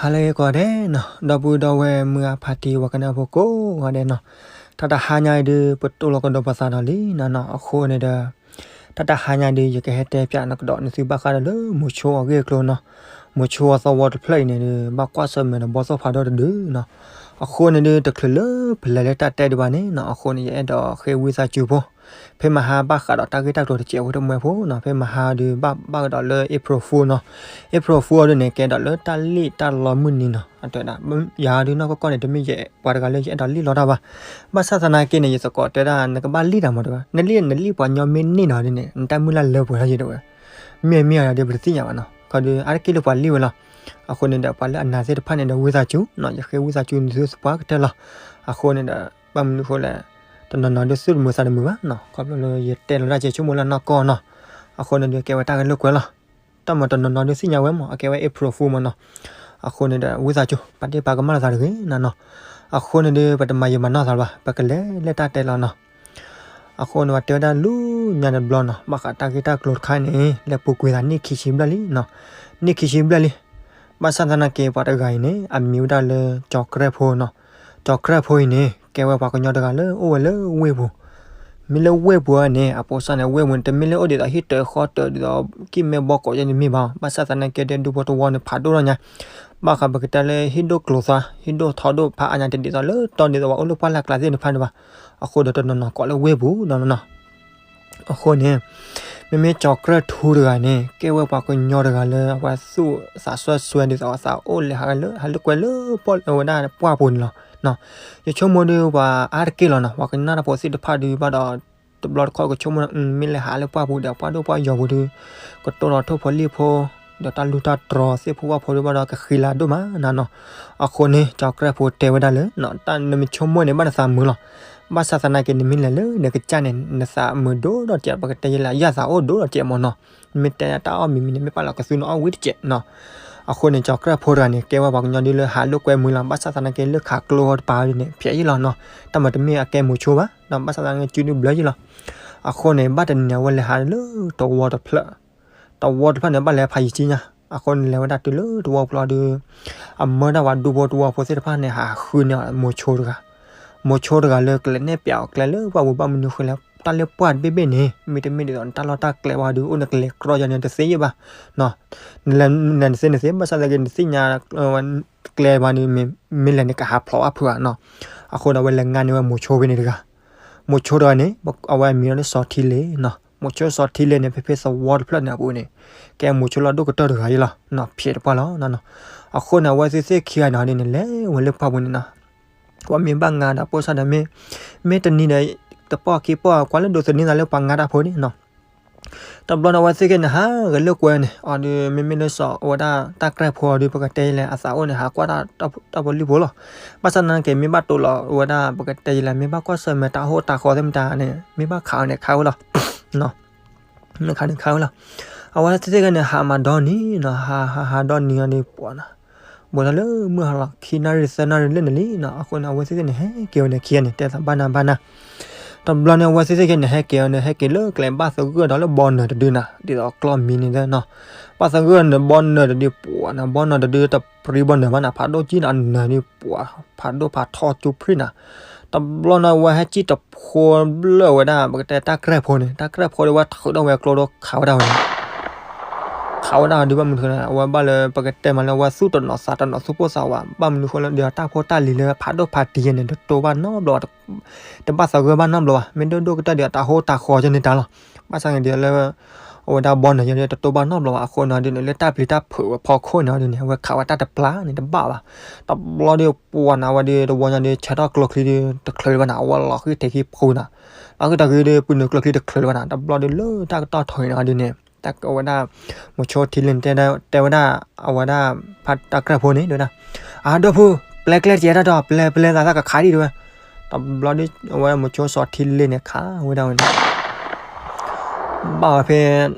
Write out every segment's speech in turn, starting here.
ဟါလၢအဂ့ၤကိးဂၤဒဲးနီၤ, ဒီပုၢ်ဒီဝဲၢ်မုၢ်အဖါတံၢ် ပှၤကနၣ်ဖိကိးဂၤဒဲးနီၤ, တၢ်တဟါညါအံၤဒုး ပတိၢ်လီၤကဒီးပသးဒီးလံနီၤနီၤ, အဃိန့ၣ်ဒီး တၢ်တဟါညါဒုး ယကဟဲတဲဖျါနကဒီးနသုဘၣ်ဃးဒီးလၢမိၤဆိအဂ့ၢ်အကျိၤနီၤ, မိၤဆိအသဝီတဖျၢၣ်အံၤန့ၣ်ဒီး ဘၣ်ကွၢ်ဆၢၣ်မဲာ်ဒီးဘီၣ်သိၣ်ဖးဒိၣ်တဒုနီၤ, အဃိန့ၣ်ဒုး တချုးလၢပလဲၤလၢတၢ်တဲဒံးဘၣ်န့ၣ်နီၤ, အဃိန့ၣ် ယအဲၣ်ဒိးဃ့ဝံသးစူၤဖိ ဖဲမဟါဘၣ်ဃးဒီးတၢ်ဂ့ၢ်တၢ်ကျိၤတစဲးဖိတမှဲဖိနီၤ, ဖဲမဟါဒုးဘၣ်ဘၣ်ကဒီးလၢ April Fool နီၤ, April Fool အီၤဒုးန့ၣ် ကဲဒီးလၢတၢ်လံၣ်တၢ်လီမုၢ်နံၤနီၤ, အတဲဒၣ် ယၤဒုးနီၢ်ကီၢ်ကီၢ်န့ၣ် တမ့ၢ်ယပှၤတဂၤလၢယအဲၣ်ဒိးလံၣ်လီတၢ်ဘၣ်, ဘၣ်ဆၣ်သနာ်က့န့ၣ် ယသကိးတဲဒၣ် နကဘၣ်လံၣ်တၢ်မးတဂၤ, နလံၣ်နလံၣ်ပှၤညီမ့ၢ်န့ၢ်နီၤဒ်န့ၣ် နတၢ်မုၢ်လၢ်လၢပှဲၤလီၤယတဲဝဲ, မ့ၢ်မ့ၢ်အီၤဒီးပတသ့ၣ်ညါဘၣ်နီၤ, ခီဒုးအါတက့ၢ်လၢပှၤလံၣ်ဝဲလီၤ, အဃိန့ၣ်ဒီး ပှၤလၢအနာ်သ့ၣ်တဖၣ်န့ၣ်ဒီး ဝံသးစူၤနီၤ, ယဃ့ဝံသးစူၤနသုသပှၢ်ကတၢၢ်လီၤ, အဃိန့ၣ်ဒီး ဘၣ်မနုၤအဃိလဲၣ်, တနီၤနီၤဒုးသူၣ်တမုာ်သးတမုာ်ဘၣ်နီၤ, ခီဖျိလၢယတဲလီၤတၢ်ကဲဆိကမိၣ်လၢနီၢ်ကီၢ်နီၤ, အဃိန့ၣ်ဒုးကဲဝဲတၢ်ဂ့ၢ်လိာ်ကွဲလီၤ, တၢ်မၤတနီၤနီၤဒုးသ့ၣ်ညါဝဲမး အကဲဝဲ April Fool မးနီၤ, အဃိန့ၣ်ဒီး ဝံသးစူၤ ပာ်တ့ၢ်ပာ်ကမၣ်လိာ်သးတဂ့ၤနီၤနီၤ, အဃိန့ၣ်ဒုး ပတမၤယံာ်မၤနီၢ်သးဘၣ် ပကလဲၤလၢတၢ်တဲလီၤနီၤ, အဃိန့ၣ် ပှၤတဲဝဲဒၣ်လူညါတဘျီနီၤ, ဘၣ်ဃးတၢ်ဂ့ၢ်တၢ်ကျိၤတခါန့ၣ် လဲၤပူၤကွံာ်သးနံၣ်ခံဆံဘျဲၣ်လံနီၤ, နံၣ်ခံဆံဘျဲၣ်လံ, ဘၣ်ဆၣ်သနာ်က့ ပှၤတဂၤအံၤန့ၣ် အမံၤဝဲဒၣ်လၢ ကၠီၤကြဲၢ်ဖိနီၤ, ကၠီၤကြဲၢ်ဖိအံၤန့ၣ် ကဲဝဲပှၤကညီတဂၤလၢအိၣ်ဝဲလၢဝ့ၢ်ပူၤ, မ့ၢ်လၢဝ့ၢ်ပူၤန့ၣ် အပိစၢ်န့ၣ် ဝ့ၢ်ပူၤန့ၣ် တမ့ၢ်လၢအိၣ်ဒ်သိးဟံၣ်တၢၤဃီတၢၤဒ်သိး ကံၢ်မဲဘီကိးယဲန့ၣ်မ့ၢ်ဘၣ်, ဘၣ်ဆၣ်သနာ်က့ဒဲဒူဖိသဝီန့ၣ် ဖးဒိၣ်ထီၣ်ညါ, ဘၣ်ဃးပကတဲလၢဟံၣ်ဒိၣ်ကျိၤသွါ ဟံၣ်ဒိၣ်ထီဒိၣ်ဖးအါညါ တဒ်သိးလၢတီဒ်သိးပှၤအိၣ်လၢပှၢ်လၢ်ကျါသ့ၣ်တဖၣ်န့ၣ်ဘၣ်, အဃိဒီးတနီၤနီၤကိးလၢဝ့ၢ်ပူၤနီၤနီၤ, အဃိန့ၣ် မ့မ့ၢ်ကၠီၤကြဲၢ်ထူတဂၤန့ၣ် ကဲဝဲပှၤကညီတဂၤလၢအဝဲသူၣ်သးစွဲစွဲဒ်သိးအသးအိၣ်လဲၤဟးလၢဟးလၢကွဲလၢပှၢ်ဝဲဒၣ်ပှၢ်ပူၤန့ၣ်လီၤ, ယဆိကမိၣ်ဒုးပှၤအါတက့ၢ်လီၤနီၤ, ပှၤကနၣ်တၢ်ဖိသ့ၣ်တဖၣ်ဒုးဘၣ်ဒီး တဘျီတခီၣ်ကဆိကမိၣ် မ့ၢ်လဲၤဟးလၢပှၢ်ပူၤဒီးပှၢ်ဒိၣ်ပှၢ်ယီၤပူၤဒုး ကတိၢ်ဒီးထိၣ်ဖိလံၣ်ဖိ ဒီးတၢ်လူၢ်တၢ်တြီၤသ့ၣ်ဖိဝၣ်ဖိဒုးဘၣ်ဒီး ကဃံလၤဒိၣ်မးနီၤနီၤ, အဃိန့ၣ် ကၠီၤကြဲၢ်ဖိတဲဝဲဒၣ်လၢ တၢ်နမ့ၢ်ဆိကမိၣ်န့ၣ် ဘၣ်နသးမုာ်လီၤ, ဘၣ်ဆၣ်သနာ်က့ နမ့ၢ်လဲၤလၢနကစၢ်န့ၣ် နသးမုာ်ဒိၣ်ဒီးတစဲး ပကတဲယဲလၢ ယၢ်သးအိၣ်ဒိၣ်ဒီးတစဲးမးနီၤ, မ့ၢ်တဲတၢ်အီၣ်မံၤမံၤန့ၣ် မ့ၢ်ပာ်လီၤကသူနအီၣ်ဝံၤတစဲးနီၤ, အဃိန့ၣ် ကၠီၤကြဲၢ်ဖိတဂၤန့ၣ် ကဲဝဲပှၤကညီဒုးလၢဟးလိာ်ကွဲမုာ်လီၤ, ဘၣ်ဆၣ်သနာ်က့လၢခးကျိတပၤဒ်န့ၣ် ဖျဲးယံလီၤနီၤ, တၢ်မၤတမ့ၢ်အကဲမိၤဆိဘၣ်နီၤ, ဘၣ်ဆၣ်သနာ်က့စုဒုဘျၢယံလီၤ, အဃိန့ၣ် ဘၣ်တနံၤန့ၣ် အဝဲလဲၤဟးလၢတဝီတဖျၢၣ် တဝီတဖျၢၣ်န့ၣ် ဘၣ်လဲၤဖးယံၤကံညါ, အဃိန့ၣ် လဲၤဝဲဒၣ်တုၤလၢတဝီပျီဒုး အမၢဒၣ်ပှၤဒူဖိတဝီဖိသ့ၣ်တဖၣ်န့ၣ် ဟးဃုန့ၢ်အီၤမိၤဆိတဂၤ, မိၤဆိတဂၤလၢကလဲၤနဲၣ်ပျးအီၤကျဲလၢပှၢ်ပူၤ, ဘၣ်မနုၤဃိလဲၣ် တၢ်လၢပှၢ်တဘ့ၣ်ဘ့ၣ်န့ၣ် မ့တမ့ၢ်ဒ်သိးနတၢ်လီၢ်တၢ်ကျဲဘၣ်ဒုး အိၣ်နကလဲၤကြီယၤန့ၣ် တသ့ယဲၢ်ဘၣ်, နလဲၤနသ့နသ့ ဘၣ်ဆၣ်သနာ်က့ နသ့ၣ်ညါ ကျဲဘၣ်ဒုး မ့ၢ်လဲၤန့ၣ် ကဟးဖျိးဘၣ်ဖုးဧါနီၤ, အဃိဒီး အဝဲလဲၤငါန့ၢ်ဝဲမိၤဆိဖဲန့ၣ်တဂၤ, မိၤဆိတဂၤန့ၣ် အဝဲအမံၤလၢစီၤထံလ့နီၤ, မိၤဆိစီၤထံလ့န့ၣ် ဖဲဖဲသဝီတဖျၢၣ်န့ၣ်အပူၤန့ၣ် ကဲမိၤဆိလီၤဒိၣ်ကတၢၢ်တဂၤယဲလီၤ, ဖျဲးတပှၢ်လီၤ, အဃိန့ၣ် အဝဲသ့ၣ်သ့ၣ်ခံဂၤန့ၣ်ဒ်န့ၣ် လဲၤဝဲလၢပှၢ်ပူၤန့ၣ်နီၤ, ပှၤမ့ၢ်ဘၣ်ငါဒီးပိၢ်စၢ်ဒီးမ့ၢ် မ့ၢ်တနံၤဒီး တပီၢ်ခံပီၢ် ကွၢ်လၢဒိးသန့ၤသးလၢပှၤငါတၢ်ဖိန့ၣ်နီၤ, တဘျီန့ၣ် အဝဲသ့ၣ်က့န့ၣ် ဟးဂဲၤလိာ်ကွဲန့ၣ် အီၤဒုး မ့မ့ၢ်လၢစီၤ အဝဲဒၣ်တၢ်ကြဲၢ်ဖိအီၤဒုး ပကတဲလဲၣ် အသးအိၣ်န့ၣ် ဟးကွၢ်တၢ်ဖိလံၣ်ဖိလီၤ, ဘၣ်ဆၣ်သနာ်က့ မ့ၢ်ဘၣ်တိၢ်လီၤ အဝဲဒၣ် ပကတဲလဲၣ် မ့ၢ်ဘၣ်ကွၢ်ဆၢၣ်မဲာ်တၢ်ဟိၣ်တၢ်ဃီသ့ၣ်မတၤန့ၣ် မ့ၢ်ဘၣ်ခးအီၤန့ၣ် ခးဝဲလီၤ မ့ၢ်ခးန့ၣ်ခးဝဲလီၤ, အဝဲသ့ၣ်သ့ၣ်က့န့ၣ် ဟးမၤဒီနံၤနီၤ ဟးဟးဟးဒီနံၤအီၤဒုး ပှၤနီၤ ဘူးထီၣ်လၢမုၢ်ဟါလီၤ ခံနၣ်ရံၣ်သၢနၣ်ရံၣ်လၢန့ၣ်လံနီၤ, အဃိန့ၣ် အဝဲသ့ၣ်သ့ၣ်န့ၣ် ဟဲက့ၤဝဲန့ၣ်ခံဂၤန့ၣ် တဲသးဘၣ်နၤဘၣ်နၤ, တဘျီန့ၣ် အဝဲသ့ၣ်သ့ၣ်က့န့ၣ် ဟဲက့ၤအီၤန့ၣ် ဟဲက့ၤလၢကျဲဘၣ်သဂၢၢ်ဒီးလၢဘီနၢၤတဒုနီၤ ဒ်သိးကျီၢ်မံၤန့ၣ်နီၤ, ဘၣ်သဂၢၢ်န့ၣ် ဘီနၢၤတဒု ပှၤနီၤ ဘီနၢၤတဒု တပြံဘီနၢၤဘၣ်နီၤ ဖးဒိၣ်ကံနီၤ နၢၤဒုး ပှၤ ဖးဒိၣ်ဖးထီၣ်ကၠူဖှံနီၤ, တဘျီန့ၣ် အဝဲဟဲကံၣ်တဖိဘျၢၣ်ဝဲဒၣ် ပကတဲတၢ်ကြဲၢ်ဖိန့ၣ် တၢ်ကြဲၢ်ဖိဒီး အဝဲထုးထီၣ်ဝဲကျိဒီးခးဝဲဒၣ်ဝဲန့ၣ် ခးဝဲဒၣ်ဒုး ဘၣ်မနုၤဃိလဲၣ် အဝဲဘၣ်လၢ ပကတဲမးလၢအဝဲသူၣ်တနီၤသးတနီၤသူၣ်ပိၢ်သးဝး ဘၣ်မနုၤဃိလဲၣ်ဒီး တၢ်ဖိတၢ်လံၤလၢဖးဒိၣ်ဖးတံၢ်ယဲန့ၣ် တတိၢ်ဘၣ်နီတဘျီဘၣ် တဘၣ်သဂၢၢ်ဘၣ်နီတဘျီဘၣ် မ့ၢ်ဒိၣ်ဒိၣ်ကတၢၢ်ဒီးတၢ်ဟိတၢ်ဃီကန့ၣ်တၢ်လီၤ, ဘၣ်ဆၣ်န့ၣ်ဒီးလၢ အဝဲဒၣ်ဘီနၢၤယဲဒီး တတိၢ်ဘၣ်နီတဘျီဘၣ် အဃိန့ၣ်ဒုးန့ၣ် လၢတၢ်ပျံၤတၢ်ဖုးဝဲဖီခိၣ်န့ၣ်ဒုးန့ၣ် အဝဲခးဝဲတၢ်တပျၢ်န့ၣ်တဘၣ်ဘၣ်, တဘျီဒီးပှၤန့ၣ် အဝဲဒီးတဝီညါဒီး ဆၢထီၣ်ကျိချံဒီး တချုးလၢၤဘၣ်န့ၣ် အဝဲလီၤဃံၢ်ထဲခံဖုန့ၣ်, လီၤဃံၢ်ထဲခံဒီး ပုၢ်နုာ်ကျိချံတချုးလၢၤဘၣ်န့ၣ် တဘျီဒီးလၢတၢ်ကတီၢ်ထီၣ်အံၤန့ၣ်ဒုးန့ၣ် တၢ်အဝဲဒၣ် မိၤဆိထံလ့န့ၣ် တဲဝဲဒၣ် အဝဲဒၣ် ဖါတၢ်ကြဲၢ်ဖိန့ၣ် တဲဝဲဒၣ် အဒိၣ်ဖု ပျဲကျဲတကဲတၢ်ဒီး ပျဲပျဲသးသၣ်ကခးဒံးတဲဝဲ, တဘျီဒီး အဝဲဒၣ်မိၤဆိစီၤထံလ့န့ၣ် ခးဝဲဒၣ်ဝဲန့ၣ် ဘၣ်ဝဲဖဲ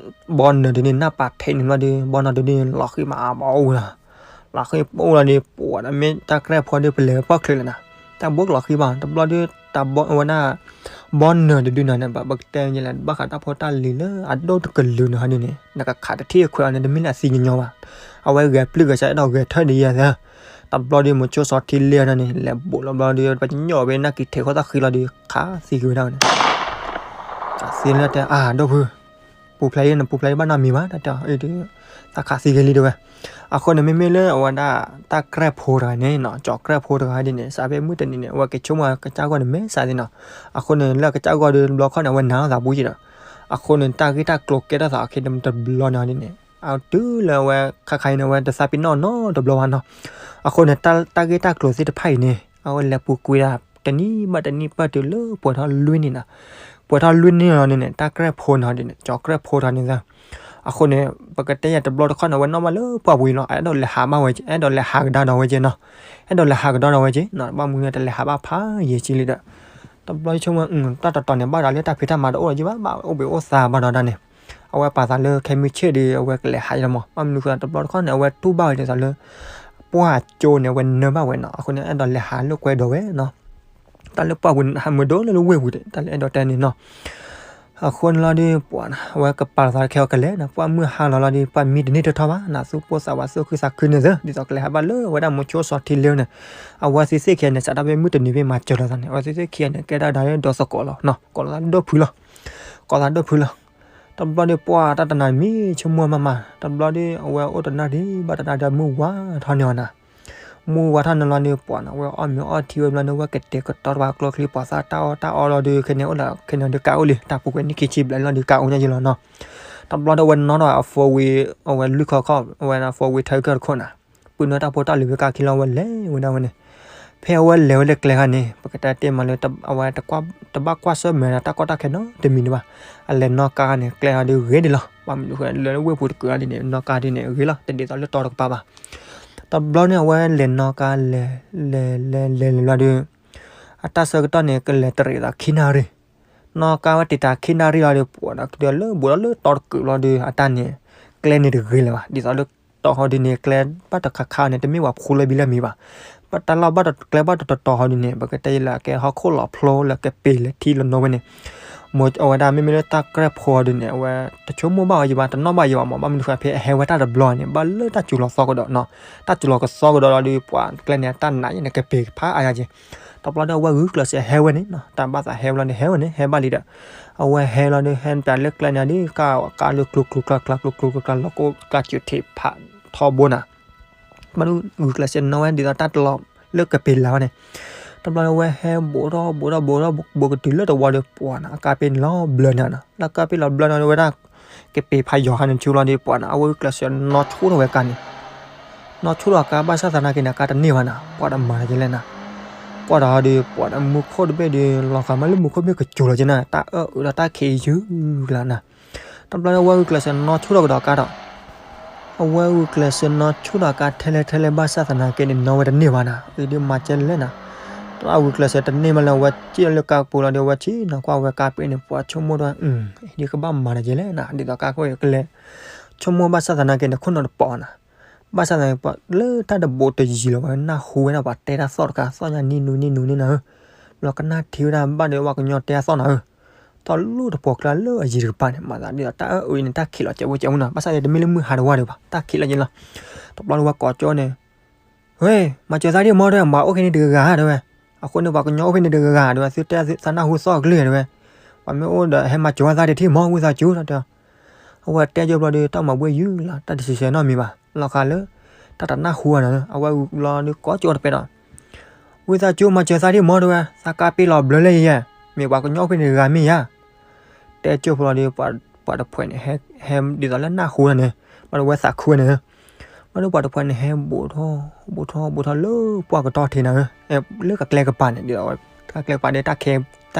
ဘီနၢၤဒုးန့ၣ် နၢ်ပာ်ထဲးန့ၣ်ဘျီဒီး ဘီနၢၤဒုးန့ၣ် လီၤဃံၢ်မး ဘီအိၣ်ဝဲလီၤ, လီၤဃံၢ်အိၣ်လီၤဒီး ပှၤန့ၣ်မ့ၢ်တၢ်ကြဲၢ်ဖိဒီး ပလဲၤဝဲပီၢ်ချ့လၢၤနၤ, တၢ်ဘိကလီၤဃံၢ်ဘၣ် တဘျီဒီး တၢ်ဘီအဝဲဒၣ် ဘီနၢၤတဒုနီၤန့ၣ် ဘၣ်ပကတဲယလဲၣ် ဘၣ်ဃးတၢ်ဖိတၢ်လံၤလၢအဒိၣ်တကလုာ်နီၤဟီဒ်န့ၣ် နကခးတထံၣ်ခွဲးအီၤန့ၣ် တမ့ၢ်လၢအသံညီညီဘၣ်. အဝဲဂဲၤပျုၢ်ဂဲၤဆှး အဲၣ်ဒိးဂဲၤထၢၣ်ဒ်ယဲသၢ တဘျီဒီး မိၤဆိစီၤထံလ့အီၤန့ၣ် လဲၤဘူးလီၤဘျီဒီး ပညိၣ်ဝဲနၢ်ကံၤထဲးဃီသၣ်ဃံလီၤဒီး ခးသံက့ၤဝဲဒၣ်ဝဲန့ၣ် ခးသံလၢတဲ အၢ ဒိၣ်ဖု ပူၤဖျဲးယဲန့ၣ် ပူၤဖျဲးယဲဘၣ်နီတမံၤဘၣ် တၢ်တဲအီၤ သးခးသံက့ၤလံတဲဝဲ. အဃိန့ၣ် မ့မ့ၢ်လၢအဝဲဒၣ် တၢ်ကြဲၢ်ဖိတဂၤန့ၣ်နီၤ ကၠီၤကြဲၢ်ဖိတဂၤဒ်န့ၣ် စးဖဲမုၢ်တနံၤန့ၣ် အဝဲက့ၤဆိကမိၣ်ကစၢ်ဂီၢ်န့ၣ် မဲာ်ဆှးသ့နီၤ. အဃိန့ၣ် လၢကစၢ်ဂီၢ်ဒီးတဘျီခီန့ၣ် အဝဲနာ်လိာ်သးဘူးက့ၤဒီး အဃိန့ၣ် တၢ်ဂ့ၢ်တၢ်ကျိၤကဲထီၣ်သးအီၤခဲန့ၣ်တဘျီန့ၣ်ဒ်န့ၣ် အတုၤလၢအဝဲခါခါအံၤန့ၣ် အဝဲတသးပ့ၤနီၣ်နီတဘျီဘၣ်နီၤ. အဃိန့ၣ် တၢ်ဂ့ၢ်တၢ်ကျိၤသ့ၣ်တဖၣ်အံၤန့ၣ် အဝဲလဲၤပူၤကွံာ်ဒၣ် တနံၣ်ဘၣ်တနံၣ်ပၢၢ်တုၤလၢပှဲၤထီၣ်လွံၢ်နံၣ်နီၤ. ပှဲၤထီၣ်လွံၢ်နံၣ်လီၤန့ၣ်န့ၣ် တၢ်ကြဲၢ်ဖိန့ၣ်ဒ်န့ၣ် ကၠီၤကြဲၢ်ဖိတဂၤန့ၣ်သၢ အဃိန့ၣ် ပကတဲယၤတဘျီတခီန့ၣ် အဝဲနီၣ်ဘၣ်လၢပှၢ်ပူၤအံၤလီၤ. အဲၣ်ဒိးလဲၤဟးဘၣ်ဝဲ အဲၣ်ဒိးလဲၤဟးကဒါဒီးဝဲက့ၤနီၤ. အဲၣ်ဒိးလဲၤဟးကဒါဒီးဝဲက့ၤနီၤ ဘၣ်မနုၤတလဲၤဟးဘၣ်ဖးယံာ်က့ၤလံဒီး တဘျီဆိကမိၣ် တၢ်တတီၤန့ၣ် ဘၣ်ဒီးလၢတၢ်ဖံးတၢ်မၤတအိၣ်လၢၤဘၣ် ဘၣ်အိၣ်ဘှံးအိၣ်သါဘၣ်ဒီးဒၣ်န့ၣ် အဝဲပာ်သးလၢခဲမုၢ်ဆ့ၣ်ဒီး အဝဲကလဲၤဟးလီၤမး ဘၣ်မနုၤဃိတဘျီတခီန့ၣ် အဝဲတူၢ်ဘၣ်ဝဲဒ်သိးလၢ ပှၢ်ကၠိန့ၣ် အဝဲနၢဘၣ်ဝဲနီၤ. အဃိန့ၣ် အဲၣ်ဒိးလဲၤဟးလိာ်ကွဲဒီးဝဲနီၤ. တၢ်လၢပှၢ်ပူၤန့ၣ် ဟးမုာ်ဒိၣ်လၢလၢဝ့ၢ်ပူၤဒီး တၢ်လၢအဲၣ်ဒိးတဲန့ၣ်နီၤ. အဃိန့ၣ်လီၤဒီး ပှၤနီၤ အဝဲကပာ်သးလၢခဲအီၤကလဲၤနီၤ ပှၢ်မုၢ်ဟါလီၤလီၤဒီး ပှၢ်မံတန့ၢ်တထီၣ်ဘၣ်နီၤ သူၣ်ပိၢ်သးဝးသူၣ်ခုသးခုန့ၣ်သၢ ဒ်သိးကလဲၤဟးဘၣ်လၢအဝဲဒၣ်မိၤဆိစီၤထံလ့န့ၣ် အဝဲသ့ၣ်သ့ၣ်ခံဂၤန့ၣ် စးထီၣ်ဖဲမုၢ်တနံၤဖဲမၤစၢၤလိာ်သးန့ၣ် အဝဲသ့ၣ်သ့ၣ်ခံဂၤန့ၣ် ကဲဒၣ်ဒီးဒီသကိးလီၤနီၤ ကိးလိာ်သးဒိၣ်ဖုလီၤ ကိးသးဒိၣ်ဖုလီၤ. တဘျီဒီးပှၢ်တၢ်တနၤမံဆိကမိၣ်မးမး တဘျီဒီး အဝဲအိၣ်တနၣ်ရံၣ်ဘၣ်တနၣ်ရံၣ် မုၢ်ဝါထီၣ်န့ၢ်အီၤနၤ မုၢ်ဝါထီၣ်န့ၢ်လီၤဒီး ပှၤနီၤ အဝဲအီၣ်မ့ၤအီထံဝဲဘျီန့ၣ် အဝဲကတဲာ်ကတီၤတပှၤကျိချံ ပှၤသၣ်တၢ်အီၣ်တၢ်အီလီၤဒီး ခဲန့ၣ်အိၣ်လၢ ခဲန့ၣ်ဒီးကးအိၣ်လံ တၢ်ပူၤကွံာ်နံၣ်ခံဆံဘျဲၣ်လီၤဒီးကးအိၣ်ညါယံလီၤနီၤ. တဘျီဒီးအဝဲနီၣ်ဒီးအ four wheel အဝဲလွံၢ်ခီခီ အဝဲဒၣ် four wheel ထၢကၢၢ်တခိၣ်နၤ ပုၢ်နၢတၢ်ဖိတၢ်လံၤဖဲကါခံလီၤ အဝဲလဲၤဝဲဒၣ်ဝဲန့ၣ် ဖဲအဝဲလဲၤဝဲလၢကျဲခါန့ၣ် ပကတဲတ့ၢ်မးလၢ အဝဲ တဘၣ်ကွၢ်ဆၢၣ်မဲာ်ဒီးတၢ်ကီတၢ်ခဲနီတမံၤဒံးဘၣ်. အလဲၤနီၣ်ကါန့ၣ် ကျဲဟီဒုးဂ့ၤဒံးလီၤ ဘၣ်မနုၤဃိလၢဝ့ၢ်ပူၤတကုာ်အီၤဒ်န့ၣ် နီၣ်ကါဒ်န့ၣ် ဂ့ၤလီၤ တဒ်သိးလၢတီတကပၤဘၣ်. တဘျီန့ၣ် အဝဲလဲၤနီၣ်ကါ လဲၤ လဲၤ လဲၤ လဲၤ လဲၤလီၤဒီး အတၢ်ဆၢကတီၢ်န့ၣ် ကလဲၤတရံးသးခံနၣ်ရံၣ် နီၣ်ကါဝဲတံာ်တာ်ခံနၣ်ရံၣ်လီၤဒီး ပှၤဒီးလၢဘူးဒီးလၢတီတကုာ်လီၤဒီး အတၢ်န့ၣ် ကျဲန့ၣ်တဂ့ၤလၢၤဘၣ် ဒ်သိးလၢတီဟီဒုးန့ၣ် ကျဲဘၣ်တခါခါန့ၣ် တမ့ၢ်ဝဲဖိလၢဘံလၢမံၤဘၣ်. ဘၣ်တၢ်လီၢ်ဘၣ်တကျဲဘၣ်တတီၤတီၤဟီဒုးန့ၣ် ပကတဲယဲလၢအကဲဟီၣ်ခိၣ်လီၤဖျိလၢကပ့ၤလၢ ထံလၢနိဝဲန့ၣ် မိၢ်အဝဲဒၣ်မ့မ့ၢ်လၢတၢ်ကြဲၢ်ဖိဒုးန့ၣ် အဝဲတဆိကမိၣ်ဘၣ်အီၤယံၤဘၣ် တနီၣ်ဘၣ်ယံၤဘၣ်မး ဘၣ်မနုၤဃိဖဲအဟဲဝဲတၢ်တဘျီန့ၣ် ဘၣ်လၢတၢ်စူၤလီၤသီကဒီးနီၤ တၢ်စူၤလီၤကသီကဒီးလီၤဒီး ပှၤကျဲန့ၣ် တၢ်နးယဲန့ၣ် ကပ့ၤဖးအါယၤက့ၤ တဘျီဒီးအဝဲဂုာ်ကျဲးစၢးဟဲဝဲန့ၣ်နီၤ တၢ်ဘၣ်သးဟဲဝဲလီၤဒီး ဟဲဝဲန့ၣ် ဟဲဘၣ်လံဒီး အဝဲဟဲလီၤဒီး ဟဲပၠးလၢကျဲန့ၣ်ဒီး ကါကါလၢကျူကျူကျါကျါ ကျူကျူကျါကျါ လီၤကိၣ်ကျါစူၤထံးဖးထီဘိနၤ ဘၣ်ဒီးဂုာ်ကျဲးစၢးနီၣ်ဝဲဒ်သိးတၢ်တလီၤလၢကပ့ၤလၢ်ဝဲန့ၣ် တဘျီဒီးအဝဲဟဲဘူးထီၣ်ဘူးထီၣ်ဘူးထီၣ် ဘူးကတုၤလၢတဝီဒီးပှၤနီၤ အကါပ့ၤန့ၣ်လီၤဘျၢန့ၣ်နီၤ လၢကါပ့ၤလီၤဘျၢန့ၣ်ဒီးဝဲဒၣ် ကပ့ၤဖးယီၤခါန့ၣ်ဆူလီၤဒီးပှၤနီၤ အဝဲဂုာ်ကျဲးစၢးနီၣ်ဆိထီၣ်ဝဲကါန့ၣ် နီၣ်ဆိထီၣ်အကါ ဘၣ်ဆၣ်သနာ်က့န့ၣ် အကါတန့ၢ်ဘၣ်နၤ ပှၤတမၤတကဲလဲၣ်နၤ ကွၢ်ဒီးဒီး ပှၤဒီးမူခိၣ်တဘ့ၣ်ဒီး လီၤဃာ်မးလၢမူခိၣ်ဘ့ၣ်ကစိၤလီၤက့နၤ တၢ်အၢအုးဒီးတၢ်ခံးယုၢ်လီၤနၤ တဘျီဒီးအဝဲဂုာ်ကျဲးစၢးနီၣ်ဆိထီၣ်ကဒီးအကါဒီး အဝဲဂုာ်ကျဲးစၢးနီၣ်ဆိထီၣ်အကါထဲလဲၣ်ထဲလဲၣ် ဘၣ်ဆၣ်သနာ်က့န့ၣ် နီၣ်ဝဲတန့ၢ်ဘၣ်နၤ အံၤဒုးမၤကဲလဲၣ်နၤ အဂုာ်ကျဲးစၢးတန့ၢ်မးလၢအဝဲစံၣ်လၢကါပူၤလီၤဒီး အဝဲဆ့ၣ်နီၤကွၢ်ဝဲကါပ့ၤန့ၣ် ပှၤဆိကမိၣ်ဒီး အံၤဒုးကဘၣ်မၤတကဲလဲၣ်နၤ ဒ်သိးကါခိၣ်အံၤကလဲၤ ဆိကမိၣ်ဘၣ်ဆၣ်သနာ်က့န့ၣ် ခိၣ်နီၤတပီၤနၤ ဘၣ်ဆၣ်သနာ်က့ ပှၤလၢတၢ်တဘူးတယံၤလီၤ ပှၤနၢ်ဟူဝဲဒၣ်ပှၤတဲတၢ်သီၣ်တခါ သီၣ်ညါနံၣ်နူနံၣ်နူနံၣ်နၤဧၢ ဘျီကနၣ်ထံဝဲဒၣ်ဘၣ်ဒီးပှၤကညီတဲတၢ်သီၣ်နၤဧၢ သီၣ်လိၣ်တပီၤကျါလၢအယံၤတကပၤန့ၣ် မၤသးဒ်သိးတၢ်အၢအုးအံၤန့ၣ် တၢ်ခံးလီၤစဲးဖိစဲးဖိနၤ ဘၣ်ဆၣ်န့ၣ် တမ့ၢ်လၢမုၢ်ဟါတဝီဒံးဘၣ် တၢ်ခံးလီၤက့ၤလီၤ တဘျီဒီးဝဲကိးကၠိန့ၣ် ဝဲ မၤစၢၤသးဒ်မီၢ်တဲဝဲ မၤအိၣ်ခဲန့ၣ်တဂၤဂၤတဲဝဲ အဃိန့ၣ် ပှၤကညီအိၣ်ဖဲန့ၣ်တဂၤဂၤတဲဝဲ သုတဲသးနၢ်ဟူသီၣ်အကလုၢ်တဲဝဲ ပှၤမ့ၢ်အိၣ်ဒီးဟဲမၤစၢၤသးတထံၣ်မီၢ် ဝံသးစူၤတဲ အဝဲတဲကၠိဘျီဒီး တၢ်မၤဘှ့ၣ်ယုၢ်လီၤ တၢ်တဆံးဆဲးနီတမံၤဘၣ် လီၤဃာ်လၢ တၢ်တနၢ်ဟူဘၣ်နၤ အဝဲဂုာ်လီၤဒီးကိးကၠိတပဲဒီး ဝံသးစူၤ မၤစၢၤသးဒ်မီၢ်တဲဝဲ သးကါပ့ၤလီၤဘျၢလၢယဲ မ့ၢ်ပှၤကညီအိၣ်ဖဲန့ၣ်တဂၤမ့ၢ်ယါ တဲကၠိဖိလီၤဒီး ပှၤတဖှဲးန့ၣ် ဟဲဒ်သိးလၢနၢ်ဟူန့ၣ် ဘျီဒီးဝဲသးခုဝဲန့ၣ် ဘျီဒီးပှၤတဖှဲးန့ၣ် ဟဲဘူးထီၣ် ဘူးထီၣ် ဘူးထီၣ်လၢပှၢ်ကတီၢ်ထံးနၤဧၢ လၢကကျဲကပၤန့ၣ် ဒ်သိး ကကျဲကပၤဒီး တၢ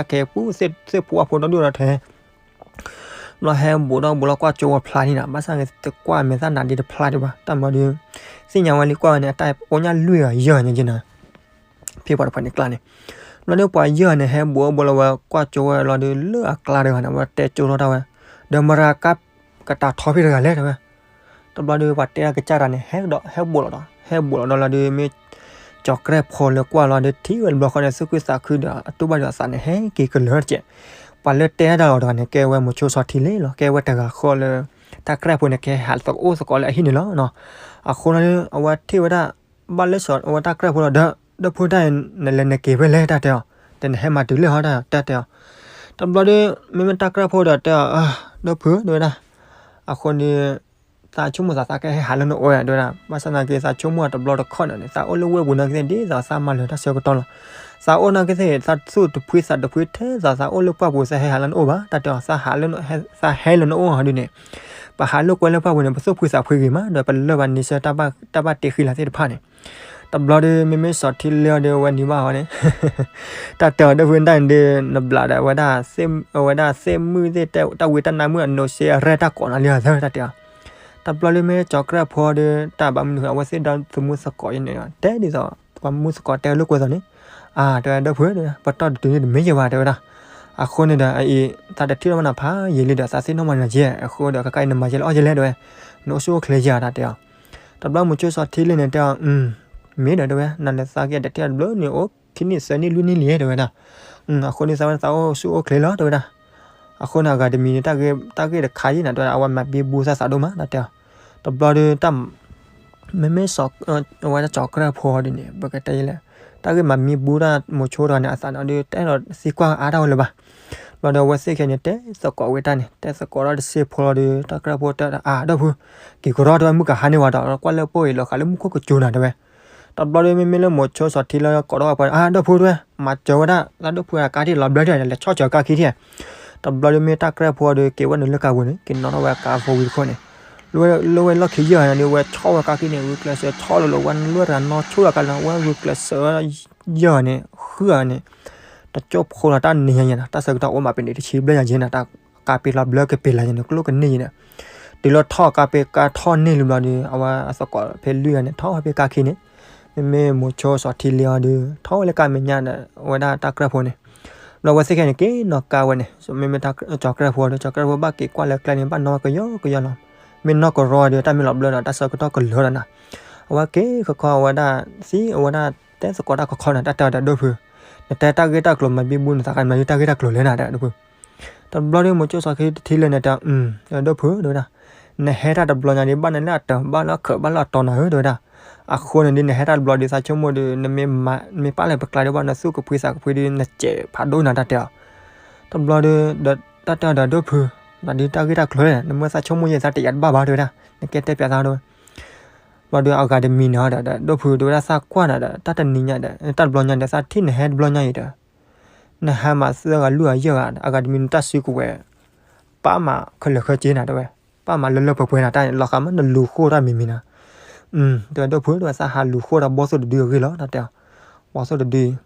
်ခဲပူၤ သ့ၣ်ဖိအဖိဒီဒူၣ်ဒီးထဲ ဘျီဟဲဘူးထီၣ်ဘူးလီၤကွၢ်ကၠိဝဲဖျါန့ၣ်နၤ ဘၣ်ဆၣ်ဂ့ၤ တကွၢ်မဲာ်သၣ်နးဒံးတဖျါဒံးဘၣ် တၢ်မၤဒီး သ့ၣ်ညါဝဲလံကွၢ်ဝဲန့ၣ် အတၢ်အိၣ်ညၣ်လွံၢ်ဂၤယဲၢ်ဂၤညါက့နၤ ဖဲပှၤတဖှဲးန့ၣ်ကျါန့ၣ် ဘျီဒီးပှၤယဲၢ်ဂၤန့ၣ် ဟဲဘူးအီၣ်ဘူးလီၤဝဲကွၢ်ကၠိဝဲလီၤဒီး လၢအကျါတဂၤန့ၣ် အဝဲတဲကၠိထီၣ်တၢ်ဝဲ ဒီးမရၤကါကတၢ်ထီဖဲတဂၤလဲၣ်တဲဝဲ တဘျီဒီးပှၤတဲတၢ်ကစၢ်တဂၤန့ၣ် ဟဲဘူးလီၤဒီး ဟဲဘူးလီၤဒီးလီၤဒီးမ့ၢ် ကၠီၤကြဲၢ်ဖိလၢကွၢ်လီၤဒီး ထံၣ်ဝဲတဘျီဃီန့ၣ် သူၣ်ခုသးခုဒီး အတူၢ်ဘၣ်ဒီးအသးန့ၣ် ဟဲက့ၤကလၢာ်တက့ၢ်. ပှၤလၢတဲတၢ်လီၤတဂၤန့ၣ် ကဲဝဲမိၤဆိစီၤထံလ့လီၤ. ကဲဝဲတဂၤဃီလၢ တၢ်ကြဲၢ်ဖိန့ၣ် ကဟဲဟးသကိးအိၣ်သကိးလၢအဟံၣ်န့ၣ်လီၤ. အဃိန့ၣ် အဝဲထံၣ်ဝဲဒၣ် ဘၣ်လၢစီၤအဝဲတၢ်ကြဲၢ်ဖိလီၤဒီး ဒီပုၢ်တၢ်အံၤ နလဲၤနက့ၤဖဲလဲၣ်တၢ်တဲအီၤ, ဒီးနဟဲမၤတုၤလၢဟီတၢ်တဲအီၤ. တဘျီဒီး မ့မ့ၢ်တၢ်ကြဲၢ်ဖိဒီးတဲအီၤ, ဒီပုၢ် တဲဝဲဒၣ်, အဃိန့ၣ် သးဆိကမိၣ်သးသးကဟဲဟးလၢနအိၣ်ဧါ တဲဝဲဒၣ်. ဘၣ်ဆၣ်သနာ်က့ သးဆိကမိၣ်တဘျီတခီၣ်န့ၣ် သးအိၣ်လၢဝ့ၢ်ပူၤနာ်က့သ့ၣ် ဒ်သိးသးမၤလၢၤတၢ်ဆၢကတီၢ်လီၤ. သးအိၣ်နာ်က့သ့ၣ် သးသူၣ်တဖှံသးတဖှံထဲသိးသးအိၣ်လၢပှၢ်ပူၤ သးဟဲဟးလၢနအိၣ်ဘၣ် တၢ်တဲအီၤ. သးဟဲလၢနအိၣ်ဟီဒ်န့ၣ် ပဟးလိာ်ကွဲလၢပှၢ်ပူၤန့ၣ် ပသူၣ်ဖှံသးဖှံဂ့ၤမး ဒီးပလၢၢ်ဘၣ်န့ဆၢ တၢ်ဘၣ်တ့ဃံလၤသ့ၣ်တဖၣ်န့ၣ်. တဘျီဒီး မ့မ့ၢ်စီၤထံလ့အီၤဒီး အဝဲနံၤဘၣ်အီၤန့ၣ် တၢ်တဲအီၤ ဒီပုၢ်တၢ်န့ၣ်ဒီး နဘျးဒီး အဝဲဒၣ်သ့ၣ်မုၣ်သ့ၣ် တၢ်ဝံတၢ်နါမုၣ်အနိဆ့အရဲၣ်တၢ်ကိးနၤလံအသၢ တၢ်တဲအီၤ. တဘျီဒီးမ့ၢ်ကၠီၤကြဲၢ်ဖိဒီး တၢ်ဘၣ်မနုၤအဝဲသ့ၣ်ဒီသမူသကိးအံၤန့ၣ် တဲဒ်သိး ပှၤမူသကိးတဲလိာ်ကွဲသိးန့ၣ်, အါ တဲဝဲ ဒီပုၢ် ပတီၢ်တတုၤန့ၣ်တမ့ၢ်ယဲဘၣ် တဲဝဲဒၣ်. အဃိန့ၣ်ဒီး အအံၤ သးတထံၣ်ထီၣ်ဘၣ်နၤဖးယံာ်လံဒီး သးသ့ၣ်နီၣ်မၤနၤကဲ အဃိဒီး ခဲခါအံၤနမၤယဲလဲၣ်အီၣ်ယဲလဲၣ် တဲဝဲ, နအိၣ်ဆူၣ်အိၣ်ချ့ယဲ တၢ်တဲအီၤ. တဘျီမိၤဆိစီၤထံလ့န့ၣ်တဲအီၤ, မ့ၢ်ဒီး တဲဝဲ နလဲၤသးက့ၤတထံၣ်တဘျီန့ၣ် အိၣ်ခံနံၣ်သၢနံၣ်လွံၢ်နံၣ်လံ တဲဝဲဒၣ်. အဃိန့ၣ် သးဝဲသးအိၣ်ဆူၣ်အိၣ်ချ့လီၤ တဲဝဲဒၣ်. အဃိန့ၣ် အဂၤတမံၤန့ၣ် တၢ်ဂ့ၢ်တခါအံၤန့ၣ် တဲဝဲဒၣ် အဝဲမၤဘံဘူသးသးဒိၣ်မး တၢ်တဲအီၤ. တဘျီဒီး မ့မ့ၢ် အဝဲဒၣ်ကၠီၤကြဲၢ်ဖိဒ်န့ၣ် ပကတဲယဲလဲၣ်, တၢ်ဂ့ၢ်မၤဘံဘူတၢ်မိၤဆိတဂၤန့ၣ် အသးန့ၣ်ဒီး တဲဒီးသံကွၢ်အါတၢ်ဝဲလၢၤဘၣ်. ဘျီဒီးအဝဲသ့ၣ်ခဲန့ၣ် တဲသကိးဝဲတၢ်န့ၣ် တဲသကိးဒီးတစ့ဖိလီၤဒီး တၢ်ကြဲၢ်ဖိတဲဒီး အါ ဒီပုၢ် က့ၤကရီ တဲဝဲ မုၢ်ကဟါန့ၢ်ဝဲဒီး ကွၢ်လၢပှဲၤအံၤလီၤဃးလၢမူခိၣ်ကစူၤနၤ တဲဝဲ. တဘျီဒီး မ့မ့ၢ်လၢမိၤဆိစီၤထံလ့ကိးထီၣ်ဝဲပှၤ အါ ဒီပုၢ် တဲဝဲ မၤစၢၤဝဲဒၣ် သးဒီပုၢ်အကါထံၣ်လီၤဘျၢထံၣ် လဲၤဆီၣ်စၢၤကါခံထံၣ်. တဘျီဒီးမ့ၢ်တၢ်ကြဲၢ်ဖိဒီး က့ၤဝဲနုာ်လၢကါပူၤန့ၣ် က့ၤနီၣ်ထီၣ်ဝဲကါဖိဝံၤတခီန့ၣ် လၢဝဲလီၢ်ခံယဲၢ်ဂၤန့ၣ်ဒီး ဝဲဆီၣ်ဝဲကါခံန့ၣ် ဂုာ်ကျဲးစၢးဆီၣ်လီၤလီၤ ဝဲနုာ်လီၤတဂၤနီၣ်ဆိၣ်လီၤကါလီၤ ဝဲဂုာ်ကျဲးစၢး ယဲၢ်ဂၤန့ၣ် ဃုဂၤန့ၣ် တကၠိဖိလီၤတၢ်နံၤညါယဲၢ်န့ၣ် တၢ်ဆၢကတီၢ်အိၣ်မးပန့ၣ် တဆံဘျဲၣ်ညါယဲၢ်န့ၣ် တၢ်ကါပ့ၤလီၤဘျၢကပ့ၤလီၤယဲၢ်န့ၣ် ကျိကန့ၢ်ယဲၢ်န့ၣ် တုၤလၢထီၣ်ကါပ့ၤကါထီၣ်န့ၢ်လံဘျီဒီး အဝဲအသကိးဖဲလွံၢ်ဂၤန့ၣ် ထီၣ်ဝဲဖဲကါခံန့ၣ် မ့မ့ၢ်မိၤဆိစီၤထံလ့အီၤဒီး ထီၣ်ဝဲလၢကါမဲာ်ညါဒီး အဝဲဒၣ်တၢ်ကြဲၢ်ဖိန့ၣ် ဘျီဝဲသ့ၣ်ခဲန့ၣ် က့ၤနီၣ်ကါဝဲန့ၣ် မ့မ့ၢ်ကၠီၤကြဲၢ်ဖိဒီး ကၠီၤကြဲၢ်ဖိဘၣ်က့ၤကွၢ်လၢကျဲန့ၣ် ဘၣ်နီၣ်ဝဲကယီကယီလီၤ. မ့ၢ်နီၣ်ကရီဒီး တၢ်မ့ၢ်လီၤဘျၢဒီး တၢ်ဆၢကတီၢ်ကလၢာ်ဒီးနၤ အဝဲက့ၤခီခီအဝဲဒၣ်သံ အဝဲဒၣ်တဲသကိးတၢ်ခီခီန့ၣ် တၢ်တဲအီၤဒီး ဒီပုၢ် နတဲတၢ်ဂ့ၢ်တၢ်ကျိၤမၤဘံဘူန့ၣ် သးကမၤယုၢ်တၢ်ဂ့ၢ်တၢ်ကျိၤလဲၣ်နၤ ဒီပုၢ်. တဘျီဒီးမိၤဆိစီၤထံလ့န့ၣ်တဲ ဒီပုၢ် တဲဝဲဒၣ် နဟဲတၢ်တဘျီညါဒီး ဘၣ်နၤလၢအတၢၤ ဘၣ်လၢအခၢး ဘၣ်လၢအတီနၤဧၢ တဲဝဲဒၣ်. အဃိန့ၣ်ဒီး နဟဲတၢ်တဘျီဒီး သးဆိကမိၣ်ဒီး နမ့ၢ်ပာ်လၢပကျါဒီး ဘၣ်နသူၣ်ကဖှံသးကဖှံဒီး နစဲးဖးဒိၣ်နၤ တၢ်တဲအီၤ. တဘျီဒီး တၢ်တဲအီၤဒီး ဒီပုၢ် နဒုးတၢ်ဂ့ၢ်တၢ်ကျိၤလဲၣ် နမ့ၢ်သးဆိကမိၣ်ယဲ သးတယာ်တဘၣ်ဘၣ် တဲဝဲဒၣ် နကဲတဲပျးသးဒီး ဘျီဒီးအဂၤတမံၤန့ၣ်ဒီး ဒီပုၢ် တဲဝဲဒၣ် သးကွၢ်နၤဒီး တၢ်တနံၤညါဒီး တၢ်တဘျီညါဒီး သးထံၣ်နဟဲတဘျီညါအံၤဒီး နဟါမးသၢဂၤလွံၢ်ဂၤယဲၢ်ဂၤ အဂၤတမံၤန့ၣ် တၢ်စုကဝဲၤ ပာ်မးခဲလၢာ်ခဲဆ့နၤ တဲဝဲ, ပာ်မးလၢလၢပှဲၤပှဲၤနၤ တၢ်န့ၣ် လီၤဃးမးနလူၤဃိၣ်တၢ်မံၤမံၤနၤ. တဲဝဲ ဒီပုၢ် တဲဝဲ သးဟးလူၤဃိၣ်ဒီးဘီၣ်သိၣ်တဒုအဂ့ၢ်လီၤ တၢ်တဲအီၤ. ဘီၣ်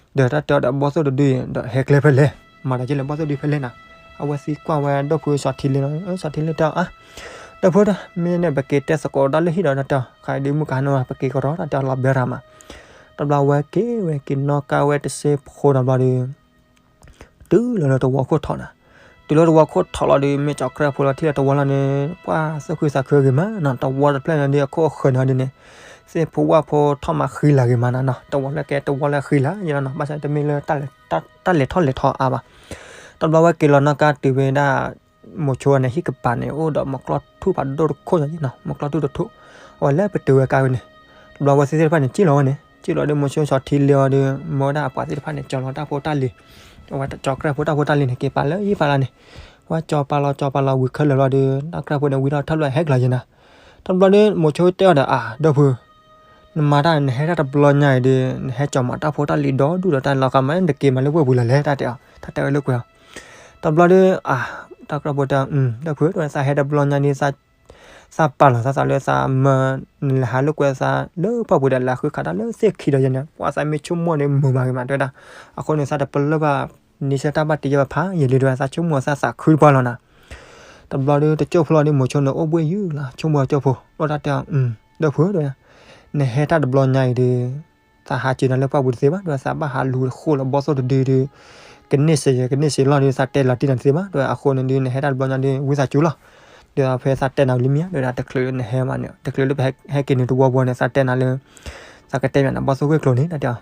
သိၣ်တဒု ဒီးတၢ်တဲအီၤဒီး ဘီၣ်သိၣ်တဒုအံၤဒီး ဟဲကျဲဖဲလဲၣ်, မၤတၢ်က့ၤလၢဘီၣ်သိၣ်တဒုဖဲလဲၣ်နၤ. အဝဲသံကွၢ်ဝဲဒီပုၢ်စီၤထံလ့လီၤ. စီၤထံလ့တဲအီၤ အါ ဒီပုၢ် မ့ၢ်န့ၣ် ပက့ၤတဲသကိးတၢ်လၢဟံၣ်ဒီး တၢ်တဲအီၤ ခါအံၤဒုးမုၢ်ကဟါန့ၢ်ဝဲ ပက့ၤကရီ တၢ်တဲအီၤ လီၤဘျၢတၢ်မး. တဘျီဝဲက့ၤဝဲက့ၤနီၣ်ကါဝဲတစ့ဖိဒီးဘျီဒီး တုၤလီၤလၢတဝီခိၣ်ထီးနၤ. တုၤလၢတဝီခိၣ်ထီးလီၤဒီး မ့ၢ်ကၠီၤကြဲၢ်ဖိလီၤထံၣ်လၢတဝီလီၤန့ၣ် ပှၤသူၣ်ခုသးခုဂ့ၤမးနီၤ, တဝီတဖျၢၣ်န့ၣ်ဒီး အခိၣ်အဃၢၤန့ၣ်ဒ်န့ၣ် သ့ၣ်ဖိဝၣ်ဖိထီၣ်မးဃံလၤဂ့ၤမးနၤနီၤ, တဝီလၢကဲတဝီလၢဃံလၤယဲၢ်လီၤနီၤ, ဘၣ်ဆၣ်တမ့ၢ်လၢ တၢ်လဲၤထီၣ်လဲၤထီအါဘၣ်. တဘျီဝဲက့ၤလီၤနီၣ်ကါတုၤဝဲဒၣ် မိၤဆိန့ၣ် ဟံၣ်ကပၤန့ၣ် အိၣ်ဒီးမီၤကျီၢ်ထူၣ်ဖးဒိၣ်တခိၣ်ညါနီၤ, မီၤကျီၢ်ထူၣ်တထူၣ်, အဝဲလၢပတုာ်ဝဲကါဝဲန့ၣ်, တဘျီဝဲသ့ၣ်သ့ၣ်တဖၣ်န့ၣ် စံၣ်လီၤဝဲန့ၣ်, စံၣ်လီၤဒီး မိၤဆိစီၤထံလ့အီၤဒီး မၢဝဲဒၣ်အပှၤသ့ၣ်တဖၣ်န့ၣ် ကၠီၤလီၤတၢ်ဖိတၢ်လံၤ, အဝဲကၠီၤကြဲၢ်ဖိတၢ်ဖိတၢ်လံၤန့ၣ် က့ၤပာ်လၢဟံၣ်ပာ်လီၤန့ၣ်, ဝဲကၠီၤပာ်လီၤကၠီၤပာ်လီၤဝံၤခဲလၢာ်လီၤဒီး တၢ်ကြဲၢ်ဖိန့ၣ် ဝံထီၣ်ထီၣ်လၢဟဲကျါယဲၢ်နၤ. တဘျီဒီး မိၤဆိတဲအီၤဒီး အါ ဒီပုၢ် နမၤတၢ် နဟဲတၢ်တဘျီညါအံၤဒီး နဟဲကၠီၤမၤတၢ်ဖိတၢ်လံၤဒီဒူၣ်ဒီး တၢ်လီၤဃာ်မး နတက့ၤမၤလၢပှၢ်ပူၤလၢၤလဲၣ် တၢ်တဲအီၤ, တၢ်တဲဝဲလၢကွဲၤအီၤ. တဘျီဒီး အါ တၢ်ကြၢးဖိတဲ ဒီပုၢ် တဲဝဲ သးဟဲတဘျီညါဒီး သးပာ်လီၤသးသးလၢသးမၢ နလဲၤဟးလိာ်ကွဲသးလၢပှၢ်ပူၤဒီး လဲၤဃုခးတၢ်လၢသ့ၣ်ခံဒီးယဲၢ်န့ၣ် ပှၤသးမ့ၢ်ဆိကမိၣ်န့ၣ် မုာ်မးဂ့ၤမး တဲဝဲဒၣ်. အဃိန့ၣ် သးတပလၢၢ်ဘၣ် န့ဆၢၣ်တၢ်ဘၣ်တ့ယဲၢ်ဘၣ်ဖးယံာ်လံ တဲဝဲ သးဆိကမိၣ်သးသးခုတပှၢ်လီၤနၤ. တဘျီဒီး တကၠိၢ်ဖိလီၤဒီး မိၤဆိန့ၣ် အိၣ်ဘှ့ၣ်ယုၢ်လီၤ ဆိကမိၣ်ကၠိၢ်ဖိ အိၣ်တၢ်တဲအီၤ ဒီပုၢ် တဲဝဲ နဟဲတၢ်တဘျီညါအံၤဒီး သးဟးက့ၤနၤလၢပှၢ်ပူၤတသ့ဘၣ် တဲဝဲ သးဘၣ်ဟးလူၤဃိၣ်လၢဘီၣ်သိၣ်တဒုဒီး ကန့ၢ်စ့ၢ်ယဲၢ် ကန့ၢ်စ့ၢ်လီၤဒီး သးတဲလီၤတံၢ်နၤတသ့ဘၣ် တဲဝဲ. အဃိန့ၣ်ဒီး နဟဲတၢ်တဘျီညါဒီး ဝံသးစူၤလီၤ ဒီးဖဲသးတဲနၤလံမ့ၢ်ဧါ တဲဝဲဒၣ် တချုးလၢနဟဲမးန့ၣ် တချုးလၢပဟဲက့ၤနုာ်တဝီဘီန့ၣ် သးတဲနၤလၢ သးကတဲပၠးနၤ ဘီၣ်သိၣ်ဂ့ၢ်ကျိၤန့ၣ် တၢ်တဲအီၤ.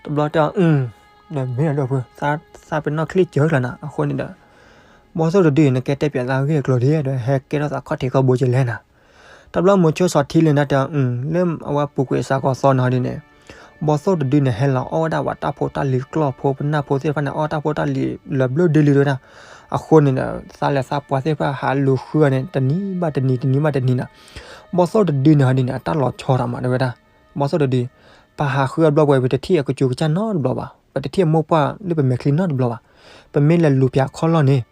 တဘျီတဲအီၤ အၢ ဒီးမ့ၢ်ဒီးဒိၣ်ဖု သးပ့ၤနီၣ်ချ့စၢၤကျါနၤ အဃိန့ၣ်ဒီး ဘီၣ်သိၣ်တဒု နကဲတဲပၠးသးဂ့ၢ်ကျိၤဒ်ဒီး ဟဲကဲထီၣ်သးခီၣ်ထံးခီၣ်ဘိကလဲၣ်နၤ. တဘျီမိၤဆိစီၤထံလံန့ၣ် တၢ်တဲအီၤ လၢအဝဲပူၤကွံာ်စးကီးသီန့ၣ်ဒ်န့ၣ် ဘီၣ်သိၣ်တဒုန့ၣ် ဟဲလီၤအီၣ်ဝဲဒၣ်ပှၤတၢ်ဖိတၢ်လံၤကျီၢ်ဖိပနၢ်ဖိသ့ၣ်တဖၣ်န့ၣ် အီၣ်တၢ်ဖိတၢ်လံၤလၢဘျုးဒ်လံတဲဝဲဒၣ်. အဃိန့ၣ်ဒီး သးလဲၤသးပှၢ်သ့ၣ်တဖၣ်ဟးလူၤဃုအီၤန့ၣ် တနံၤဘၣ်တနံၤ တနံၤဘၣ်တနံၤနၤ. ဘီၣ်သိၣ်တဒုန့ၣ်ဟီဒ်န့ၣ် အတၢ်လီၤဆီတၢ်မးတဲဝဲဒၣ်. ဘီၣ်သိၣ်တဒု ပဟးဃုအဘျီပှဲၤ ပတထံၣ်အကစူၤကစၢ်နီတဘျီဘၣ်, ပတထံၣ်အမိၢ်ပှၢ်လၢပမဲာ်ချံနီတဘျီဘၣ်. ပမ့ၢ်လဲၤလူၤပၠးအခီၣ်လီၢ်န့ၣ်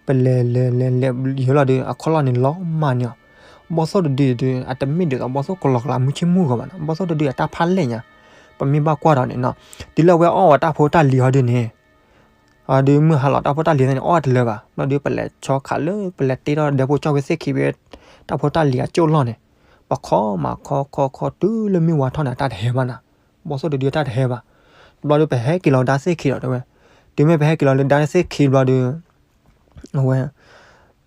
ပလဲၤလဲၤလဲၤလဲၤယၢၤလီၤဒီး အခီၣ်လီၢ်န့ၣ်လီၤမၢ်န့ၢ်အီၤ. ဘီၣ်သိၣ်တဒုဒု အတမ့ၢ်ဒ်သိးဘီၣ်သိၣ်ကလီကလးမုၢ်ဆ့ၣ်မုၢ်ဂီၤဘၣ်နီၤ, ဘီၣ်သိၣ်တဒုအတၢ်ဖးလဲၢ်ညါ, ပမ့ၢ်ဘၣ်ကွၢ်ဒီးန့ၣ်နီၤ, တုၤလၢအဝဲအီၣ်ဝဲတၢ်ဖိတၢ်လံၤဟီဒ်န့ၣ် ဒုးမုၢ်ဟါလီၤတၢ်ဖိတၢ်လံၤန့ၣ် အီၣ်တလၢဘၣ်, ဘျီဒုးပလဲၤဆီခးလၢ ပလဲၤတ့ထီၣ်ဒဲဖိကၠီၣ်ဝဲသ့ၣ်ခံဘ့ၣ် တၢ်ဖိတၢ်လံၤအကၠိၣ်လီၢ်န့ၣ်, ပခီမးခီခီခီတုၤလၢမုၢ်ဝါထီၣ်န့ၣ် တၢ်တဟဲဘၣ်နၤ, ဘီၣ်သိၣ်တဒုတၢ်တဟဲဘၣ်. တဘျီဒုးပဟဲက့ၤလီၤဒၣ်သ့ၣ်ခံလီၤတဲဝဲ, တုၤမ့ၢ်ပဟဲက့ၤလီၤလၢဒၣ်သ့ၣ်ခံဘျီဒုး အဝဲ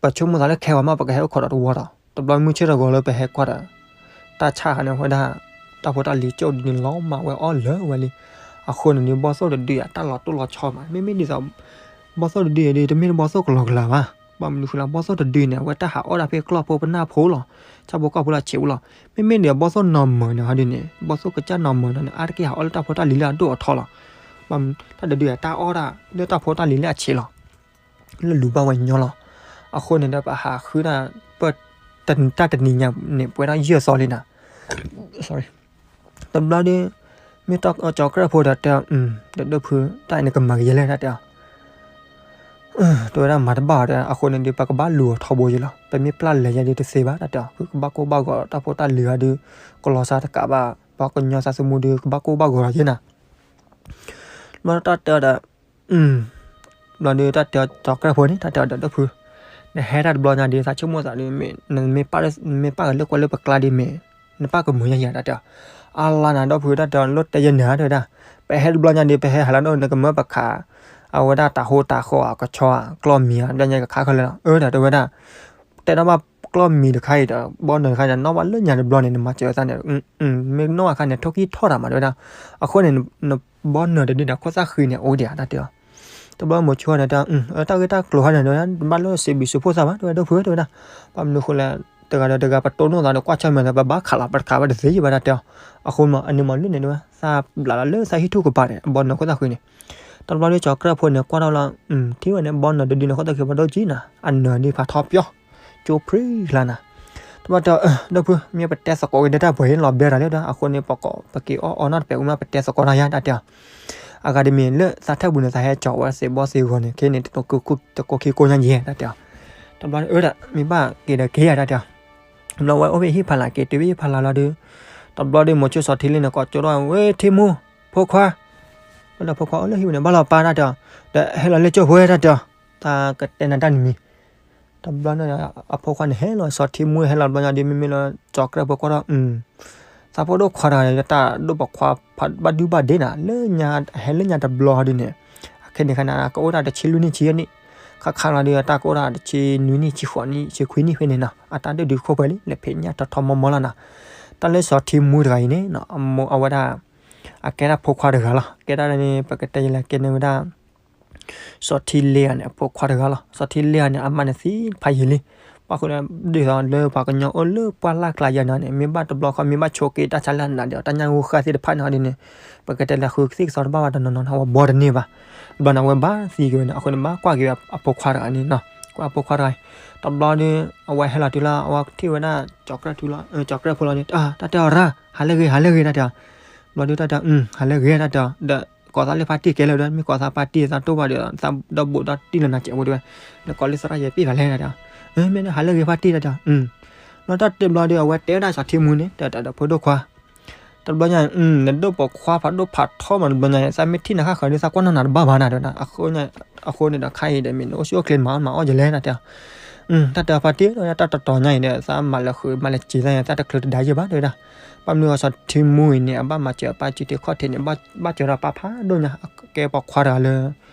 ပဆိကမိၣ်သးလၢခဲဝဲမး ပကဟဲအိၣ်ခိးဒီးတဝီဒီး တဘျီမုၢ်ဆ့ၣ်ထီၣ်ဂီၤလၢပဟဲကွၢ်ဒီး တၢ်ဆါခါန့ၣ်ဝဲဒၣ် တၢ်ဖိတၢ်လံၤကၠိၣ်ဒ်န့ၣ်လီၤမၢ်ဝဲအီၣ်လၢာ်ဝဲလံ. အဃိန့ၣ်ဒုး ဘီၣ်သိၣ်တဒုအတၢ်လီၤတိၢ်လီၤဆီမး, မ့မ့ၢ်ဒ်သိး ဘီၣ်သိၣ်တဒုအံၤဒုး တမ့ၢ်ဘီၣ်သိၣ်ကလီကလးဘၣ်, ဘၣ်မနုၤဃိလၢ ဘီၣ်သိၣ်တဒုန့ၣ် အဝဲတၢ်ဟးအီၣ်ဒၣ်ဖဲကျီၢ်ဖိပနၢ်ဖိလီၤ, ဆၣ်ဖိကီၢ်ဖိလီၤ ဆံးဖိလီၤ. မ့မ့ၢ်ဒ်သိးဘီၣ်သိၣ်နီၢ်မၢၤန့ၣ် ဟီဒ်န့ၣ် ဘီၣ်သိၣ်ကစၢ်နီၢ်မၢၤန့ၣ် အါတက့ၢ်ဟးအီၣ်လၢတၢ်ဖိတၢ်လံၤလၢအဒိၣ်အထီလီၤ. ဘၣ်မနုၤ တၢ်တဒုအတၢ်အီၣ်ဒၣ်လၢတၢ်ဖိတၢ်လံၤလၢအဆံးလီၤ လၢလူၤဘၣ်ဝဲညီလီၤ. အဃိန့ၣ်ဒီး ပဟးဃုဒၣ် ပ တၢ်တနံၤညါန့ၣ် ပှဲၤဒၣ်ယဲၢ်သီလံနၤ. တဘျီဒုး မ့ၢ်တၢ်ကၠီၤကြၢၣ်ဖိဒီးတဲအီၤ ဒီးဒိၣ်ဖု တၢ်အံၤနကမၤကယဲၢ်လဲၣ် တၢ်တဲအီၤ. တဲဝဲဒၣ်မၤတဘၣ်အီၤတဲ အဃိန့ၣ်ဒုး ပကဘၣ်လူၤအီၤထီဘိယဲလီၤ. ပမ့ၢ်ပျၢ်လဲၤယဲဒုးတသ့ဘၣ် တၢ်တဲအီၤ. ဃုကဘၣ်ကိၢ်ဘၣ်ဂီၤတၢ်ဖိတၢ်လံၤအီၤဒုး ကလီၤစၢ်တကးဘၣ် ပှၤကညီသးသမူဒုး ကဘၣ်ကိၢ်ဘၣ်ဂီၤလီၤယဲနၤ. ဘျီတၢ်တဲအီၤဒီး ဘျီဒုးတၢ်တဲအီၤကၠီၤကြၢၣ်ဖိန့ၣ် တၢ်တဲအီၤဒီးဒိၣ်ဖု နဟဲတၢ်တဘျီညါဒုး သးဆိကမိၣ်သးဒုး မ့ၢ် မ့ၢ်ပာ်ကလၢကွၢ်လၢပကျါဒုးမ့ၢ် နပာ်ကမုာ်ညါယၤ တၢ်တဲအီၤ. အါလါနၤဒိၣ်ဖု တၢ်တဲအီၤ လိၣ်တဲယဲနၤ တဲဝဲဒၣ်. ပဟဲတဘျီညါဒုး ပဟဲဟးလၢဒိၣ် နကမၢပခး အဝဲဒၣ်တၤဟိတၤဃီအကဆီ ကျီၢ်မံၤ တဘျီညါကခါခဲလၢာ်လီၤ အၢ တၢ်တဲဝဲဒၣ်. တဲဒၣ်ဘၣ်ကျီၢ်မံၤတခါအံၤဒီး ဘီနၢၤတခါဒီး နီၣ်ဘၣ်လၢညါတဘျီန့ၣ် နမၤစၢၤသးန့ၣ် မ့ၢ်နီၣ်အခါန့ၣ် ထိၣ်ကံၢ်ထီၣ်တၢ်မး တဲဝဲဒၣ်. အဃိန့ၣ် နဘီနၢၤတဒုဒီး ခိၣ်သၣ်ဃံန့ၣ် အိၣ်ဒံးဧါ တၢ်တဲအီၤ. တဘျီမိၤဆိန့ၣ် တၢ် တၢ်ဂ့ၢ်တၢ်ကျိၤဟီန့ၣ် ဘၣ်လၢစံးဘျုးစံးဖှိၣ်သးဘၣ် တဲဝဲဒၣ် ဒိၣ်ဖု တဲဝဲဒၣ်. ဘၣ်မနုၤဃိလဲၣ် တဂၤဒီးတဂၤ ပတိၢ်နီၣ်သးဒီး ကွၢ်ဆၢၣ်မဲာ်သး ပဘၣ်ခးလီၤ ပတခးဘၣ်တသ့ဘၣ် တၢ်တဲအီၤ. အဃိမး အန့ၣ်မးလၢန့ၣ်တဲဝဲ သးဘျးလီၤလၢသးဟံၣ်ထူၣ်ကပၤန့ၣ် အဘီနၢၤခိၣ်သၣ်ဃံန့ၣ်. တဘျီဒုးကၠီၤကြၢၣ်ဖိန့ၣ် ကွၢ်ထီၣ်လီၤ ထံၣ်ဝဲန့ၣ် ဘီနၢၤတဒုန့ၣ် ခိၣ်သၣ်ဃံပှၤဒိၣ်ကံနၤ အနၢၤဒုးဖးထီပၠီ ကၠိဖျ့လါနၤ. တဘျီတဲအီၤ ဒိၣ်ဖု မ့ၢ်ပတဲသကိးက့ၤဒီးတၢ်ပှဲၤအံၤ လီၤဘျဲတၢ်လၢဒီး အဃိန့ၣ် ပက့ၤအီၣ်အီနီတပဲာ်ဝံၤမး ပတဲသကိးတၢ်ယါ တၢ်တဲအီၤ. အဂၤတမံၤလၢသးထၢၣ်ပူၤန့ၣ် သးဟဲကၠီၤဝဲသ့ၣ်ဘီသ့ၣ်ဂီၤန့ၣ် ခဲန့ၣ် တကိးခံကိးညါယဲၢ် တၢ်တဲအီၤ. တဘျီအၢ မ့ၢ်ဘၣ်က့ၤဒီးက့ၤယါ တၢ်တဲအီၤ. တဘျီဝဲအိၣ်ဖဲဟံၣ်ဖးလၢ် က့ၤတုၤဖဲဟံၣ်ဖးလၢ်လီၤဒုး တဘျီဒုးမိၤဆိစီၤထံလံန့ၣ် ကိးကၠိထီၣ်ဝဲ ထံမူ ဖိခွါ လၢဖိခွါအိၣ်လၢဟံၣ်ပူၤန့ၣ် ဘၣ်လီၤပၢ် တၢ်တဲအီၤ. ဒီးဟဲလီၤလၢကၠိဖိ တၢ်တဲအီၤ. တၢ်ကတဲနၤတၢ်နမံၤ တဘျီန့ၣ် အဖိခွါန့ၣ်ဟဲလီၤ စီၤထံမူဟဲလီၤတဘျီညါဒုး မ့မ့ၢ်လၢကၠီၤကြၢၣ်ဖိကွၢ်ထီၣ် သးဖိဒိၣ်ခွါတဂၤ တၢ်ဒိၣ်ပိာ်ခွါ ဘၣ်ဒုဘၣ်ဒ့နၤ လၢညါ ဟဲလၢညါတဘျီဟီဒုးန့ၣ် အခဲန့ၣ်ခါန့ၣ် ကအိၣ်ဒၣ်တဆံလွံၢ်နံၣ်ဆံယဲၢ်နံၣ် ခါခါလီၤဒုး တၢ်ကအိၣ်ဒၣ်တဆံနွံနံၣ် ဆံဃိးနံၣ် ဆံခွံနံၣ်ဖဲန့ၣ်နီၤ အတၢ်ဒုးဒုးခိၣ်ပှဲၤလံ လဲၤဖံးညၣ်ထီထီမီမီလီၤနီၤ. တၢ်လၢစီၤထံမူတဂၤအံၤန့ၣ် အဝဲဒၣ် အကဲဒၣ်ဖိခွါတဂၤလီၤ ကဲဒၣ်န့ၣ် ပကတဲယလဲၣ် ကဲန့ၢ်ဝဲဒၣ် စီၤထံလ့ဧါန့ၣ် အဖိခွါတဂၤလီၤ. စီၤထံလ့ဧါန့ၣ် အမါန့ၣ်သံဖးယံာ်လံ. ဘၣ်ဃိဒီး ဒ်သိးလၢပှၤကညီအိၣ်လၢပှၢ်လၢ်ကျါယါန့ၣ် မ့ၢ်ဘၣ်တဘျီဃီ မ့ၢ်ဘၣ်ဆိးက့တၢ်ဆါလၢအနးဒီး တၢ်ညၣ်ဂိၢ်ဃၢ်သ့ၣ်တဖၣ်န့ၣ်ဟီဒ်န့ၣ် ပကတဲလၢဃုသ့ၣ်ကစီတဘၣ်ဘၣ်တနီၤနီၤန့ၣ် အဝဲဘီတန့ၢ်ဘၣ်. တဘျီန့ၣ် အဝဲဘၣ်သံက့ၤဝဲန့ၣ် အဃိန့ၣ် ဘၣ်ကွၢ်က့ၤအဖိခွါတဂၤန့ၣ်နီၤ ကွၢ်အဖိခွါတဂၤအံၤ တဘျီဒီး အဝဲဟဲလီၤတုၤလၢ အဝဲထံၣ်ဝဲဒၣ် ကၠီၤကြၢၣ်ဖိလီၤဒီး တၢ်တဲအီၤရၣ် ဟးလၢဂ့ၤ ဟးလၢဂ့ၤ တၢ်တဲအီၤ. ဘျီဒီးတၢ်တဲ ဟးလၢဂ့ၤ တၢ်တဲအီၤ ဒီး ကိးသးလၢဖါတံၢ်ကဲလၢာ်ဒီး မ့ၢ်ကိးသးဖါတံၢ်သးတိၢ်ဘၣ်ဒီး သးဒီဘူးဒီတံၢ်လၢနၤစဲးဖိတဲဝဲ နကိးလၢသရၣ်ယဲၢ်ပ့ၢ်ဖးလဲၣ် တၢ်တဲအီၤ. မ့ၢ်ဟးလၢဂ့ၤဖါတံၢ် တၢ်တဲအီၤ. ဘျီတၢ်တဲဘျီဒီး အဝဲတဲဝဲဒၣ်စီၤထံမူန့ၣ် တၢ်တဲဒီးဖိဒိၣ်ခွါ တဘျီညါ နဒိၣ်ပိာ်ခွါဖးဒိၣ်ဖးထီမး တဘျီညါ သးမ့ၢ်ထံၣ်နၤဃၣ်ဃၢၤဒီး သးကွၢ်နီၣ်နၤတဘၣ်ဘၣ်နၤတဲဝဲဒၣ်. အဃိန့ၣ်ဒီး ခါအံၤဒီး မ့ၢ်နအိၣ်ဆူၣ်အိၣ်ချ့မး မၤအီၣ်ယလဲၣ် တၢ်တဲအီၤ. တၢ်တဲဖါတံၢ် တၢ်တတီၤညါအံၤဒီး သးမၤလၢဃုာ်မၤလၢစံးသး သးတချုးတဒါယဲၢ်ဘၣ် တဲဝဲဒၣ်. ဘၣ်မနုၤအီၤ စီၤထံမူအံၤန့ၣ် အဘၣ်မၤစၢၤအပၢ်စုတ့ၢ်ခီၣ်ထံးန့ၣ် ဘၣ်စၢၤဒီးပၢ်ဖးဒိၣ်ညါ အကဲပိာ်ခွါတဂၤလၢ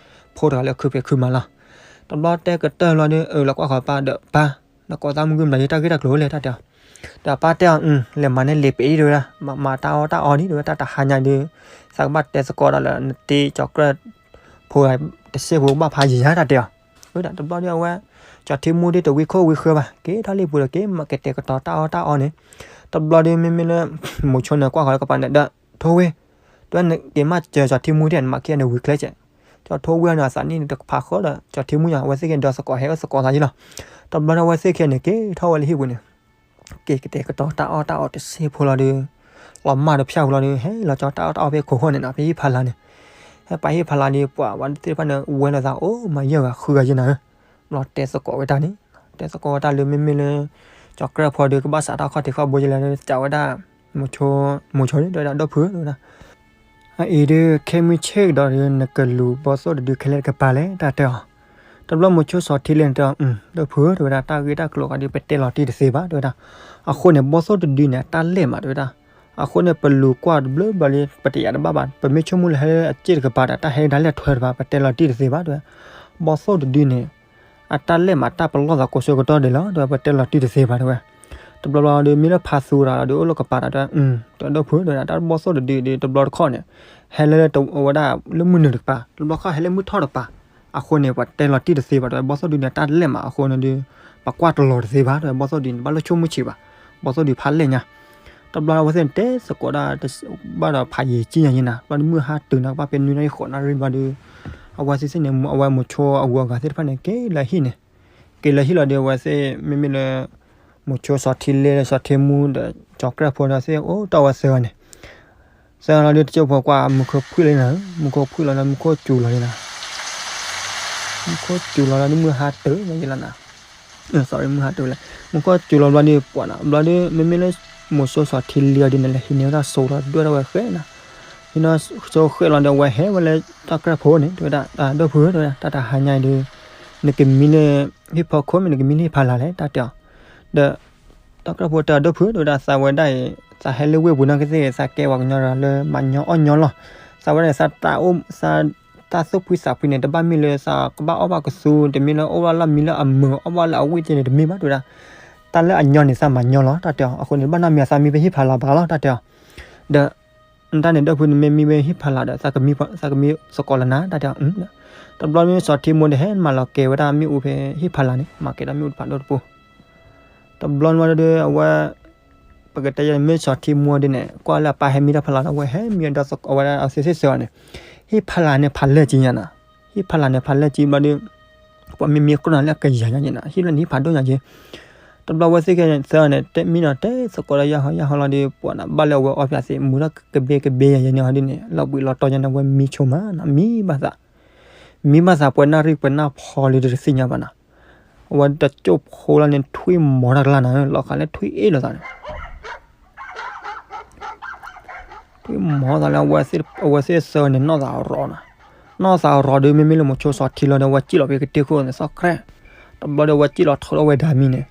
ဖိတဂၤလၢခုဖံးခုမၤလီၤ. တဘျီတဲကတၢၢ်လီၤဒီး အၢၣ်လီၤကွၢ်ဃီၤပၢ်ဒီး ပၢ် နကိးသးမုၢ်ဂုၢ်မနုၤ ယတၢ်ဂ့ၢ်တၢ်ကျိၤလဲၣ် တၢ်တဲအီၤ. ဒီးအပၢ်တဲအီၤ လဲၤမၤန့ၢ်လံာ်ပ့ၤဒံး တဲဝဲဒၣ်, မၤတၢ်အီၣ်တၢ်အီဒံး တဲဝဲဒၣ်, တၢ်တဟါညါဒုး သးကဘၣ်တဲသကိးဒီးလၢနတ့ကၠီၤကြၢၢ်ဖိတစဲးဖိဘၣ်ဖးယံာ်ညါ တၢ်တဲအီၤ. ဝဲဒၣ်တဘျီဒုးအဝဲ ကၠီၤထံမူဒုးတဝံခိၣ်ဝံဃၢဘၣ်, က့ၤထီၣ်လံာ်ပူၤဒီးက့ၤမၤကတဲာ်ကတီၤတၢ်အီၣ်တၢ်အီန့ၣ်. တဘျီဒုးမ့မ့ၢ်လၢ မိၤဆိန့ၣ်ကွၢ်ဃီၤလၢကပၤန့ၣ်ဒီး ထိဝ့ၢ်, တဲဝဲက့ၤမၤစၢၤကၠီၤထံမူဒံး နမၤခံဂၤန့ၣ်ဝံၤချ့ကဲး. ကၠီၤထိဝ့ၢ်န့ၣ် အသးနံၣ်န့ၣ်တဖးဃီဒီး ကၠီၤထံမူညါ အဝဲသ့ၣ်က့ၤဒီးသကိးဟဲအိၣ်သကိးသးယံလီၤ. တဘျီဒုးအဝဲသ့ၣ်ခံဂၤန့ၣ် က့ၤထီၣ်ဝဲလၢဟံၣ်ပူၤန့ၣ် က့ၤကတဲာ်ကတီၤတၢ်အီၣ်တၢ်အီတစဲးဖိလီၤဒုး လီၤမၢ်ဒီးဖၠၣ်ပူၤလီၤဒုး ဟဲလီၤကၠီၤတၢ်အီၣ်တၢ်အီဖဲခိၣ်ဃိန့ၣ်နီၤ ဖဲဟံၣ်ဖးလာ်န့ၣ်. ဟဲပာ်ဟံၣ်ဖးလာ်ဒုး ပှၤဝဲသ့ၣ်တဖၣ်န့ၣ် ဝဲလိာ်သးအိၣ်မၤယၢၢ်ဂၤဃုဂၤယဲၢ်နၤဧၢ. ဘျီတဲသကိးဝဲတၢ်န့ၣ်, တဲသကိးဝဲတၢ်လၢမ့မ့ၢ်လၢ ကၠီၤကြၢၢ်ဖိဒုးကဘၣ်စးထီၣ်ခီၣ်ထံးခီၣ်ဘိယဲၢ်လဲၣ် တဲဝဲဒၣ် မိၤဆိန့ၣ် တဲဝဲဒၣ် ဒီပုၢ်ဧၢ တဲဝဲဒၣ် အအံၤဒုး ခဲမုၢ်ဆ့ၣ်ကဒီးဒုး နကလူၤဘီသိၣ်တဒုခဲလၢာ်တကပၤလဲၣ် တၢ်တဲအီၤ. တဘျီမိၤဆိစီၤထံလဲၣ်န့ၣ်တဲအီၤ ဒီပုၢ်ဧၢ တဲဝဲဒၣ် တၢ်ဂ့ၢ်တၢ်ကျိၤဃီဒုး ပတဲလီၤတံၢ်တသ့ဘၣ် တဲဝဲဒၣ်. အဃိန့ၣ် ဘီသိၣ်တဒုန့ၣ် အတၢ်လဲၢ်မး တဲဝဲဒၣ်. အဃိန့ၣ် ပလူၤကွၢ်တဘျုးဘျီလံ ပတယာ်တဘၣ်ဘၣ် ပမ့ၢ်ဆိကမိၣ်လၢဟဲလၢအစ့ၣ်တကပၤဒီး တၢ်ဟဲဒၣ်လဲာ်ထွဲတပၤ ပတဲလီၤတံၢ်တသ့ဘၣ် တဲဝဲ. ဘီသိၣ်တဒုန့ၣ် အတၢ်လဲၢ်မး တၢ်ပလီၢ်သးကိးစိကတီၢ်ဒဲးလီၤ တဲဝဲ ပတဲလီၤတံၢ်တသ့ဘၣ် တဲဝဲ. တဘျီဘျီဒီး မ့ၢ်လၢဖးသူဒီး ဒီးအိၣ်လၢကပၤဒီး တဲဝဲ ဒီပုၢ် တဲဝဲဒၣ် တၢ်ဘီသိၣ်တဒုဒုး တဘျီတခီၣ်န့ၣ် ဟဲလၢ ဝဲဒၣ်လၢမုၢ်နုာ်တကပၤ တဘျီတခီၣ်ဟဲလၢမုၢ်ထီၣ်တကပၤ. အဃိန့ၣ် ပတဲလီၤတံၢ်တသ့ဘၣ် တဲဝဲ ဘီသိၣ်ဒုန့ၣ် တၢ်လဲၢ်မး အဃိန့ၣ်ဒုး ပကွၢ်တလီၤတသ့ဘၣ် တဲဝဲ ဘီသိၣ်ဒုန့ၣ် ဘၣ်လိၣ်ဆိကမိၣ်ဆံးဘၣ် ဘီသိၣ်ဒုဖးလဲၢ်ညါ. တဘျီအဝဲသ့ၣ်န့ၣ် တဲသကိးဒၣ် ဘၣ်ဒီးဖးယံာ်ကံညါယဲၢ်နၤ ဘျီဒုးမုၢ်ဟါတုၤနၤကဘၣ်ဖဲနွံနၣ်ရံၣ်ဃိးနၣ်ရံၣ်ဘျီဒုး အဝဲသ့ၣ်န့ၣ် အဝဲမိၤဆိအဂုၤအဂၤသ့ၣ်တဖၣ်န့ၣ် က့ၤလၢဟံၣ်န့ၣ် က့ၤလၢဟံၣ်လီၤဒီး အဝဲသ့ၣ်မ့မ့ၢ်လၢ မိၤဆိစီၤထံလဲၣ် စီၤထံမူဒီး ကၠီၤကြၢၢ်ဖိဒီးသ့ၣ် အိၣ်တ့ၢ်ဝဲသၢဂၤန့ၣ် သၢဂၤလီၤဒီး တကၠိဖိကွၢ်မူခိၣ်ဖှံၣ်လံနၤ မူခိၣ်ဖှံၣ်လီၤဒီး မူခိၣ်စူၤလီၤလံနၤ မူခိၣ်စူၤလီၤလီၤဒီး မုၢ်ဟါတုၤလီၤယဲၢ်လီၤနၤ sorry မုၢ်ဟါတုၤလီၤ မူခိၣ်စူၤလီၤဘျီဒီးပှၤနၤ ဘျီဒီး မ့မ့ၢ်လၢ မိၤဆိစီၤထံလဲၣ်အီၤဒ်န့ၣ် လဲၤဟံးန့ၢ်ဝဲဒၣ်စိလီၤ ဒွဲၣ်ထီၣ်ဝဲဃဲနၤ ဟံးန့ၢ်စိဃဲလီၤဒီး အဝဲဟဲဝဲလၢ ကၠီၤကြၢၢ်ဖိန့ၣ် တဲဝဲဒၣ် ဒီပုၢ်ဧၢ တဲဝဲဒၣ် တၢ်တဟါညါအံၤဒုး နကမံလၢ ဟံၣ်ဖီခိၣ်မ့ၢ်နကမံလၢဟံၣ်ဖးလာ်လဲၣ် တၢ်တဲအီၤ ဒီး ကၠီၤကြၢၢ်ဖိတဲအီၤ ဒီပုၢ် တဲဝဲဒၣ် သးဝဲဒၣ်အံၤ သးဟဲလၢဝ့ၢ်ပူၤနီၢ်ကသ့ၣ် သးကဲပှၤကညီလၢမၤညီအီၣ်ညီလီၤ သးဝဲဒၣ် သး တၢ်သူၣ်ဖှံသးဖှံန့ၣ် တဘၣ်မ့ၢ်လၢသးကဘၣ်အီၣ်ဘၣ်ကသူ တမ့ၢ်လၢအီၣ်ဘၣ်လၢအမံၤလၢအမုာ် အီၣ်ဘၣ်လၢအဝံၣ်က့န့ၣ် တမ့ၢ်ဘၣ် တဲဝဲဒၣ် တၢ်လၢအညီန့ၣ် သးမၤညီလီၤ တၢ်တဲအီၤ အဃိန့ၣ် ဘၣ်နီၢ်မံၤအသးမံဖဲဟံၣ်ဖးလာ်ဘၣ်လီၤ တၢ်တဲအီၤ ဒီး တၢ်န့ၣ် ဒီပုၢ် နမ့ၢ်မံဖဲဟံၣ်ဖးလာ်ဒီး သးကမံသကိးလၢနၤ တၢ်တဲအီၤ တဘျီမ့ၢ်စီၤထံမူန့ၣ်ဟဲမၤလီၤကဲၤဝဲဒၣ်မ့ၣ်အူဖဲဟံၣ်ဖးလာ်န့ၣ် မၤကဲၤဒီးမ့ၣ်အူတဖးဒိၣ်တပူၤ တဘျီန့ၣ်ဒီး အဝဲ ပကတဲယဲၢ်မ့ၢ်စီၤထံမူဒ်န့ၣ် ကွၢ်လၢအပၢ်ဟဲမံတၢ်ဖးလာ်ဒီး အဝဲဟဲမံအဒီးအဝဲဒၣ်အဝဲသ့ၣ်သၢဂၤန့ၣ် ဟံၣ်ဖးလာ်န့ၣ်ဖးလဲၢ်ကံညါနၤ ဟံၣ်ဖးလာ်န့ၣ်ဖးလဲၢ်ကံဘျီဒီး ပှၤမ့ၢ်မံကြိၢ်နၤလၢအကယၤညါက့နၤ ဟံၣ်လၢန့ၣ်ဟံၣ်ဖးဒိၣ်ညါက့ တဘျီအဝဲသ့ၣ်ခဲန့ၣ် သၢဂၤန့ၣ် တဲမံဒီးတဲသကိးဒီးယၢ်ဟီယၢ်ဟီလီၤဒီး ပှၤနၤဘၣ်လၢအဝဲအီၣ်ဖျါသ့ၣ် မူထီၣ်ကဘ့ကဘ့ယဲၢ်န့ၣ်ဟီဒ်န့ၣ် လီၤဘှံးလီၤတီၤညါန့ၣ် အဝဲမံဆိမးနၤ မံဘၣ်သး မံဘၣ်သး ပှဲၤနၣ်ရံၣ်ပှဲၤနၣ်ဖီလံဒီးတသ့ၣ်ညါဘၣ်နၤ အဝဲတကၠိၢ်ဖိလီၤန့ၣ် ထွံၣ်မီၤတၢ်ကျါနၤ လီၤဃးလၢထွံၣ်အ့ၣ်လိာ်သးန့ၣ် ထွံၣ်မီၤသးလၢ အဝဲသ့ၣ်သၢဂၤန့ၣ် နီၢ်သးရီၤနၤ နီၢ်သးရီၤဒီး မ့မ့ၢ်လၢမိၤဆိစီၤထံလီၤဒီး အဝဲစံၣ်လီၤဖဲကတ့ၢ်ခိၣ်န့ၣ် သီၣ်ခြဲး တဘျီဒီး အဝဲစံၣ်လီၤထုးထီၣ်ဝဲဒၤမံန့ၣ်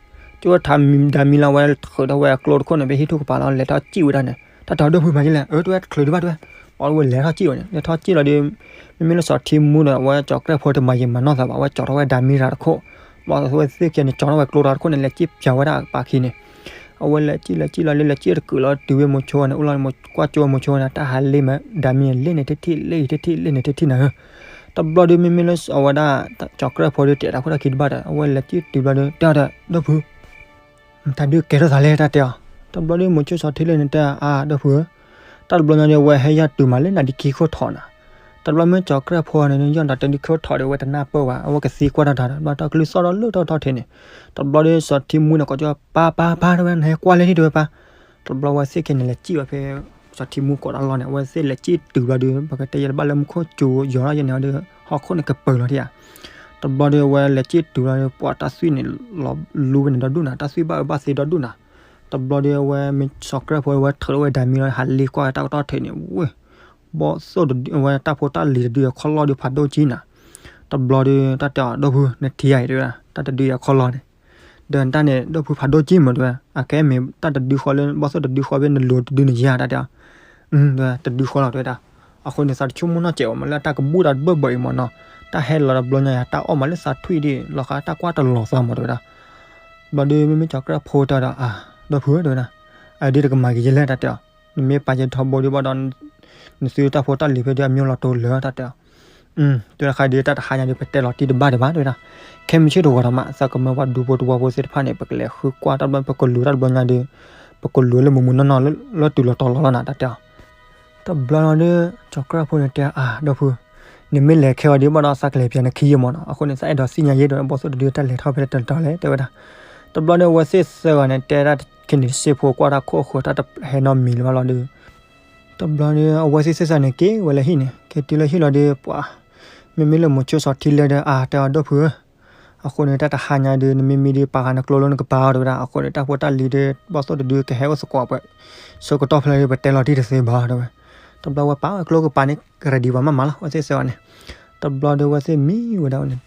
ကၠိထးဒၤမံလီၤ အဝဲထုးထီၣ်ဝဲကျိတခိၣ်န့ၣ် ဖဲဟံၣ်ထူၣ်ကပၤလီၤ လဲၤထီၣ်စံၣ်ဝဲဒၣ်န့ၣ် တၢ်တဲအီၤ ဒီပုၢ်မၤယဲလဲၣ် အၢ တဝဲတချုးဒံးဘၣ်တဝဲ ပှၤဝဲလဲၤထီၣ်စံၣ်ဝဲန့ၣ် လဲၤထီၣ်စံၣ်လီၤဒီး မ့မ့ၢ်လၢစီၤထံမူဒီး အဝဲကၠီၤကြၢၢ်ဖိတမၤယံာ်မၤနီၢ်သးဘၣ် အဝဲကၠီၤထီၣ်ဝဲဒၤမံတၢ်တခိၣ် ဘျီအဝဲသ့ၣ်ခံဂၤန့ၣ် ကၠီၤထီၣ်ဝဲကျိတၢ်တခိၣ်န့ၣ် လဲၤစံၣ်ပၠးဝဲဒၣ်အကပၤခံန့ၣ် အဝဲလဲၤစံၣ်လဲၤစံၣ်လီၤလၢ လဲၤစံၣ်တကုာ်လီၤ တုၤဝဲမိၤဆိန့ၣ် အိၣ်လီၤ ကွၢ်ကၠိဝဲမိၤဆိန့ၣ် တၢ်ဟးလ့မး ဒၤမံန့ၣ် လ့န့ၣ်တထံၣ် လ့အံၤတထံၣ် လ့န့ၣ်တထံၣ်နၤဧၢ တဘျီဒီး မ့မ့ၢ်လၢအဝဲဒၣ် ကၠီၤကြၢၢ်ဖိဒီး တဲတၢ်ခိၣ်တၢ်ခံတဘၣ်ဒီး အဝဲလဲၤစံၣ်တုၤဘျီဒီး တဲအီၤဒီး ဒီပုၢ် တၢ်ဒုးကဲထီၣ်သးလဲၣ် တၢ်တဲအီၤ တဘျီဒီး မိၤဆိစီၤထံလီၤန့ၣ် တဲအီၤ အါ ဒီပုၢ်ဧၢ တၢ်တဘျီညါဒီး အဝဲဟဲယၢ်တုၤမးလၢနၤဒ်ခံခိၣ်ထီၣ်နၤ တဘျီမ့ၢ်ကၠီၤကြၢၢ်ဖိန့ၣ် ယီၢ်နၤတဒုခံခိၣ်ထီၣ်ဒီး အဝဲတနၢ်ပၢၢ်ဘၣ် အဝဲကသံကွၢ်တၢ်တၢ် တဘျီတၢ်ကလုၢ်သီၣ်ဒီးလၢတၢ်ထီၣ်ထံးန့ၣ် တဘျီဒီး စီၤထံမူန့ၣ် ကိးကၠိ ပၢ် ပၢ် ပၢ် တဝဲ နဟဲကွၢ်လၢဟံၣ်တဝဲပၢ် တဘျီဝဲသ့ၣ်ခံန့ၣ် လဲၤစံၣ်ဝဲဖဲ စီၤထံမူကိးတၢ်လီၢ်န့ၣ် အဝဲသ့ၣ်လဲၤစံၣ်တုၤဘျီဒီး ပကတဲယဲၢ်တဘၣ်လၢမူခိၣ်စူၤယီၤထီၣ်ယဲၢ်န့ၣ်ဒီး ဟီၣ်ခိၣ်န့ၣ်ကပၢၤလီၤဒံးဧါ တဘျီဒီး အဝဲလဲၤစံၣ်တုၤလီၤဒီး ပှၤတၢ်သွံၣ်န့ၣ် လီၤလူဝဲန့ၣ်ဒီဒူၣ်နၤ တၢ်သွံၣ်ဘၣ်အၢဘၣ်သီဒီဒူၣ်နၤ တဘျီဒီး အဝဲမ့ၢ်စီၤကြၢၢ်ဖိ အဝဲထုးထီၣ်ဝဲဒၤမံလီၤ ဟးလ့ကွၢ်ဝဲတၢ်ကတီၢ်ထံးန့ၣ် ဝဲ ဘီသိၣ်တဒု အဝဲတၢ်ဖိတၢ်လံၤတဒုအခီၣ်လီၢ်ဒီးဖးဒိၣ်ကံနၤ တဘျီဒီး တၢ်တဲအီၤ ဒီပုၢ် နထံၣ်ဧါအံၤ တဝဲဒၣ် တၢ်တဒုအံၤအခီၣ်လီၢ်န့ၣ် ဒီးနတၢ်န့ၣ် ဒီပုၢ် ဖးဒိၣ်ကံမး တဝဲ အကဲမ့ၢ်တၢ်တဒုဃီလၢ ဘီသိၣ်တဒုဃီဖဲနလူၤတဒုန့ၣ်ယါ တၢ်တဲအီၤ တဒုဃီလီၤ တဝဲဒၣ် အဃိန့ၣ် သးတဆိကမိၣ်နီၢ်စဲးဘၣ်မးလၢတၢ်ကဘူၣ်တၢ်တဘၢၣ်ဘၢၣ်အံၤမးနီၤ တၢ်ဟဲလီၤတဘျီညါယါ တၢ်အီၣ်မးလၢသးထွံၣ်ဒ် လီၤဃးတၢ်ကွၢ်တလီၤသးမး တဝဲဒၣ် ဘျီဒီး မ့မ့ၢ်ကၠီၤကြၢၢ်ဖိတဲဒီး အါ ဒီပုၢ်ဧၢ တဲဝဲဒၣ်, အဒုးတကမၤက့ၤယဲလဲၣ် တၢ်တဲအီၤ, နမ့ၢ်ပာ်ယဲထီဘိဒုးဘၣ်ဒီး နသုတၢ်ဖိတၢ်လံၤဖဲဒုးအမံၤလီၤတိၤလၢာ် တၢ်တဲအီၤ, တဲဝဲဒၣ် တၢ်တဟါညါဒုးပတဲလီၤတံၢ်တဘၣ်ဒံးဘၣ် တဲဝဲဒၣ်, ခဲမုၢ်ဆ့ၣ်တဂီၤဒီးမး သးကမၢပှၤဒူဖိတဝီဖိသ့ၣ်တဖၣ်န့ၣ် ပကလဲၤဃုကွၢ်တၢ်ဘျီ ပကလူၤတၢ်တဘျီညါဒုး ပကလူၤလၢမုၢ်မုၢ်နီၢ်နီၢ်လၢတုၤလီၤတီၤလီၤလီၤနၤ တၢ်တဲအီၤ တဘျီလီၤဒုး ကၠီၤကြၢၢ်ဖိန့ၣ်တဲအီၤ ဒီပုၢ်, နမ့ၢ်လဲၤခဲအံၤဒုးဘၣ်ဒီး သးကလဲၤပျးနခံယဲၢ်မးနီၤ, အဃိန့ၣ် သးအဲၣ်ဒိးသ့ၣ်ညါယဲၢ်ဒီး ဘီၣ်သိၣ်တဒုတၢ်လဲၤထီၣ်ဖဲလဲၣ်တတီၤလဲၣ် တဲဝဲဒၣ်, တဘျီဒုး အဝဲသ့ၣ်သၢဂၤန့ၣ် တဲဒၣ်ခဲန့ၣ်တစ့ဖိ ကွၢ်တၢ်ခိၣ်ဃၢၤ တၢ်တဟဲနီတမံၤလၢၤဘၣ်လီၤဒုး တဘျီဒုး အဝဲသ့ၣ်သၢဂၤန့ၣ် က့ၤဝဲလၢဟံၣ်န့ၣ် က့ၤတုၤလၢဟံၣ်လီၤဒုး ပှၤ မ့မ့ၢ်လၢမိၤဆိစီၤထံလၢဒီး အါ တဲအီၤ ဒီပုၢ်ဧၢ, အဃိန့ၣ် တၢ်တဟါညါဒုး နမ့မ့ၢ်ဒုးပာ်ဃာ်နကျိလၢနကပၤအီၤ တဲဝဲဒၣ်, အဃိန့ၣ် တၢ်ဖိတၢ်လံၤဒုး ဘီၣ်သိၣ်တဒုကဟဲအိၣ်သကိးပှဲၤ ဆၢကတီၢ်ဖဲလဲၣ်ဒုး ပတဲလီၤတံၢ်တသ့ဘၣ် တဲဝဲ, တဘျီဝဲပာ်ဝဲကျိကပၤန့ၣ် ကရၢဒံးပှၤမးမးလီၤ အဝဲသ့ၣ်သၢဂၤန့ၣ်, တဘျီဒုး အဝဲသ့ၣ်မံဝဲဒၣ်န့ၣ်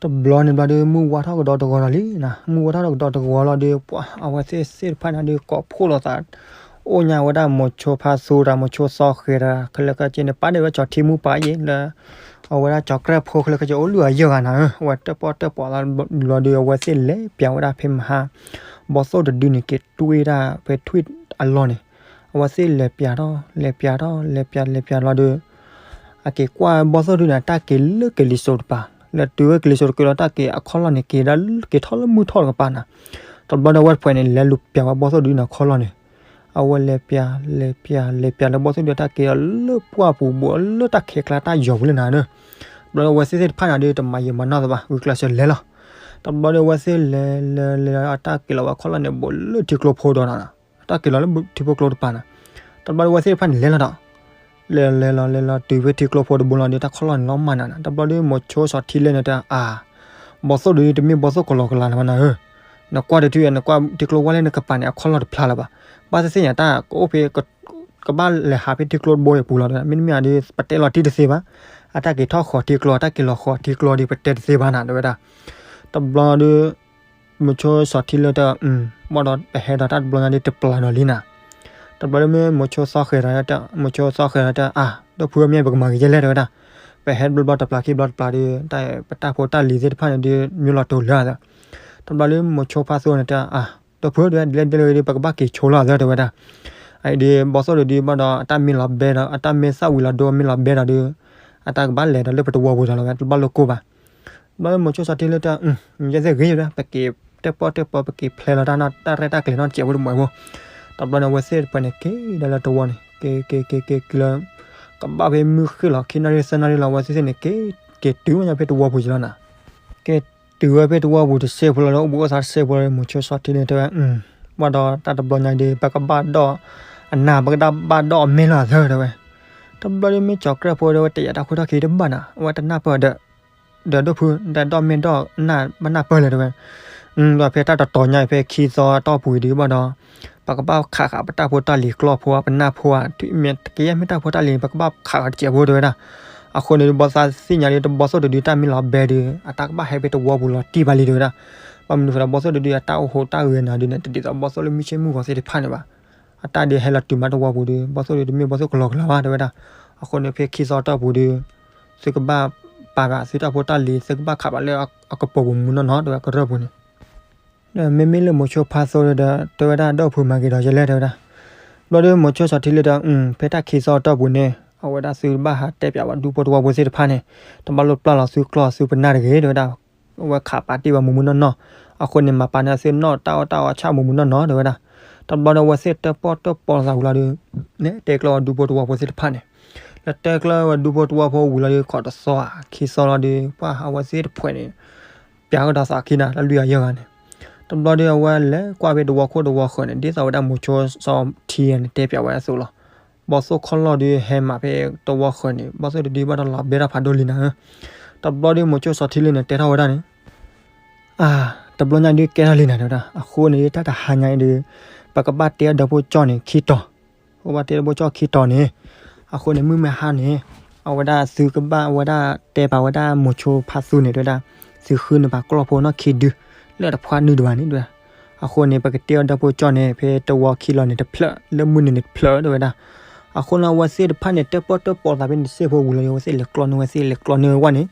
တဘျီန့ၣ်ဘျီဒုး မုၢ်ဝါထီၣ်ကဒီးတဂီၤလီၤလံနၤ, မုၢ်ဝါထီၣ်ကဒီးတဂီၤလီၤဒုး ပှၤ အဝဲသ့ၣ်သ့ၣ်တဖၣ်န့ၣ်ဒုး ကိးဖှိၣ်လိာ်သး အိၣ်ညါဝဲဒၣ်မိၤဆိဖါသူတၢ် မိၤဆိစီဃဲၤတၢ် ခဲလၢာ်ခဲဆ့န့ၣ် ပာ်ဒ့ၣ်ဝဲကၠီၤထံမူပၢ်ယဲၢ်လၢ အဝဲဒၣ်ကၠီၤကြၢၢ်ဖိ ခဲလၢာ်ခဲဆ့အိၣ်လုၢ်အယၢၢ်ဂၤနၤဧၢ, အဝဲတၢၣ်ပီၣ်တၢၣ်ပီၣ်လီၤဒုး အဝဲသ့ၣ်လဲၤပျးဝဲဒၣ်ဖဲမဟါ ဘီၣ်သိၣ်တဒုန့ၣ် က့ၤတွ့ဒၣ်ဖဲထွံၣ်အလီၢ်န့ၣ်, အဝဲသ့ၣ်လဲၤပျးထီၣ် လဲၤပျးထီၣ် လဲၤပျး လဲၤပျးလီၤဒုး အက့ၤကွၢ်ဘီၣ်သိၣ်တဒုန့ၣ် အတၢ်က့ၤလၢကလံၤစိးတပၤ, လဲၤတုၤဝဲကလံၤစိးတက့ၤလီၤ တၢ်က့ၤအခီၣ်လီၢ်န့ၣ် က့ၤဒၣ်က့ၤထီၣ်လၢမုၢ်ထီၣ်တကပၤနၤ, တဘျီဒီးအဝဲတဖှဲးန့ၣ် လဲၤလူၤပျးဝဲဘီၣ်သိၣ်တဒုန့ၣ်အခီၣ်လီၢ်န့ၣ်, အဝဲလဲၤပျး လဲၤပျး လဲၤပျးလၢဘီၣ်သိၣ်တဒုအတၢ်က့ၤဒီးလၢပှၢ်ပူၤဘိးလၢတၢ်ခဲကျါတၢ်ယီၤပူၤလၢနၤဧၢ, တဘျီဒီးအဝဲသ့ၣ်သ့ၣ်တဖၣ်န့ၣ်ဒုး တမၤယံာ်မၤနီၢ်သးဘၣ် ဂုာ်ကျဲးစၢးလဲၤလီၤ, တဘျီဒီးအဝဲသ့ၣ်လဲၤ လဲၤ လဲၤ အတၢ်က့ၤလီၤဝဲအခီၣ်လီၢ်န့ၣ် ဘူးလၢထံကျိဖိဒီးနၤ, အတၢ်က့ၤလီၤလၢထံဖိကျိတပၤနၤ, တဘျီဒီးအဝဲသ့ၣ်တဖၣ်န့ၣ်လဲၤလီၤဒီး လဲၤ လဲၤလီၤ လဲၤလီၤတုၤဖဲထံကျိဖိတဘိလီၤဒီး တၢ်ခီၣ်လီၢ်န့ၣ်လီၤမၢ်နၤနၤ, တဘျီဒီးမိၤဆိစီၤထံလၢန့ၣ်တဲအါ, ဘီၣ်သိၣ်တဒုတမ့ၢ်ဘီၣ်သိၣ်ကလီကလီလၢၤဘၣ်နၤဧၢ, နကွၢ်တထံၣ် နကွၢ်ထံကျိဝဲလဲၣ်နကပၤန့ၣ် အခီၣ်လီၢ်တဖျါလၢၤဘၣ်, ဘၣ်သ့ၣ်သ့ၣ်ညါတၢ်ကအိၣ်ဖဲ ကဘၣ်လဲၤဟးဖဲထံကျိတဘိအံၤအပူၤလီၤ, မ့တမ့ၢ်ဒီး ပတဲလီၤတံၢ်တသ့ဘၣ်, အတၢ်က့ၤထီၣ်ဃီၤထံကျိ အတၢ်က့ၤလီၤဃီၤထံကျိဒီး ပတဲတသ့ဘၣ်နၤ တဲဝဲဒၣ်, တဘျီဒီး မိၤဆိစီၤထံလၢတဲ ဘၣ်ဒီးပဟဲဒီးတၢ်တဘျီညါဒီးတပျၢ်ဒီးလံနၤ, တဘျီဒီးမ့ၢ်မိၤဆိသီဃဲၤဒီး မိၤဆိသီဃဲၤဒီးတဲအါ ဒီပုၢ်ဧၢ မ့ၢ်ပကမၤက့ၤယဲလဲၣ် တဲဝဲဒၣ်, ပဟဲတဘျီတပျၢ်ခံဘျီတပျၢ်ဒီး တၢ်ပတၢ်ဖိတၢ်လံၤသ့ၣ်တဖၣ်န့ၣ်ဒီး မ့ၢ်လီၤတိၤလၢာ်သး, တဘျီဒီးမိၤဆိဖါသိန့ၣ်တဲအါ ဒီပုၢ်ဧၢ ဒ်လဲၣ်ဒ်လဲၣ်ဒီး ပကဘၣ်က့ၤဆိလီၤသး တဲဝဲဒၣ်, အအံၤဒီး ဘီၣ်သိၣ်တဒုဘၣ်ဒီး အတၢ်မ့ၢ်လီၤဘဲဒီး အတၢ်မ့ၢ်သၣ်ဝံၤလီၤဒိမ့ၢ်လီၤဘဲဒီးဒီး အတၢ်ကဘၣ်လဲၤဒီးလၢပတဝီပူၤဒီးလီၤဝဲ တဘၣ်လိာ်ကိၢ်ဘၣ် တဘျီဒီးမိၤဆိစီၤထံလၢတဲ ယဲသ့ၣ်ဂ့ၤဒီး ပက့ၤတၢၣ်ပီၣ်တၢၣ်ပီ ပက့ၤဖျဲလီၤတၢ်နီၢ်တၢ်ရဲၣ်တၢ်ကျဲၤနီၢ်တစဲးဖိတမံၤဖိ, တဘျီန့ၣ် အဝဲသ့ၣ်တဖၣ်န့ၣ် က့ၤဒီးလၢတဝီန့ၣ် က့ၤက့ၤက့ၤက့ၤက့ၤလၢ ကဘၣ်ဖဲမုၢ်ဃ့ၢ်လီၤ ခံနၣ်ရံၣ်သၢနၣ်ရံၣ်လီၤ အဝဲသ့ၣ်သ့ၣ်န့ၣ် က့ၤက့ၤတုၤဝဲညါဖဲတဝီပူၤက့ၤလီၤနၤ, က့ၤတုၤဝဲဖဲတဝီပူၤတစဲးဖိလီၤဒီး အိၣ်ဘူးအိၣ်သးတစဲးဖိလီၤဒီး မိၤဆိစီၤထံန့ၣ်တဲဝဲ ဘၣ်ဒီးတၢ်တဘျီညါဒီး ပကဘၣ်ဒီးအနၢ် ပကဘၣ်ဒီးအမဲာ်လီၤသၢ တဲဝဲ, တဘျီဒီးမ့ၢ်ကၠီၤကြၢၢ်ဖိဒီး အဝဲတယာ်တၢ်ခိၣ်ထီၣ်ခံတဘၣ်နၤ အဝဲတနၢ်ပၢၢ်ဒီး ဒီးဒီပုၢ် တၢ်ဒီးမဲာ်ဒီးနၢ်ဘၣ်နၢ်ပၢၢ်လဲၣ် တဲဝဲ, ဒီးဖဲတၢ်တတီၤညါအံၤ ဖဲခံသီအတီၢ်ပူၤအံၤဒုးဘၣ်ဒီး ပကဘၣ်ခးဃာ်ပတၢ်ဖိတၢ်လံၤကျီၢ်ဖိ ပနၢ်ဖိဧါ မ့ၢ်ကယဲၢ်မ့ၢ်တၢ်ဖိတၢ်လံၤ ပကဘၣ်ခးဃာ်တစဲးဖိ တဲဝဲဒၣ်, အဃိန့ၣ်ဒီး ဘီၣ်သိၣ်သ့ၣ်ညါဒီး တဘီၣ်သိၣ်တဒုတၢ်မ့ၢ်လီၤဘဲဒီး အတၢ်ကဘၣ်ဟဲဖဲတဝီပူၤလီၤတံၢ်ဘၣ်လံ တဲဝဲဒၣ်, ဘၣ်မနုၤဃိဒီး ဘီၣ်သိၣ်တဒုအတၢ်အိၣ်ဟူးတၢ်ဂဲၤနၤဒုးန့ၣ် တဒ်သိးဘီၣ်သိၣ်လၢမုၢ်ဆ့ၣ်မုၢ်ဂီၤသ့ၣ်တဖၣ်န့ၣ်ဘၣ်, အတၢ်ဒုးဟဲလီၤတုၤမးတဝီပူၤဒီး ဘီၣ်သိၣ်ဒုးတမ့ၢ်ဘီၣ်သိၣ်ကလီကလီဘၣ် တဲဝဲဒၣ်, အဃိန့ၣ် ဖဲခံသီတီၢ်ပူၤဒီး သုကဘၣ်ပာ်ဃာ်သုတၢ်ဖိတၢ်လံၤ သုကဘၣ်ခးဘၣ်လၢအကပိာ်ပူၤမုၢ်နီၢ်နီၢ် တဲဝဲကရၢၢ်ပူၤန့ၣ်, ဒီးမ့မ့ၢ်လၢမိၤဆိဖါသိဒီး တဲဝဲဒၣ် ဒီပုၢ်မၤက့ၤဒီးယဲလဲၣ် တဲဝဲဒၣ်, ဘျီဒီးမိၤဆိစီၤထံလၢဒီး ဖဲတၢ်ခံသီတီၢ်ပူၤန့ၣ် အဝဲဒၣ်သုဘၣ်ဟးတဲပျးဝဲဒူဖိတဝီဖိသ့ၣ်တဖၣ်န့ၣ် တဘၣ်လိၣ်ပျၢ်လီၤသုကျီၢ်သုပနၢ်တဂ့ၤ တဲဝဲဒၣ်, အဝဲခးပာ်တ့ၢ်ဝဲမုၢ်မုၢ်နီၢ်နီၢ်, အဃိန့ၣ် မၤပာ်န့ၢ်သုနီၣ်တၢ်အီၣ်တၢ်အီဆၣ်မုၢ်မုၢ်နီၢ်နီၢ် တဲဝဲဒၣ်, တဘျီဒီးအဝဲသ့ၣ်တၢၣ်ပီၣ်တၢၣ်ပီလိာ်သးဝံၤလီၤဒီး နဲတဲကျၢၤဝဲဒူဖိတဝီဖိသ့ၣ်တဖၣ်န့ၣ်, လၢတဲကျၢၤဝဲဒူဖိတဝီဖိဝံၤလီၤဒီး ခီတသီဧါ ခံသီလီၤဒီး ပှၤအဝဲသ့ၣ်တဖှဲးန့ၣ် ပျးကဒီးသးခံနၤ တၢ်လွံၢ်အယဲၢ်ဂၤန့ၣ်, တဘျီဒီးအဝဲလဲၤကွၢ်ဖဲတဝီခိၣ်တဝီဃၢၤန့ၣ် ဒ်သိးဝဲဒၣ်မိၤဆိစီၤထံန့ၣ်တဲပျးဝဲအသိးလီၤ. ဘီၣ်သိၣ်ခီၣ်လီၢ်ဒုးဟဲမးဖဲတဝီဃၢၤန့ၣ် ဘီၣ်သိၣ်တဒုဘၣ်ဒီးလီၤဘဲတၢ်ဖးဒိၣ်လံနၤဧၢ, တဘျီဒီးမိၤဆိစီၤထံလၢန့ၣ် တဲထီၣ်ဝဲဒၣ်န့ၣ် အါ, တဘျီညါဒုးကဲထီၣ်လံနၤ တဲဝဲဒၣ်, အဃိန့ၣ် တၢ်တဟါညါအံၤဒီး ပကဘၣ်တဲအီၤဒီဖိကၠီၣ်န့ၣ် ခံတီၤ, ပကဘၣ်တဲဒီဖိကၠီၣ်ခံတီၤန့ၣ်, အဃိန့ၣ် မုၢ်မ့ၢ်ဟါန့ၣ် အဝဲဒၣ်သုကဘၣ် အဝဲဒၣ်တဲပာ်ဝဲဒၣ်မိၤဆိဖါသူန့ၣ် တဲဝဲဒၣ်, သုဃုန့ၢ်ပှၤကျီၢ်ဖိနီၣ်ခံဒု လၢတဖှါနုာ်တဘၣ်န့ၣ် တဲဝဲဒၣ်, အဃိန့ၣ် ပကတဲအီၤဒီဖိကၠီၣ်န့ၣ် ဖဲတဝီခံလီၤန့ၣ်တဖျၢၣ် လၢမုၢ်နုာ်န့ၣ်တဖျၢၣ် တဲဝဲဒၣ်, အဃိန့ၣ် အဝဲသ့ၣ်တဖၣ်န့ၣ် တၢၣ်ပီၣ်တၢၣ်ပီသးဖဲန့ၣ်တစဲးဖိဝံၤလီၤဒီး အဝဲသ့ၣ်လဲၤကျီန့ၢ်ဝဲသ့ၣ် လဲၤကျီန့ၢ်ဝဲဝဲန့ၣ်,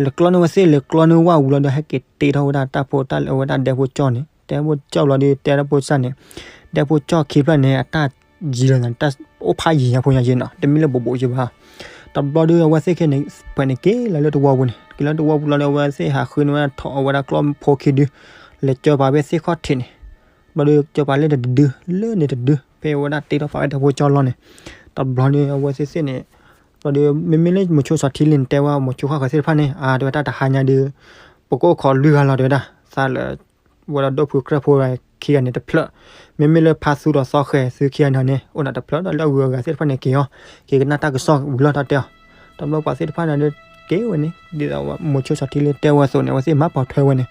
လဲၤကျီန့ၢ်ဝဲသ့ၣ် လဲၤကျီန့ၢ်ဝဲဝံၤလီၤဒီး ဟဲက့ၤတ့ထီၣ်ဝဲဒၣ်တၢ်ဖိတၢ်လၢအဝဲဒၣ်ဒီဖိကၠီၣ်န့ၣ်, တဲဖိကၠီၣ်ဘျီဒီး တဲဖိကၠီၣ်န့ၣ်, တဲဖိကၠီၣ်ခံဖျၢၣ်န့ၣ် အတၢ်ယံၤလီၤန့ၣ် တၢ်အိၣ်ဖးယံၤညါဖိညါယ့နီၤ, တမ့ၢ်လၢဘူးဘူးယ့ဘၣ်. တဘျီဒီး အဝဲသ့ၣ်ခံန့ၣ် ဖဲန့ၣ်က့ၤလီၤလၢတဝီပူၤန့ၣ်, က့ၤလီၤတဝီပူၤလီၤဒီး အဝဲသ့ၣ်ဟးဃုန့ၢ်ဝဲဒၣ်ထိးအဝဲဒၣ်ကျီၢ်ဖိခံဒု, လဲၤကၠီပာ်ဝဲသ့ၣ်ခီၣ်ထံးန့ၣ်, ဘျီဒီး ကၠီပာ်လၢန့ၣ်တဒု လၢန့ၣ်တဒု ဖဲဝဲဒၣ်တ့ထီၣ်ဖးဝဲဒၣ်ဖိကၠီၣ်လီၢ်န့ၣ်, တဘျီဒီး အဝဲသ့ၣ်သ့ၣ်န့ၣ်, ဘျီဒီး မ့မ့ၢ်လၢမိၤဆိစီၤထံလ့န့ၣ် တဲဝဲမိၤဆိခီၣ်ဃၢၤသ့ၣ်တဖၣ်န့ၣ် အါ တဲဝဲတၢ်တဟါညါဒီး ပကအိၣ်ခိးလွံၢ်ဂၤလီၤ တဲဝဲဒၣ်, သးလၢ ဝဲဒီးဒိၣ်ဖုကြၢးဖိခံဂၤန့ၣ်တဖျၢၣ်, မ့မ့ၢ်လၢဖါသူဒီးသီဃဲၤသုခံဂၤန့ၣ်န့ၣ် အိၣ်နၤတဖျၢၣ်ဒီးလၢအဂုၤအဂၤသ့ၣ်တဖၣ်န့ၣ်က့ၤအီၤ, က့ၤကနၣ်တၢ်ကစီၣ်ဝံၤလီၤတၢ်တဲအီၤ. တဘျီပှၤသ့ၣ်တဖၣ်န့ၣ်ဒီး က့ၤဝဲန့ၣ် ဒ်သိးမိၤဆိစီၤထံလ့တဲဝဲအသိးန့ၣ် အဝဲသ့ၣ်မၤပိာ်ထွဲဝဲန့ၣ်,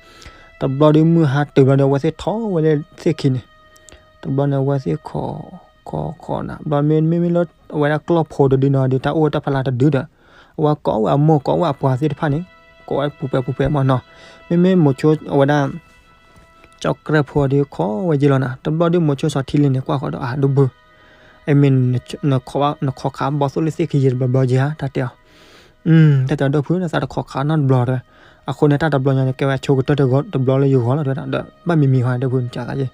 တဘျီဒီးမုၢ်ဟါတုၤဘျီဒီး အဝဲသ့ၣ်ထိးဝဲလၢသ့ၣ်ခံန့ၣ်, တဘျီန့ၣ် အဝဲသ့ၣ်ခိး ခိးခိးနၤ ဘျီမ့မ့ၢ်လၢ အဝဲဒၣ်ကျီၢ်ဖိတဒုနီၤဒီး တၢ်အိၣ်ဝဲတၢ်ဖီလာ်တဒုဒီး အဝဲကိးဝဲအမိၢ်ကိးဝဲအပှၤသ့ၣ်တဖၣ်န့ၣ် ကိးဝဲပူၤပဲာ်ပူၤပဲာ်မးနီၤ, မ့မ့ၢ်မိၤဆိအဝဲဒၣ် ကၠီၣ်ကြၢးဖိဒီးခိးဝဲယ့လီၤနၤ, တဘျီဒီးမိၤဆိစီၤထံလ့န့ၣ် ကွၢ်ဃီဒီး အဒိၣ်ဖု, အမ့ၢ် နခိးခးဘီသိၣ်လၢသ့ၣ်ခံယံၤတဘျီဘျီယ့ဧါ တၢ်တဲအီၤ. တၢ်တဲအီၤဒိၣ်ဖု သးတခိးခးနီတဘျီတဲဝဲ, အဃိန့ၣ် တၢ်တဘျီညါန့ၣ် ကဲဝဲအဆိကတၢၢ်တဂီၤတဘျီလၢယဂီၢ်လီၤ တဲဝဲဒၣ်, ဒီးဘၣ်မံၤမံၤဟီဒိၣ်ဖု နကသးယ့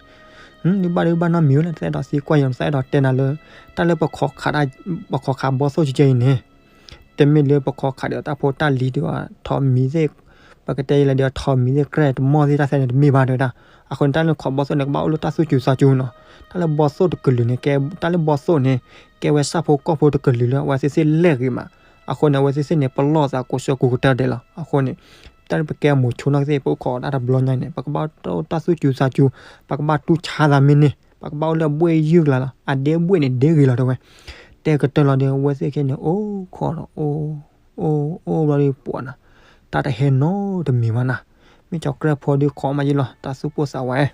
ဒုးဘၣ်ဒုးဘၣ်နီတမံၤဝဲလၢ သးအဲၣ်ဒိးသံကွၢ်ယၤ သးအဲၣ်ဒိးတဲနၤလၢ တၢ်လၢ ပခိးခးဘီသိၣ်ကဲကဲအံၤန့ၣ် တမ့ၢ်လၢပခိးခးဒီးတၢ်ဖိတၢ်လံၤဒီးထိးမံၤသ့ၣ်, ပကတဲယလဲၤဒီးထိးမံၤသ့ၣ် ကြဲၢ်တမီၢ်သ့ၣ်တၢ်သဲန့ၣ်တမ့ၢ်ဘၣ်တဲဝဲဒၣ်. အဃိန့ၣ် တၢ်လၢခိးဘီသိၣ်န့ၣ် ကဘၣ်အိၣ်လၢတၢ်သူၣ်စူၤသးစူၤနီၤ. တၢ်လၢဘီသိၣ်တကလုာ်န့ၣ် ကဲ တၢ်လၢဘီသိၣ်န့ၣ် ကဲဝဲဆၣ်ဖိကီၢ်ဖိတကလုာ်လၢအဝဲသ့ၣ်သ့ၣ်လဲၢ်ဂ့ၤမး. အဃိန့ၣ် အဝဲသ့ၣ်သ့ၣ်န့ၣ် ပလီၢ်သးကိးဆၢကိးကတၢၢ်ဒဲးလီၤ. အဃိန့ၣ် တၢ်လၢပကဲမိၤဆိနီၢ်ကသ့ၣ် ပအိၣ်ခိးတၢ်တဘျီညါန့ၣ် ပကဘၣ်တၢ်သူၣ်စူၤသးစူၤ, ပကဘၣ်တူၢ်ဆါသးမ့ၢ်န့ၣ် ပကဘၣ်အိၣ်လၢအဘှ့ၣ်ယုၢ်ကျါလီၤ. အဒဲဘှ့ၣ်န့ၣ်ဒဲဂ့ၤလီၤတဲဝဲ. တဲကတၢၢ်လီၤဒီး အဝဲသ့ၣ်ခဲန့ၣ် အိၣ်ခိးဒီး အိၣ် အိၣ် အိၣ်ဘျီဒီးပှၤနၤ, တၢ်တဟဲနီတမံၤဘၣ်နၤ. မ့ၢ်ကၠီၣ်ကြၢးဖိဒီးခိးမးယ့လီၤ တၢ်သူၣ်ပိၢ်သးဝး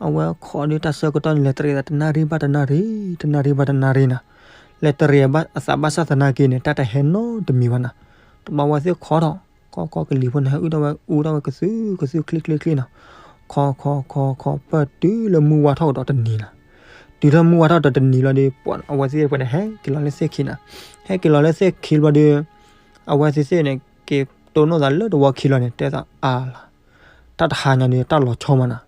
အဝဲခိးဒီးတၢ်ဆၢကတီၢ်န့ၣ် လဲၤတရံးသးတနၣ်ရံၣ်ဘၣ်တနၣ်ရံၣ်, တနၣ်ရံၣ်ဘၣ်တနၣ်ရံၣ်နၤ. လဲၤတရံးအသးဘၣ်ဆၣ်သနာ်က့န့ၣ် တၢ်တဟဲနီတမံၤဘၣ်နၤ. တဘျီဝဲသ့ၣ်ခိးထီၣ် ကီၢ်ကီၢ်ကလံၤဖိန့ၣ် ဟဲအုၣ်ထီၣ်ဝဲ အူထီၣ်ဝဲကသုၣ်ကသုၣ်ချ့ချ့ချ့နီၤ. ခိးခိးခိးခိး ပၢၢ်တုၤလၢမုၢ်ဝါထီၣ်ကဒီးတနံၤလီၤ. တုၤထီၣ်မုၢ်ဝါထီၣ်ဒီးတနံၤလီၤဒီး ပှၤအဝဲသ့ၣ်တဖၣ်န့ၣ် ဟဲက့ၤလီၤလၢသ့ၣ်ခံနၤ. ဟဲက့ၤလီၤလၢသ့ၣ်ခံဘျီဒီး အဝဲသ့ၣ်သ့ၣ်န့ၣ် က့ၤတိၢ်နီၣ်သးလၢတဝီခံလီၤန့ၣ် တဲသးအါလီၤ. တၢ်တဟါညါဒီး တၢ်လီၤဆီမးနၤ,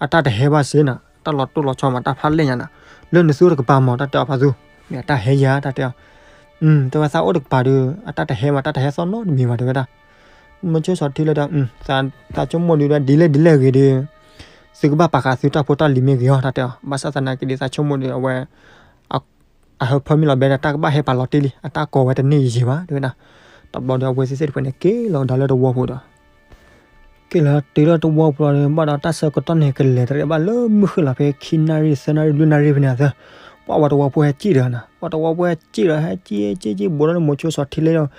အတၢ်တဟဲဘၣ်စ့ၢ်နၤ, တၢ်လီၤတိၢ်လီၤဆီမး တၢ်ဖးလဲၢ်ညါနၤ, လၢနသုတကပၤမး တၢ်တဲအီၤဖါသူ, မ့ၢ်အတၢ်ဟဲယၤ တၢ်တဲအီၤ, တဲဝဲသးအိၣ်တကပၤဒီး အတၢ်တဟဲမး တၢ်တဟဲသီၣ်နီတမံၤဘၣ် တဲဝဲဒၣ်. မိၤဆိစီၤထံလ့ဒီး သးဆိကမိၣ်ဒီး ဒ်လဲၣ်ဒ်လဲၣ်ဂ့ၤဒီး သုကဘၣ်ပာ်ဃာ်သုတၢ်ဖိတၢ်လံၤမ့ၢ်ဂ့ၤအီၤ တၢ်တဲအီၤ, ဘၣ်ဆၣ်သနာ်က့ဒီး သးဆိကမိၣ်ဒီး အဝဲ အဟၢဖၢမ့ၢ်လီၤဘဲဒီး တၢ်ကဘၣ်ဟဲပာ်လီၤတ့ၢ်လံ, အတၢ်ကိးဝဲတန့ၢ်ယံာ်ဘၣ် တဲဝဲဒၣ်. တဘျီဒီး အဝဲသ့ၣ်သ့ၣ်တဖၣ်န့ၣ် က့ၤလီၤကဒါလၢတဝီပူၤဒီး က့ၤလီၤတုၤလၢတဝီပူၤလီၤဒီး ဘၣ်ဒီးတၢ်ဆၢကတီၢ်န့ၣ် ကလဲၤတရံးဘၣ်လၢမုၢ်ဃ့ၢ်လီၤ ဖဲခံနၣ်ရံၣ် သၢနၣ်ရံၣ် လွံၢ်နၣ်ရံၣ်ဖဲန့ၣ်အသး, ပှၤဝဲတဝီဖိဟဲက့ၤဒီးနၤ, ပှၤတဝီဖိဟဲက့ၤဒီး ဟဲက့ၤက့ၤက့ၤ ဘူးဒီးမိၤဆိစီၤထံလ့ဒီး,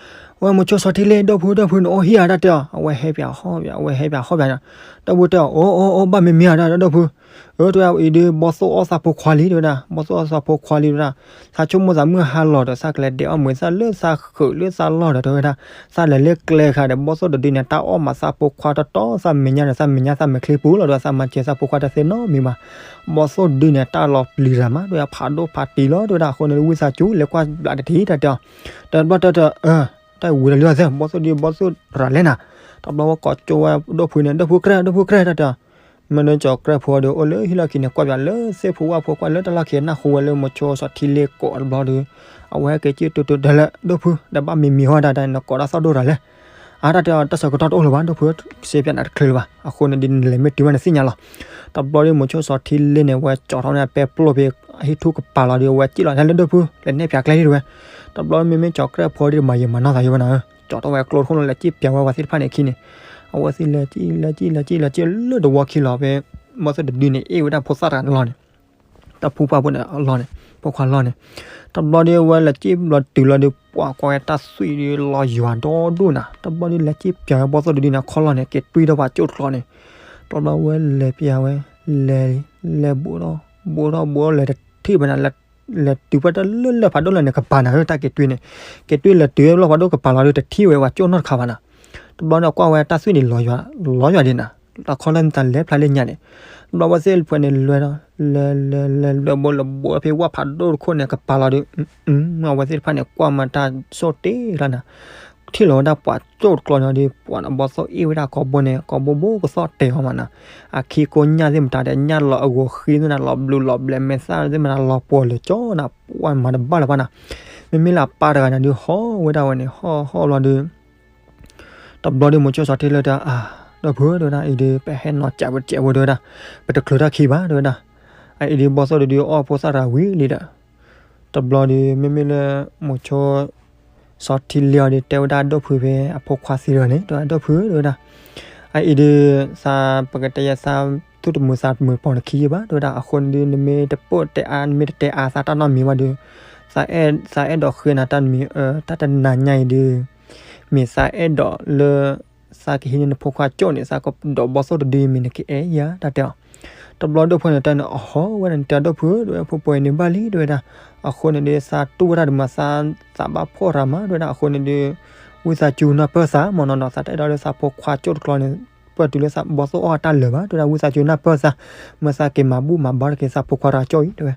ဝဲမိၤဆိစီၤထံလ့ ဒီပုၢ်ဒီပုၢ် နအိၣ်ဟံၣ်ဧါ တၢ်တဲအီၤ, အဝဲဟဲပၠးဟီၣ်ပၠး အဝဲဟဲပၠးဟီၣ်ပၠးန့ၣ်, ဒီပုၢ်တဲအီၤ အိၣ်အိၣ်အိၣ် ဘၣ်မ့မ့ၢ်ဧါ တၢ်ဒီပုၢ် အၢ တဲဝဲဒၣ် အံၤဒုး ဘီသိၣ်အီၣ်သးဖိခွါလံ တဲဝဲဒၣ်, ဘီသိၣ်အီၣ်သးဖိခွါလံ တဲဝဲဒၣ်, သးဆိကမိၣ်သးမုၢ်ဟါလီၤဒီး သးကလဲၤဒဲးအီၣ်မ့ၤသၣ်လၢသးဃုာ်လၢသးလီၢ်ဒီး တဲဝဲဒၣ်, သးလဲၤလၢကျဲခါဒီး ဘီသိၣ်တဒုန့ၣ် တၢ်အီၣ်မးသးဖိခွါတီတီ သးမဲာ်ညါဒီး သးမဲာ်ညါသးမဲာ်ချံပူၤလီၤဒီး သးမၤစၢၤသးဖိခွါတသ့နီတမံၤဘၣ်, ဘီသိၣ်တဒုန့ၣ် တၢ်လီၤပျံၤတၢ်မး တဲဝဲဒၣ် ဖးဒိၣ်ဖးတံၢ်လီၤ တဲဝဲဒၣ်, အဃိန့ၣ် ဝံသးစူၤ လဲၤကွၢ်ဘျးတထံၣ် တၢ်တဲအီၤ, တဘျီတၢ်တၢ် တၢ်ဝံၤလီၤလံအသး ဘီသိၣ်ဒုး ဘီသိၣ်ရၤလဲၣ်နၤ, တဘျီဝဲကိးကၠိဝဲ ဒီပုၢ်န့ၣ် ဒီပုၢ်ကြၢး ဒီပုၢ်ကြၢး တၢ်တဲအီၤ, မ့ၢ်ဒီးကၠီၣ်ကြၢးဖိဒီး အိၣ်လၢဟံၣ်လီၢ်ခံန့ၣ် ကွၢ်ပၠးလၢသ့ၣ်ဖိဝၣ်ဖိ ကွၢ်လၢတၢ်လီၢ်ခံ နၢ်ဟူဝဲလၢမိၤဆိစီၤထံလ့ကိးတဘျီဒီး အဝဲဟဲက့ၤက့ၤတုၤတုၤဒၢလၢ ဒီပုၢ် ဒီးဘၣ်မံမံၤဟီဒၣ်တၢ် နကိးတၢ်သီၣ်ဒိၣ်ရၤလဲၣ်, အါ တၢ်တဲအီၤ တၢ်ဆၢကတီၢ်တအိၣ်လၢၤဘၣ် ဒီပုၢ် စ့ပၠးနၤတချုးလၢၤဘၣ်, အဃိန့ၣ်ဒ်နလဲၤမ့ၢ်တုၤဘၣ် နသ့ၣ်ညါလီၤ. တဘျီဒီး မိၤဆိစီၤထံလ့န့ၣ် ဝဲကၠီထီၣ်န့ၢ်ပဲပျိၢ်ဖဲ ဟံၣ်ထူၣ်ကပၤလီၤဒီး ဝဲက့ၤလီၤ ဟဲလၢဒီပုၢ် လဲၤနဲၣ်ပၠးကျဲလံ တဲဝဲ, တဘျီမ့မ့ၢ်ကၠီၣ်ကြၢးဖိဒီး မၤယံာ်မၤနီၢ်သးယိဝဲနၤဧၢ, ကၠီထီၣ်ဝဲကျိတခိၣ်လီၤ လဲၤက့ၤပၠးဝဲပှၤသ့ၣ်တဖၣ်န့ၣ်အခံန့ၣ်, အဝဲသ့ၣ်လဲၤက့ၤ လဲၤက့ၤ လဲၤက့ၤ လဲၤက့ၤလၢတဝီခံလီၤဖဲ ဘီသိၣ်တဒုန့ၣ် အ့ၣ်ဝဲဒၣ်ဖိသၣ်တဂၤန့ၣ်လီၤန့ၣ်, တၢ်ဖူပှၢ်ဖိန့ၣ်အလီၢ်န့ၣ် ဖိခွါလီၢ်န့ၣ်, တဘျီဒီး အဝဲလဲၤက့ၤဘျီတုၤလီၤဒီး ပှၤကွၢ်ဝဲတၢ်သွံၣ်ဒီး လီၤယွၤဒီဒိၣ်နၤ, တဘျီဒီး လဲၤက့ၤပၠးဝဲဘီသိၣ်တဒုန့ၣ် အခီၣ်လီၢ်န့ၣ် က့ၤတွံၢ်ထီၣ်ပှၤကၠိတကျီန့ၣ်, တဘျီဝဲလဲၤပၠးဝဲ လဲၤ လဲၤဘူးထီၣ် ဘူးထီၣ်ဘူးထီၣ် လဲၤတထံၣ်ဘၣ်နၤ လဲၤတုၤဖဲတၢ်လၢလၢၢ်ဖးဒိၣ်လၢန့ၣ် ကပၤနၤဧၢ တၢ်က့ၤတွံၢ်န့ၣ်, က့ၤတွံၢ်လဲၤတုၤလၢလၢၢ်ဖးဒိၣ်ကပၤလီၤဒီး တထံၣ်ဝဲပှၤကၠိနီတခါဘၣ်နၤ, တဘျီန့ၣ် ကွၢ်ဝဲတၢ်သွံၣ်န့ၣ် လီၤယွၤ လီၤယွၤဒံးနၤ, အခီၣ်လီၢ်န့ၣ် တၢ်လဲၤဖျါလၢညါန့ၣ်, တဘျီဝဲသ့ၣ်တဖၣ်န့ၣ် လဲၤဒီး လဲၤ လဲၤ လဲၤ လဲၤဘူး လဲၤဘူး ဖဲဝၣ်ဖးဒိၣ်တခိၣ်န့ၣ် ကပၤလီၤဒီး အဝဲသ့ၣ်တဖၣ်န့ၣ် ကွၢ်မၤတၢ်ဆိၣ်တ့ၢ်လီၤနၤ, ထံၣ်လီၤဝဲဒၣ်ပှၤကၠိၣ်တကျီန့ၣ်ဒီး ပှၤန့ၣ်ဘီၣ်သိၣ်အ့ၣ်ဝဲဒၣ်ကိာ်ဘိန့ၣ် ကိာ်ဘိဘိကသီၣ်တဲာ်အီၤမးနီၤ, အခံကိးညၣ်သ့ၣ်မတၤဒီး ညၣ်လီၤအဂီၤဃံသ့ၣ်မတၤ လီၤဘျုးလီၤဘျဲး မဲာ်သၣ်သ့ၣ်မတၤလီၤပှီၤလၢာ်ကၠီနၤ ပှၤမၤတဘၣ်လၢၤဘၣ်နီၤ, မ့မ့ၢ်လၢအပၢ်တဂၤန့ၣ်ဒီး ဟီၣ်ဝဲဒၣ်ဝဲန့ၣ် ဟီၣ်ဟီၣ်ဘျီဒီး တဘျီဒီး မိၤဆိစီၤထံလၢတဲ အၢ ဒီပုၢ်ဧၢ တဲဝဲဒၣ် အံၤဒီး ပဟဲနီၢ်ကးပကဲဝဲ တဲဝဲဒၣ်, ပတချုးထီၣ်ခံဘၣ် တဲဝဲဒၣ်, အအံၤဒီး ဘီၣ်သိၣ်တဒုအီၣ်ဖိသၣ်တဂၤဝံၤလံဒီး တဘျီဒီး မ့မ့ၢ်လၢ မိၤဆိ စီၤထံလ့အီၤဒီး တဲဝဲဒၣ် ဒီပုၢ်ဖဲ အဖိခွါသံတဂၤန့ၣ် တဲဝဲဒၣ် ဒီပုၢ်ဧၢ တဲဝဲဒၣ်, အအံၤဒီး သးပကတဲယဲ သးသူၣ်တမုာ်သးတမုာ်ပီၤနခံယဲဘၣ် တဲဝဲဒၣ်, အဃိန့ၣ်ဒီး နမ့ၢ်တပိာ်တဲအါ နမ့ၢ်တတဲအါသးတၢ်နီတမံၤဘၣ်ဒီး သးအဲၣ်ဒိးဃ့နၤတၢ်တမံၤ တၢ်တနၤညါအံၤဒီး မ့ၢ်သးအဲၣ်ဒိးလၢ သးကဟံးန့ၢ်နဖိခွါကၠိၣ်န့ၣ် သးကဒိးဘီၣ်သိၣ်တဒုအံၤမ့ၢ်နကအဲၣ်ယၤ တၢ်တဲအီၤ, တဘျီဒီပုၢ်ဖဲန့ၣ်တဲန့ၣ် အဟီၣ်ဝဲဒၣ်န့ၣ် တဲဒီပုၢ်ဧၢ တဲဝဲ ဖိပှဲၤအံၤန့ၣ်ဘၣ်လံ တဲဝဲဒၣ်, အဃိန့ၣ်ဒီး သးတူၢ်ဝဲဒၣ်တမံၤ သးသးဘၣ်ဖှီၣ်ရၤမး တဲဝဲဒၣ်, အဃိန့ၣ်ဒီး ဝံသးစူၤနၢ်ပၢၢ်သး မ့ၢ်နီၤနီၤ သးတအဲၣ်ဒိးလၢသးဖိခွါကၠိၣ်တကျီန့ၣ် ပၢၢ်တုၤလၢသးဘီၣ်သိၣ်အီၣ်တၢ်လၢာ်ဘၣ် တဲဝဲဒၣ်, ဝံသးစူၤနၢ်ပၢၢ်သး မ့ၢ်သးက့ၤမၤဘူၣ်မၤဘါတက့ၤသးဖိခွါတဂၤကၠိၣ်အံၤ တဲဝဲ,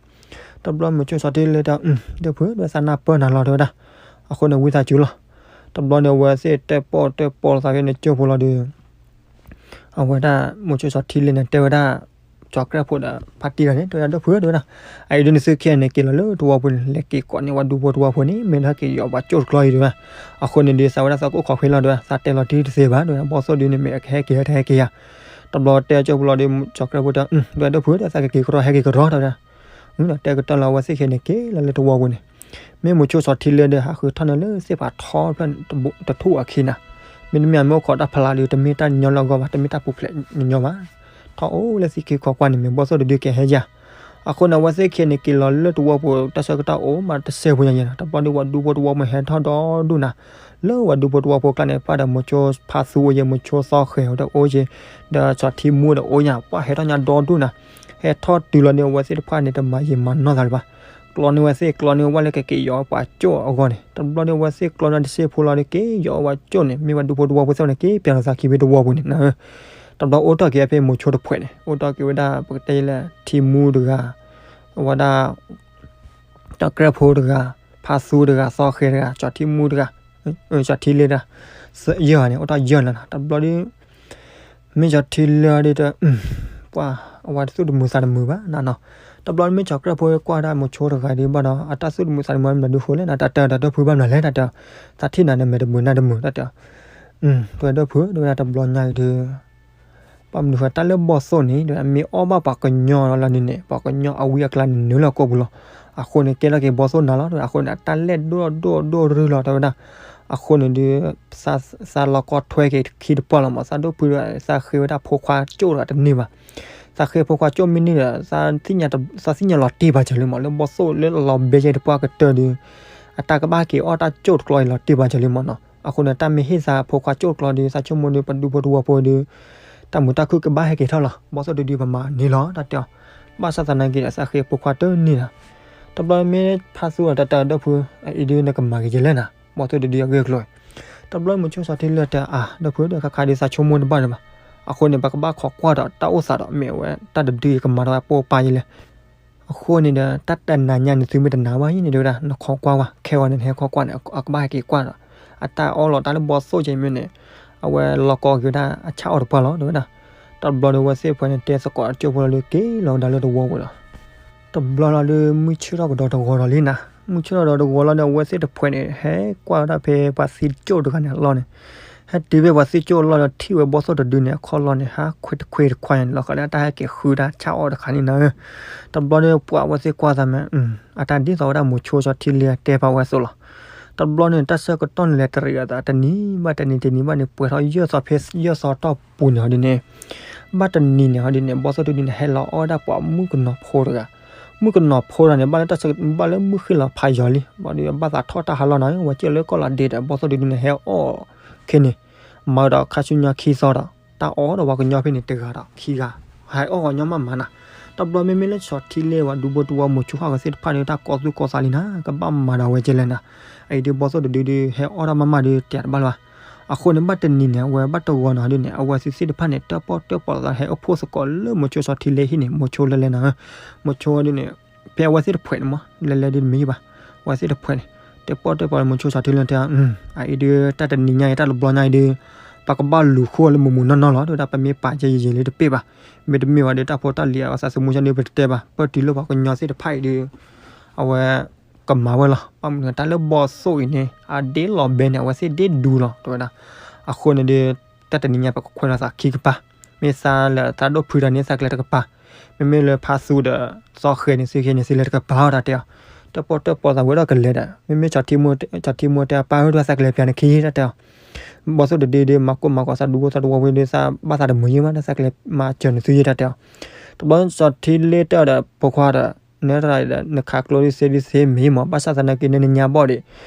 တဘျီမိၤဆိစီၤထံလ့တဲ ဒီပုၢ်ဧၢ တဲဝဲ သးနၢ်ပၢၢ်နၤလီၤ တဲဝဲဒၣ်, အဃိန့ၣ်ဝံသးစူၤလီၤ, တဘျီန့ၣ် အဝဲသ့ၣ်တဲပိာ်တဲပိာ်သးဖဲန့ၣ်ကၠိၢ်ဖိလီၤဒီး အဝဲဒၣ် မိၤဆိစီၤထံလ့န့ၣ် တဲဝဲဒၣ် ကၠီၤကြဲးဖိဒီးဖါတံၢ်တဂၤန့ၣ် တဲဝဲဒၣ် ဒီပုၢ်ဧၢ တဲဝဲဒၣ်, အအံၤဒုးနသုခံဂၤန့ၣ် က့ၤလီၤလၢတဝီပူၤန့ၣ် လဲၤက့ၤကိးန့ၢ်ဝဲဒူဖိတဝီဖိန့ၣ် မ့ၢ်လၢဟဲက့ၤယီၤပှၤကၠိၣ်တကျီအံၤ တဲဝဲ, အဃိန့ၣ်ဒီး သးဝဲဒၣ်သးကအိၣ်ခိးဃ့လီၤ တဲဝဲ, သးတဲလီၤတံၢ်တသ့ဘၣ် တဲဝဲဒၣ်, ဘီၣ်သိၣ်ဒုန့ၣ်မ့ၢ်ကဟဲက့ၤဟဲတဟဲက့ၤယၤ, တဘျီတဲကၠိၢ်ဖိလီၤဒီး ကၠီၤကြဲးဖိတဲ ဒီပုၢ်ဧၢ တဲဝဲ သးကက့ၤကရီဟဲက့ၤကရီ တဲဝဲဒၣ်, တဲကတၢၢ်လီၤ အဝဲသ့ၣ်ခံဂၤန့ၣ် က့ၤလီၤလၢတဝီပူၤန့ၣ် မ့ၢ်မိၤဆိစီၤထံလ့ဒီး ဟးဃုထီၣ်န့ၣ်လၢသ့ၣ်ဖးထီဖျၢၣ်တထူၣ်အခံန့ၣ်, မ့တမ့ၢ်မ့ၢ်အိၣ်ခိးတၢ်ဖီလာ်ဒီး တမ့ၢ်တၢ်ညီလၢအဂီၢ်ဘၣ် တမ့ၢ်တၢ်ပူၤဖျဲးညီညီဘၣ်, ထီၣ်အိၣ်လၢသံခံခီကွၢ်န့ၣ် မ့ၢ်ဘီၣ်သိၣ်တဒုက့ၤဟဲယၤ, အဃိန့ၣ် အဝဲသ့ၣ်ခံဂၤန့ၣ် က့ၤလီၤလၢတဝီပူၤ တၢ်ဆၢကတီၢ်အိၣ်မးတစဲးဖိညါယဲနီၤ, တဘျီဒီး ပှၤဒူဖိတဝီပူၤဟဲထီၣ်ဒီဒူၣ်နၤ, လၢပှၤဒူဖိတဝီဖိကျါန့ၣ် ပှၤဒီးမိၤဆိဖါသူအိၣ်ယဲ မိၤဆိသီဃဲၤအိၣ်ဒီးအိၣ်ယဲ, ဒီးစီၤထံမူဒီးအိၣ်ညါ ပှၤဟဲထီၣ်ညါဒီဒူၣ်နၤ, ဟဲထီၣ်တုၤလီၤဒီး အဝဲသ့ၣ်တဖၣ်န့ၣ် တမၤယံာ်မၤနီၢ်သးလၢၤဘၣ်, ကျီန့ၢ်ဝဲသ့ၣ် ကျီန့ၢ်ဝဲလၢကက့ၤယီၤပှၤကၠိၣ်အဂီၢ်န့ၣ်, တဘျီဒီး အဝဲသ့ၣ်ကျီန့ၢ်တစဲးဖိလီၤဒီး က့ၤယီၤပှၤကၠိၣ်န့ၣ် မ့ၢ်ပှၤဒူဖိတဝီဖိသ့ၣ်န့ၣ် က့ၤပျးလီၤသးခံဖဲတဝီပူၤန့ၣ်နၤ, တဘျီအိၣ်ထီၣ်က့ၤဖဲမိၤဆိတဖှဲးန့ၣ် အိၣ်ထီၣ်က့ၤဝဲဒၣ် ပကတဲလၢ ထံမူတဂၤ, အဝဲဒၣ် တၢ်ကြဲးဖိတဂၤ, ဖါသူတဂၤ, သီဃဲၤတဂၤ, စီၤထံမူတဂၤ, စီၤထံလ့တဂၤ, ယဲၢ်ဂၤန့ၣ် အိၣ်ထီၣ်ယဲၢ်လီၤနီၤ, တဘျီဒီး မ့ၢ်စီၤထံလ့ဒီး ပှၤအဝဲတသူၣ်တမုာ်သးတမုာ်ဘၣ်နၤနီၤ, တဘျီမ့ၢ်စီၤကြဲးဖိ ကွၢ်ဒၣ်မိၤဆိတဂၤဒီးဘၣ်ဒီး အတၢ်သူၣ်တမုာ်သးတမုာ်မနုၤဒုဃိလဲၣ်နၤ, တၢ်တဲဒီး ဒီပုၢ်ဘၣ်မနုၤလဲၣ် တၢ်တဲ, သးထံၣ်နၤန့ၣ် မဲာ်တမုာ်နၢ်တမုာ် တၢ်တဲ, တဲဒီပုၢ် တဲဝဲဒၣ် တဘျီညါအံၤဒီး ဘၣ်မနုၤဃိ တၢ်လၢဘီၣ်သိၣ်န့ၣ် တဲဝဲဒၣ် မ့ၢ်အီၣ်ဘၣ်ပှၤကညီလီၤန့ၣ်န့ၣ် ပှၤကညီအဝံအကျါန့ၣ် နုာ်လီၤကိာ်ပူၤလီၤ, အဃိန့ၣ် ကဲထီၣ်က့ၤဘီၣ်သိၣ်နၤလီၤ တဲဝဲဒၣ်, အဃိန့ၣ် အတၢ်လဲၣ်ဒိၣ်ဒိၣ်ဒိၣ်ရူၢ်လီၤ တဲဝဲဒၣ်, အဃိန့ၣ်ဒီး သးလီၤကီထွဲက့ၤခံတပှၢ်လီၤမး, သးဒိၣ်ဖုဒီး သးဃ့ဝဲဒၣ်ဖိခွါကၠိၣ်ဒီးတန့ၢ်ဘၣ်, သးဃ့ဖိခွါကၠိၣ်မ့ၢ်န့ၢ်ဒီး သးသ့ၣ်ညါလီၤတ့ၢ်ဘၣ်စၢၤလံမး လၢဘီၣ်သိၣ်လၢလီၤဘဲယဲၢ်တပှၢ်ကတၢၢ်ဒီး အတၢ်ကဘၣ်က့ၤအီၣ်တၢ်ကၠိၣ်တကျီအံၤလီၤတ့ၢ်ဘၣ်စၢၤလံမးနီၤ, အဃိန့ၣ် တၢ်မ့ၢ်ဟ့ၣ်သးဖိခွါကၠိၣ်တကျီဒီး သးဆိကမိၣ်ဒီး ပှၤဒူဖိတဝီဖိဒီး တၢ်မုာ်တၢ်ခုၣ်ကဘၣ်ဟဲက့ၤထီၣ်လီၤ, ဘီၣ်သိၣ်တဒုပမၤန့ၢ်လီၤ တၢ်တဲအီၤ, ဘၣ်ဆၣ်သနာ်က့ဒီး သးဃ့ဖိခွါတန့ၢ်လီၤ, တဘျီမ့ၢ်ဖါသူဒီး တၢ်တဲဒီပုၢ် အအံၤဒုးနကမၤက့ၤယဲလဲၣ်နၤ, ဘီၣ်သိၣ်တဒုအဂ့ၢ်အကျိၤ တဘျီမိၤဆိစီၤထံလ့တဲ အၢ ဒီပုၢ်ဒီး ခါခါဒုးသးဆိကမိၣ်တဘၣ်န့ၣ်ဘၣ်, အဃိန့ၣ် ပကဘၣ်ခိးကွၢ်ဒီးတၢ်အိၣ်သးဒီး မ့ၢ်အဝဲတၢ်တဒုအံၤကမၤထီၣ်ဝဲပိာ်ပၢ်ယဲလဲၣ်, အဃိန့ၣ်ဒီး တၢ်တနၤညါန့ၣ် သုမ့ၢ်တနာ်ဘၣ်အံၤန့ၣ် တဲဝဲဒၣ် နခိးကွၢ်ဝဲ ခဲဂီၤန့ၣ် နဟဲခိးကွၢ်န့ၣ် အကဘၣ်ဟဲက့ၤကွၢ်ဒီး အတၢ်အီၣ်လီၤတၢ်လၢဘီၣ်သိၣ်က့ၤမ့ၢ်န့ၣ် အဝဲလီၤကီက့ၤဝဲဒၣ်အဆၣ်အီၣ်တပှၢ်လီၤ တဲဝဲဒၣ်, တဘျီဒီးအဝဲသ့ၣ်တဖၣ်န့ၣ် တဲသကိးကၠိဖိလီၤဒီး က့ၤလီၤဝဲဒၣ်လၢတဝီပူၤလီၤ. တဘျီလီၤဒီး မုၢ်ဆ့ၣ်ထီၣ်ကဒီးတဂီၤဒီးလံနၤ, မုၢ်ဆ့ၣ်ထီၣ်ဒီးတဂီၤလီၤဒီး အဝဲသ့ၣ်တဖှဲးန့ၣ် ဟဲကွၢ်ဝဲဒၣ်ဖဲပှၤသံကၠိၣ်တဂၤန့ၣ်အလီၢ်န့ၣ်, ဟဲတုၤဖဲပှၤသံကၠိၣ်အလီၢ်ဒီး ထံၣ်ဝဲဘီၣ်သိၣ်တဒုန့ၣ် အခီၣ်လီၢ်န့ၣ် ဟးခွဲးတခွဲးတခွဲးန့ၣ် လီၤဃာ်လၢအတၢ်ဟဲက့ၤဃုတၢ်ဆၣ်အီၣ်တခါန့ၣ်နၤဧၢ, တဘျီဒီးပှၤအဝဲသ့ၣ်ကွၢ်သးမး အတၢ်ဒ်သိးဝဲဒၣ်မိၤဆိစီၤထံလ့တဲပာ်ဝဲအသိးလီၤ. တဘျီန့ၣ် တၢ်ဆၢကတီၢ်န့ၣ်လဲၤတရံးအသး တနံၤဘၣ်တနံၤ တနံၤဘၣ်နံၤ ပှဲၤထီၣ်ယဲၢ်သီဖဲယဲၢ်သီတီၢ်ပူၤန့ၣ်ဟီဒ်န့ၣ်, ဘၣ်တနံၤန့ၣ်ဟီဒ်န့ၣ် ဘီၣ်သိၣ်တဒုန့ၣ် ဟဲလီၤအီၣ်ဝဲဒၣ်ပှၤမုၣ်ကနီၤဖိတဂၤ, မုၣ်ကနီၤဖိတဂၤန့ၣ် ဘၣ်လၢတၢ်ဆၢ ဘၣ်လၢမုၢ်ဃ့ၢ်လီၤဖးယီၤလံ, ဘၣ်ဒီးဘၣ်သးထီၣ်တၢ်ဟးလီၢ်နၤ ဝဲကၠ့ၣ်လၢကီၢ်လီၤဒ့ဒီး ဘီၣ်သိၣ်တဒုန့ၣ် ဟဲအီၣ်ခဲန့ၣ်, မၤဒီးခါဆူညါခံသီဒီး တၢ်အီၣ်ဒီးပှၤကညီဖဲန့ၣ်တဂၤဒီးခံဂၤ, ဟဲအီၣ်ပှၤကညီမးမးနၤ, တဘျီမ့မ့ၢ်လၢစီၤထံလ့ဝဲ ဒူဖိတဝီမိၤဆိဟီၣ်ကသ့ၣ်တဖၣ်န့ၣ် တၢ်ကီသူၣ်ကီသးလံနၤ ကဘၣ်မၤဒီးဝဲကဲလဲၣ်နၤ, အအံၤဒုးဘီၣ်သိၣ်တဒုဒုး ဟဲအီၣ်တၢ်မးမးဒုး တဲတဘၣ်လၢၤဘၣ်, အဃိန့ၣ် ဘၣ်တနံၤန့ၣ် အဝဲဘၣ်တဂီၤန့ၣ်ဟီဒ်န့ၣ် အဝဲသ့ၣ်တဖၣ်န့ၣ် တၢၣ်ပီၣ်တၢၣ်ပီၣ်သး ဟဲအိၣ်ဖှိၣ်သကိးလၢမိၤဆိစီၤထံလ့ဟံၣ်န့ၣ် မိၤဆိလဲၤလဲၤနၤဧၢ, မိၤဆိဒ်န့ၣ် ဖဲအဝဲသ့ၣ်တဖှဲးန့ၣ်မး လဲၤလဲၤဒ်တမ့ၢ်ဘၣ်, အဝဲသ့ၣ်တဖှဲးန့ၣ် တဲပီၣ်တဲပီၣ်လၢမိၤဆိစီၤထံလ့တဲ, အအံၤဒုး တၢ်တနံၤညါအံၤ တၢ်တဘျီညါအံၤဒုး ပကဘၣ်လူၤဃိလၢမုာ်မုာ်နီၢ်နီၢ်လီၤ တဲဝဲဒၣ်, ပမ့ၢ်ပာ်ကဲယံာ်ယံာ်လၢတပ့ၢ်ဘၣ်, မ့တမ့ၢ်ဘၣ်ဒီး တၢ်ဖိတၢ်လံၤအသးသမူဆၢန့ၣ် ပတတဲဘၣ်, ပၢၢ်တုၤလၢပှၤကညီသ့ၣ်တဖၣ်အံၤဒုး အဝဲ ကမၤဝဲလီၤ. ဘၣ်မနုၤတၢ်လၢဘီၣ်သိၣ်အံၤန့ၣ် အဒ့လီၤဘဲန့ၣ် အဝဲသ့ၣ်ဒ့ဒူလီၤ တဲဝဲဒၣ်. အဃိန့ၣ်ဒီး တၢ်တနံၤညါပကခွဲးလီၤသးခံကပၤ, မ့ၢ်သးလၢသးဒိၣ်ဖုတၢ်န့ၣ် သးကလဲၤတကပၤ, မ့မ့ၢ်လၢဖါသူဒီးသီဃဲန့ၣ် သ့ၣ်ဃဲန့ၣ် သ့ၣ်လဲၤတကပၤအီၤ တၢ်တဲအီၤ. တၢၣ်ပီၣ်တၢၣ်ပီၣ်သးဝဲဒီးကလဲၤဒီး မ့မ့ၢ်စီၤထံမူတဲအပၢ်ဧၢ တဲဝဲသးကလဲၤပၠးန့ၣ်ခံ တၢ်တဲအီၤ. ဘီၣ်သိၣ်တဒုဒီး မၤကိၢ်မၤဂီၤသးဒူဖိသးဒူဖိဝံၤဒီး သးဘၣ်သးတမုာ်ယံၤမး တၢ်သးကလဲၤမၤစၢၤန့ၣ်သုယံၤ တၢ်တဲအီၤ. တဘျီစီၤထံလ့တဲအီၤဒီး ဖိခွါဒီး နဲတရၣ်ဒီး နခးကျိဒုးသ့ဒုးသ့မ့ၢ်မး ဘၣ်ဆၣ်သနာ်က့န့ၣ် နညါဘီၣ်ဒီး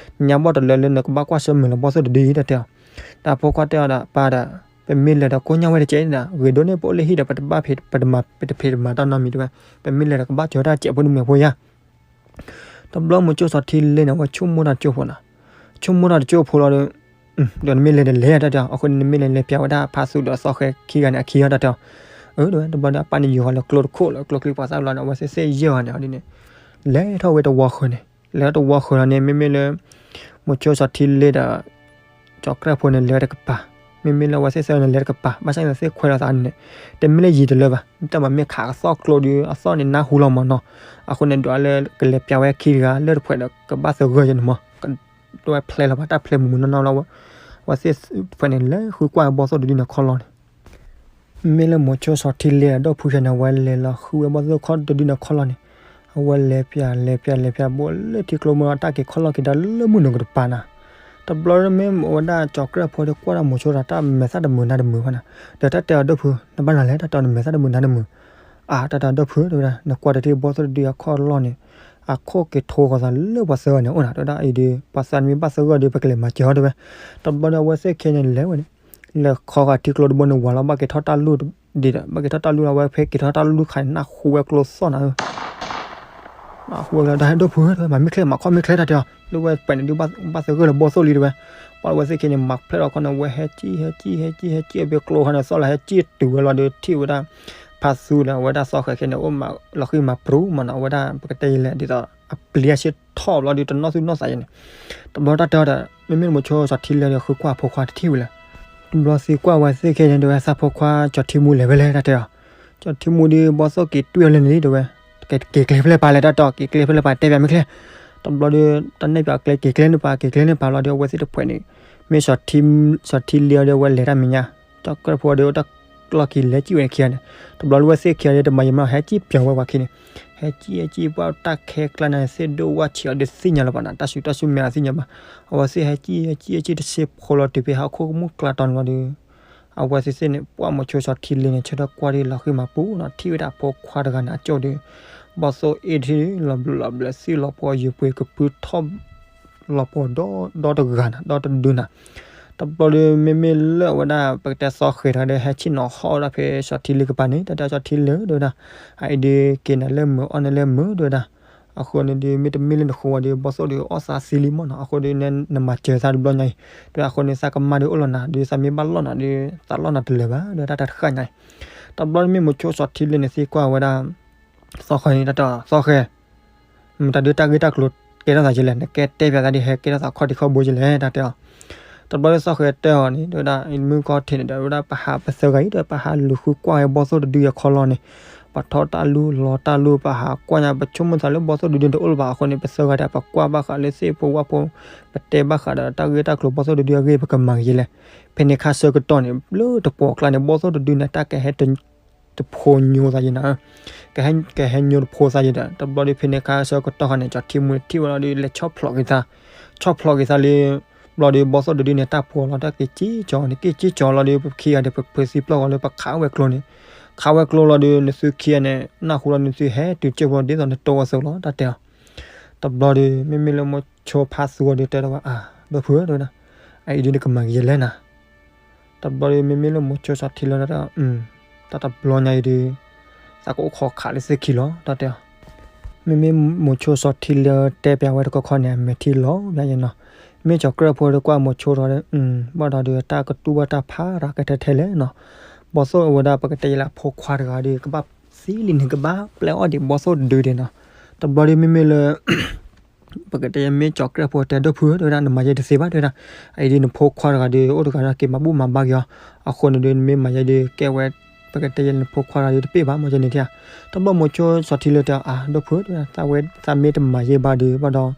နညါဘီၣ်တလၢလၢနကဘၣ်ကွၢ်ဆၢၣ်မဲာ်လၢဘီၣ်သိၣ်တဒုအံၤ တၢ်တဲအီၤ. ဒီးဖိခွါတဲအီၤဒီးပၢ်ဒီး ပမ့ၢ်လဲၤဒီးကိၢ်ညါဝဲတကဲးန့ၣ်ဒီး ဂ့ၤဒိၣ်န့ၢ်ပအိၣ်လၢဟံၣ်ဒီး ပတဘၣ်ဖံး ပတမၤ ပတဖံးတမၤတၢ်နီတမံၤတဲဝဲ, ပမ့ၢ်လဲၤဒီးကဘၣ်စၢၤတၢ်စဲးဖိတမံၤဖိယါ တဘျီမိၤဆိစီၤထံလ့န့ၣ် အဝဲဆိကမိၣ်တၢ်ကၠိဖိနီၤ, ဆိကမိၣ်တၢ်တကၠိဖိလီၤဒီး ဒီးနမ့ၢ်လဲၤဒီးလဲၤတၢ်တဲအီၤ, အဃိန့ၣ် နမ့ၢ်လဲၤလဲၤပၠးဝဲဒၣ်ဖါသူဒီးသီဃဲခံဂၤန့ၣ် အခံအီၤတၢ်တဲအီၤ. အၢ တဲဝဲ တဘျီဒီးအပၢ်န့ၣ် ယူၤဃီၤလၢကျိတခိၣ်လၢကျိချံပှၤသၣ်ဘျီန့ၣ် အဝဲသ့ၣ်သ့ၣ်ယဲၢ်အီၤန့ၣ် အဒ်န့ၣ် လဲၤထီၣ်ဝဲတဝီဃၢၤန့ၣ်, လဲၤထီၣ်တဝီဃၢၤလီၤန့ၣ် မ့မ့ၢ်လၢ မိၤဆိစီၤထံလ့ဒီး ကၠီၤကြၢၢ်ဖိန့ၣ် လဲၤဝဲတကပၤ, မ့မ့ၢ်လၢအဝဲသ့ၣ်သၢဂၤန့ၣ် လဲၤတကပၤ, ဘၣ်ဆၣ်န့ၣ်သ့ၣ်ခွဲးလီၤသးန့ၣ် တမ့ၢ်လၢယံၤတလၢဘၣ်, တၢ်မၤမ့ၢ်ခးကသီၣ်ကျိဒီး အသီၣ်န့ၣ်နၢ်ဟူလီၤမးနီၤ, အဃိန့ၣ် ဒွးလၢကလဲၤပၠးဝဲခံတဂၤ လၢတဖှဲးဒီးကဘၣ်သဂၢၢ်ယဲန့ၣ်မး, ကဝဲဖျဲလီၤဘၣ် တၢ်ဖျဲမုာ်မုာ်နီၢ်နီၢ်လီၤ, အဝဲသ့ၣ်ဖှဲးန့ၣ် လဲၤဃုကွၢ်ဘီၣ်သိၣ်တဒုန့ၣ်ခီလီၤန့ၣ် မ့မ့ၢ်လၢမိၤဆိစီၤထံလ့ဒီး ဒိၣ်ဖုဆဲန့ၣ် အဝဲလဲၤလီၤဃုဝဲဘီၣ်သိၣ်တဒုန့ၣ်ခီလီၤန့ၣ်, အဝဲလဲၤပၠး လဲၤပၠး လဲၤပၠး ဘိးလၢထံကျိမုၢ်ဒီး တၢ်က့ၤခီလီၤက့ၤဒီးလၢမုၢ်နုာ်ကတပၤနီၤ, တဘျီမ့ၢ်အဝဲဒၣ်ကၠီၤကြၢၢ်ဖိဒီး ကွၢ်တၢ်မိၤဆိဒီးတၢ်မဲာ်သၣ်တမုာ်နါတမုာ်ဘၣ်နီၤ, ဒီးတၢ်တဲအီၤဒိၣ်ဖု နဘၣ်နၤလဲၣ် တၢ်တဲအီၤနမဲာ်သၣ်တမုာ်နါတမုာ်, အါ တၢ်တဲအီၤဒိၣ်ဖု တဲဝဲဒၣ် နကွၢ်တထံၣ်ဘီၣ်သိၣ်တဒုအခီၣ်လီၢ်န့ၣ်, အခိၣ်က့ၤထိဃီၤသးလၢပှၤသၢဂၤန့ၣ်အိၣ်နီၤ, တဲဝဲဒၣ်အံၤဒီး ပှၤသၢမံၤဘၣ်သၢဂၤဒီး ပကလဲၤမၤစၢၤအီၤတဲဝဲ, တဘျီဒီးအဝဲသ့ၣ်ခဲန့ၣ်လဲၤဝဲန့ၣ် လဲၤခီဂာ်ထံကျိတဘိန့ၣ် ဝၤလီၤဘၣ်က့ၤထီၣ်တၢ်လူၢ်ဒံးဒီး ဘၣ်က့ၤထီၣ်တၢ်လူၢ်လီၤ အဝဲဖဲက့ၤထီၣ်တၢ်လူၢ်ခါန့ၣ် နၢ်ဟူဝဲကျိသီၣ်နၤဧၢ, နၢ်ဟူဝဲကျိဒီး ဟဲဒိၣ်ဖုဧၢ တဲဝဲ မၤမ့ၢ်ချ့ မၤခီၣ်မ့ၢ်ချ့တၢ်တဲအီၤ, လၢဝဲပှဲၤန့ၣ်ဒုး ဘၣ်သဂၢၢ်လၢဘီၣ်သိၣ်လံတဲဝဲ, ပှၤလၢအဝဲသ့ၣ်ခဲန့ၣ် မၤဖျဲၣ်ထီၣ်ခီန့ၣ် အဝဲဟဲကံၣ် ဟဲကံၣ် ဟဲကံၣ် ဟဲကံၣ် အဘ့ၣ်ကျိခါန့ၣ် သီၣ်လၢဟဲကံၣ်တုၤဝဲလီၤဒီး ထံၣ်ဝဲဒၣ် ဖါသူဒီး အဝဲဒၣ်သီဃဲခဲန့ၣ် အိၣ်မးလီၤဃံမၤပြူၤမးနီၤ, အဝဲဒၣ်ပကတဲယလဲၣ် ဒ်သိး အပျံၤအဆ့ထီၣ်ဘျီဒီး တနီၣ်သူၣ်နီၣ်သးယဲန့ၣ်, တဘျီတၢ်တဲအီၤဒီး မ့မ့ၢ်မိၤဆိစီၤထံလ့ဒီး ဃုကွၢ်ဖိခွါတထံၣ်ဝံၤလၢ တဘျီသံကွၢ်ဝဲသ့ၣ်ခဲန့ၣ် တဲဝဲ သးဖိခွါကၠီၤထံမူလဲၤဝဲလဲၣ် တၢ်တဲအီၤ, ကၠီၤထံမူဒီး ဘီၣ်သိၣ်က့ၤတွံၢ်အီၤလၢန့ၣ်လံ တဲဝဲ, က့ၤကျဲဖဲလဲၣ်ပၢ်လဲၣ် တၢ်တဲအီၤ, က့ၤကျဲဖဲလဲၣ်ပၢ် တဲပၠးမ့ၢ်ချ့, တဘျီဒီး တၢ်နဲၣ်ပၠးကျဲ က့ၤကျဲန့ၣ်ပၢ် က့ၤကျဲန့ၣ်ပၢ်လီၤဒီး အဝဲသ့ၣ်တဖှဲးန့ၣ် မ့ၢ် စီၤထံလ့ဒီး အဝဲလဲၤတၢ်မဲာ်ညါ, ကၠီၤကြၢၢ်ဖိဒီး တၢ်ကျီၢ်က့ၤလဲၤကံၣ်ဝဲန့ၣ်ခံဂၤန့ၣ်, တဘျီလၢဝဲသ့ၣ်ခံဂၤဒီး တမၤယံာ်မး ဟဲကံၣ်ပၠးဝဲပှၤခံန့ၣ်, ဟဲကံၣ် ဟဲကံၣ် ပှၤတၢ်ခဲကျါန့ၣ် သ့ၣ်ဒိၣ်ဝၣ်ဆံးအီၤဒီးသ့ၣ်ညါလၢၤဘၣ်နီၤ, တၢ်ဆူးတၢ်ဆူးမဲာ်အီၤသ့ၣ်ညါဘၣ်, အဝဲသ့ၣ်ဟဲကံၣ် ဟဲကံၣ် ဟဲကံၣ်တဆံးဖိလီၤတုၤဖဲဟီၣ်ခိၣ်ကမူၣ်ကျါတီၤန့ၣ်လီၤဒီး အဝဲသ့ၣ်သ့ၣ်န့ၣ် ပှၢ်မိၤဆိစီၤထံလ့န့ၣ် ဆၢထၢၣ်ကွၢ်ဒီးလီၤဃံမၤပူၤနီၤ, ထံၣ်ဝဲဒၣ်ဖိခွါတဂၤန့ၣ် အကၠိဒီး ဘီၣ်သိၣ်အ့ၣ်ထံၣ်လီၤဘျုးလီၤဘျၢး သံၣ်လီၤပှီၤယုာ်ပှ့ၤကပုၢ်ထီၣ် လီၤပှီၤဒီဒီတဂၤနီၤ ဒီတဒုနီၤ, တဘျီဒီး မ့မ့ၢ်လၢအဝဲဒၣ် ပကတဲသီဃဲၤတဂၤဒီး ဟဲဆ့ၣ်နီၤဟီၣ်ဝဲဒၣ်ဖဲစီၤထံလ့ကပၤန့ၣ် တၢ်တဲစီၤထံလ့တဲဝဲဒၣ်, အအံၤဒီးက့ၤနၤလၢမုာ်အီၣ်နၤလၢမုာ်တဲဝဲဒၣ်, အဃိန့ၣ်ဒီး မ့တမ့ၢ်လၢနဃိဝဲဒီး ဘီၣ်သိၣ်ဒီးအီၣ်သးသံလံမးနီၤ, အဃိဒီး နမၤစၢၤသးတဘျီညါအံၤ, တဲအဃိန့ၣ် သးကမၣ်ဒီးအိၣ်လီၤနၤ ဒီးသးမ့ၢ်ဘၣ်လီၢ်နၤဒီး သးလီၢ်နၤတလၢာ်ဘၣ် တဲဝဲဒၣ်တၢ်တဃၣ်ညါအံၤ, တဘျီမ့ၢ်မိၤဆိစီၤထံလ့န့ၣ် သံကွၢ်ဝဲဒၣ် သီဃဲၤန့ၣ် တၢ်တဲအီၤ သီဃဲၤ မတၤဒုးတၢ်ဂ့ၢ်တၢ်ကျိၤကဲထီၣ်သးကလဲၣ်, နကဲတဲပၠးသးဒ်ဟဲကဲထီၣ်သးခီၣ်ထံးခီၣ်ဘိကလဲၣ် တၢ်တဲအီၤ, တဘျီဒီးသီဃဲၤတဲအီၤန့ၣ် တဲဝဲဒၣ် မုၢ်ကီၢ်ထံးန့ၣ်ဒီး ဝဲဒၣ်ပဟးပသၢဂၤအံၤဒီး ပဟးလူၤဃုကွၢ်ဝဲဘီၣ်သိၣ်တဒုအံၤခီလီၢ်န့ၣ်, ပှၤထီၣ်တၢ်လူၢ်လီၤတၢ်လူၢ် ပဟးကွၢ်ညါ ပဆိကမိၣ်သးလၢဘီၣ်သိၣ်တဒုန့ၣ်တအိၣ်လၢၤဘၣ်အဃိန့ၣ် ပသၢဂၤတၢ် ပကွၢ်ဘၣ်ဃးလၢသ့ၣ်ဖိဝၣ်ဖိ, ပတဲဘၣ်ဃးဒီးတၢ်ဂ့ၢ်တၢ်ကျိၤဘီၣ်သိၣ်တဒုအဂ့ၢ် ပကမၤကလဲၣ်, ဖဲန့ၣ်ခါဆၢကတီၢ်န့ၣ် လၢတပှီၢ်ကျါန့ၣ် ဘီၣ်သိၣ်တဒုန့ၣ် တၢ်ကဟဲ တဖိညိသးယဲနၤ, ကဟဲညိတဖိသးယဲဒီး တဘျီဒီးဖဲန့ၣ်ခါဆၢကတီၢ်ခါန့ၣ် ကၠီၤထံမူထံၣ်ဝဲလီၤဒီး လဲၤဆီၣ်ဖျိးက့ၤသး, ဆီၣ်ဖျိးက့ၤသးလံ, ဘျီဒီးဘီၣ်သိၣ်တဒုန့ၣ် တၢ်ဖိလီၤ တၢ်က့ၤက့ၤကၠီၤန့ၣ် က့ၤက့ၤကၠီၤလီၤဒီး ပခံဂၤဒီး ပဖုးသံပျီၢ်ဂီၤလၢပခးဝဲကျိန့ၣ်, ခးဝဲကျိလီၤဒီး နသုခံဂၤန့ၣ် နၢ်ဟူလီၤ နသုဟဲတုၤကၠိဖိဒ်သိးနတိဝဲသးလီၤ တၢ်တဲအီၤ, တဘျီဒီး မ့မ့ၢ်လၢမိၤဆိဖါသူအီၤဒီးတဲဒီးဝဲ အၢ ဒိၣ်ဖုဧၢ တဲဝဲဒၣ်, အအံၤဒုးနကမၤကယဲၢ်လဲၣ်နၤ တဘျီဒီး မ့မ့ၢ်လၢမိၤဆိစီၤထံလ့ဒီး တၢ်တဘျီညါအံၤဒီး သးကအိၣ်ခိးခးလၢသ့ၣ်ခံလီၤ တၢ်တဲအီၤ, မ့မ့ၢ်မိၤဆိစီၤထံလ့တဲပၠးဝဲတခီခီန့ၣ် အမဲာ်ထံလီၤ ယဲနီၤ, မ့ၢ်ကၠီၤကြၢၢ်ဖိဒီးကွၢ်မိၤဆိထီၣ်ဒီး ဘၣ်ဒီးဒုးတၢ်ကတူၢ်ဘၣ်တၢ်ဖးရၤကထဲထဲလဲၣ်နီၤ, ဘီၣ်သိၣ်အဝဲဒၣ် ပကတဲယဲလၢအဖိခွါတဂၤဒီး ကဘၣ်သံလံန့ၣ် ကဘၣ်ပျဲအီၣ်ဒံးဘီၣ်သိၣ်တဒုဒံးနီၤ, တဘျီဒီးမ့မ့ၢ်လၢ ပကတဲယဲမ့ၢ်ကၠီၤကြဲၢ်ဖိတဲ ဒီပုၢ်ဝဲၢ် တဲဝဲဒၣ် နမၤယဲတသ့ဘၣ် တဲဝဲဒၣ်. အအံၤဒုးနဖိခွါတဂၤဒီး အိၣ်တဂၤဒီး က့ၤမၤဘူၣ်မၤဘါက့ၤအီၤ. အဃိန့ၣ်ဒီး နမ့ၢ်မၤယဲဒီး ကဲဝဲ ပကတဲယဲ နဖိခွါတဂၤဒီးတပ့ၢ်ဘၣ် မ့ၢ်ကဲန့ၣ်ဧါ. တဘျီမိၤဆိစီၤထံလၢတဲအီၤ ဒီပုၢ်ဝဲၢ် တဲဝဲဒၣ် သးမ့ၢ်တမၤယဲဘၣ်ဒီး ဘၣ်ဒီး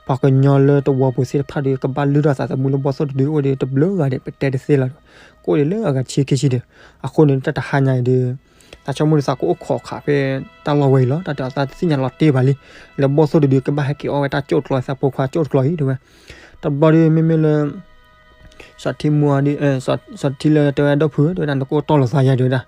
ပှၤကညီလၢတဝီပူၤသ့ၣ်တဖၣ်ဒီး ကဘၣ်လုၢ်ထီၣ်သးသမူလၢဘီၣ်သိၣ်တဒုအိၣ်ဒီး တဘျုးဂၤဒီး ပတဲတသ့လီၤ. ကအိၣ်ဒံးလၢအဂၤဆံခံဆံဒီး အဃိန့ၣ် တၢ်တဟါညါအံၤဒီး သးဆိကမိၣ်ဒီးသးကအိၣ်ခိးခးဖဲတၢ်လီၢ်ဝဲအံၤလီၤ. တၢ်တဲအီၤ သးတသ့ၣ်ညါလီၤတ့ၢ်ဘၣ်လံ လၢဘီၣ်သိၣ်တဒုကဘၣ်ဟဲက့ၤအီၣ်ဝဲတၢ်ကၠိၣ်တကျီ သးဖိခွါကၠိၣ်တကျီအံၤ တဲဝဲ. တဘျီဒီး မ့မ့ၢ်လၢ စီၤထံမူဒီး စီၤထံလၢတဲဝဲ ဒီပုၢ်ဝဲၢ် တဲဝဲဒၣ် နကအိၣ်တီၢ်လိာ်သးယဲ တဲဝဲဒၣ်.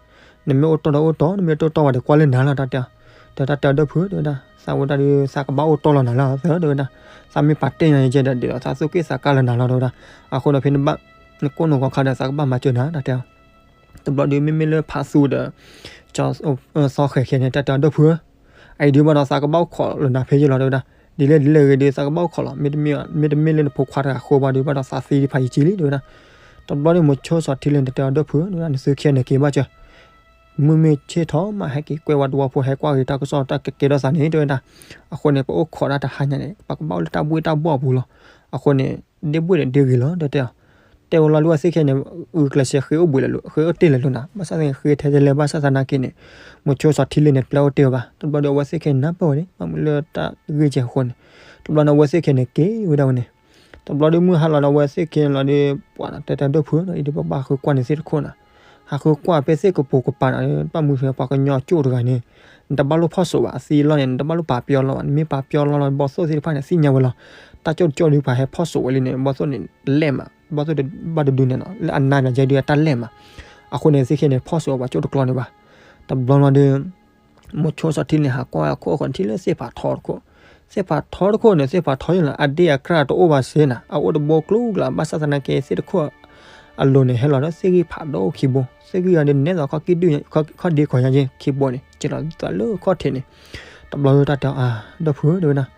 နမ့ၢ်အိၣ်တီၢ်ဒီးအိၣ်တီၢ် နမ့ၢ်တအိၣ်တီၢ်ဘၣ်ဒီးကွၢ်လၢနၤလီၤ တၢ်တဲအီၤ. တၢ်တဲအီၤ ဒီပုၢ်ဝဲၢ် တဲဝဲဒၣ် သးဝဲဒၣ်ဒီး သးကဘၣ်အိၣ်တီၢ်လီၤနၤလီၤသၢ တဲဝဲဒၣ်. သးမ့ၢ်ပာ်တ့ၢ်ညါယဲကဲဒီး ဒ်သိးသးသူၣ်က့ၣ်သးကါလၢနၤလီၤ တဲဝဲဒၣ်. အဃိဒီးဖဲနဘၣ် နကိးနီၢ်ကီၢ်ခါဒီး သးကဘၣ်မၤစၢၤနၤ တၢ်တဲအီၤ. တဘျီဒီး မ့မ့ၢ်လၢဖးသူဒီး စီၤသီဃဲၤခဲန့ၣ် တၢ်တဲအီၤ ဒီပုၢ်ဝဲၢ် အအံၤဒုးဘၣ်ဒီး သးကဘၣ်အိၣ်ခိးလၢနၤဖဲယဲလီၤ တဲဝဲဒၣ်. ဒ်လဲၣ်ဒ်လဲၣ်ဂ့ၤဒီး သးကဘၣ်အိၣ်ခိးလီၤ. မ့တမ့ၢ်လၢနဖိခွါတဂၤဃိဘၣ်ဒီး ဘၣ်ဒီးသးသံဒံးဖးယံာ်ကံလံ တဲဝဲဒၣ်. တဘျီဒီး မိၤဆိစီၤထံလၢန့ၣ် တၢ်တဲအီၤ ဒီပုၢ်ဝဲၢ် တဲဝဲဒၣ် နသုခံဂၤန့ၣ်က့ၤဘၣ်စၢၤ မုၢ်မ့ၢ်ဆ့ၣ်ထီၣ်မး ဟဲက့ၤကွဲဝဲတဝီဖိ ဟဲကွၢ်က့ၤတၢ်ကစီၣ်တၢ်ကကဲထီၣ်သးန့ၣ် တဲဝဲဒၣ်. အဃိန့ၣ် ပအိၣ်ခိးတၢ်တဟါညါန့ၣ် ပကဘၣ်အိၣ်လၢတၢ်ဘှ့ၣ်တၢ်ဘှီၣ်အပူၤလီၤ. အဃိန့ၣ် ဒ့ဘှ့ၣ်န့ၣ်ဒ့ဂ့ၤလီၤ တဲတဲအီၤ. တဲဝဲလီၤဒုး အဝဲသ့ၣ်ခဲန့ၣ် ဂုာ်ကျဲးစၢးဃ့အိၣ်ဘှံးလဲၤလိာ် ဃ့အိၣ်တ့ၢ်လဲၤလိာ်နၤ ဘၣ်ဆၣ်သနာ်က့ ဃ့ထဲလဲၣ် ဘၣ်ဆၣ်သနာ်က့န့ၣ် မိၤဆိစီၤထံလၢန့ၣ် ပျဲအိၣ်တ့ၢ်ဝဲဘၣ်. တဘျီဒီး အဝဲသ့ၣ်ခဲန့ၣ် နၢ်ပၢၢ်ဝဲန့ၣ် ဘၣ်မနုၤလၢတၢ်ဂ့ၢ်ကဲအဃိန့ၣ် တဘျီန့ၣ် အဝဲသ့ၣ်ခဲန့ၣ် က့ၤဝဲဒၣ်ဝဲန့ၣ် တဘျီဒီး မုၢ်ဟါလီၤဒီး အဝဲသ့ၣ်ခဲန့ၣ်လီၤဒီး ပှၤတဲတဲ ဒီပုၢ်ဝဲၢ် အံၤဒုးပဘၣ်ဃုကွၢ်န့ၣ်သ့ၣ်တခိၣ်နၤ. ဟးဃုကွၢ်ဖဲသ့ၣ်ကပိာ်ကပၤန့ၣ် ဘၣ်မနုၤဃိ ပှၤကညီအကၠိၣ်တဂၤန့ၣ် နတဘၣ်လိၣ်ဖီၣ်စိးဘၣ် အသံအလီၢ်န့ၣ် နတဘၣ်လိၣ်ပာ်ပယီၤလီၢ်ဘၣ် နမ့ၢ်ပာ်ပယီၤလီၢ်လီၤ ဘီၣ်သိၣ်သ့ၣ်တဖၣ်န့ၣ် သ့ၣ်ညါဝဲလီၤ. တၢ်ကၠိၣ်တကၠိၣ်ဒုး ပှၤဟဲဖီၣ်စိးဝဲလံန့ၣ် ဘီၣ်သိၣ်န့ၣ် လဲၢ်မး ဘီၣ်သိၣ်တဘၣ်တဒုန့ၣ်လီၤ လၢအနါန့ၣ် ယဲဒုးအတၢ်လဲၢ်မး. အဃိန့ၣ် သ့ၣ်ခဲန့ၣ် ဖီၣ်စိးပှၤကၠိၣ်တကျီန့ၣ်ဘၣ်. တဘျီလီၤဒီး မိၤဆိစီၤထံန့ၣ် ဟးကွၢ်ဝဲအခိၣ်ဃိန့ၣ် ထံၣ်လၢသ့ၣ်ဖးထီတခိၣ်, သ့ၣ်ဖးထီတခိၣ်န့ၣ် သ့ၣ်ဖးထီယလီၤ အဒ့ၣ်အကြၢ်တအိၣ်ဘၣ်စ့ၢ်နၤ အအိၣ်တဘိကျိၤကျါ ဘၣ်ဆၣ်သနာ်က့ သ့ၣ်တခိၣ်အလိၤန့ၣ် ဟဲလီၤဒီးသ့ၣ်ဂံၢ်ဖးဒိၣ်ခံဘိ, သ့ၣ်ဂံၢ်အံၤဒုးနဲၣ်သိးခီၣ်ကံၢ်ဒုၣ် ခီၣ်ဒ့ခီၣ်ညါက့ခံဘိန့ၣ် က့ၤလီၤသးလၢခီၣ်ထံးန့ၣ်. တဘျီတၢ်တဲအီၤ ဒီပုၢ်ဝဲၢ် တဲဝဲဒၣ်,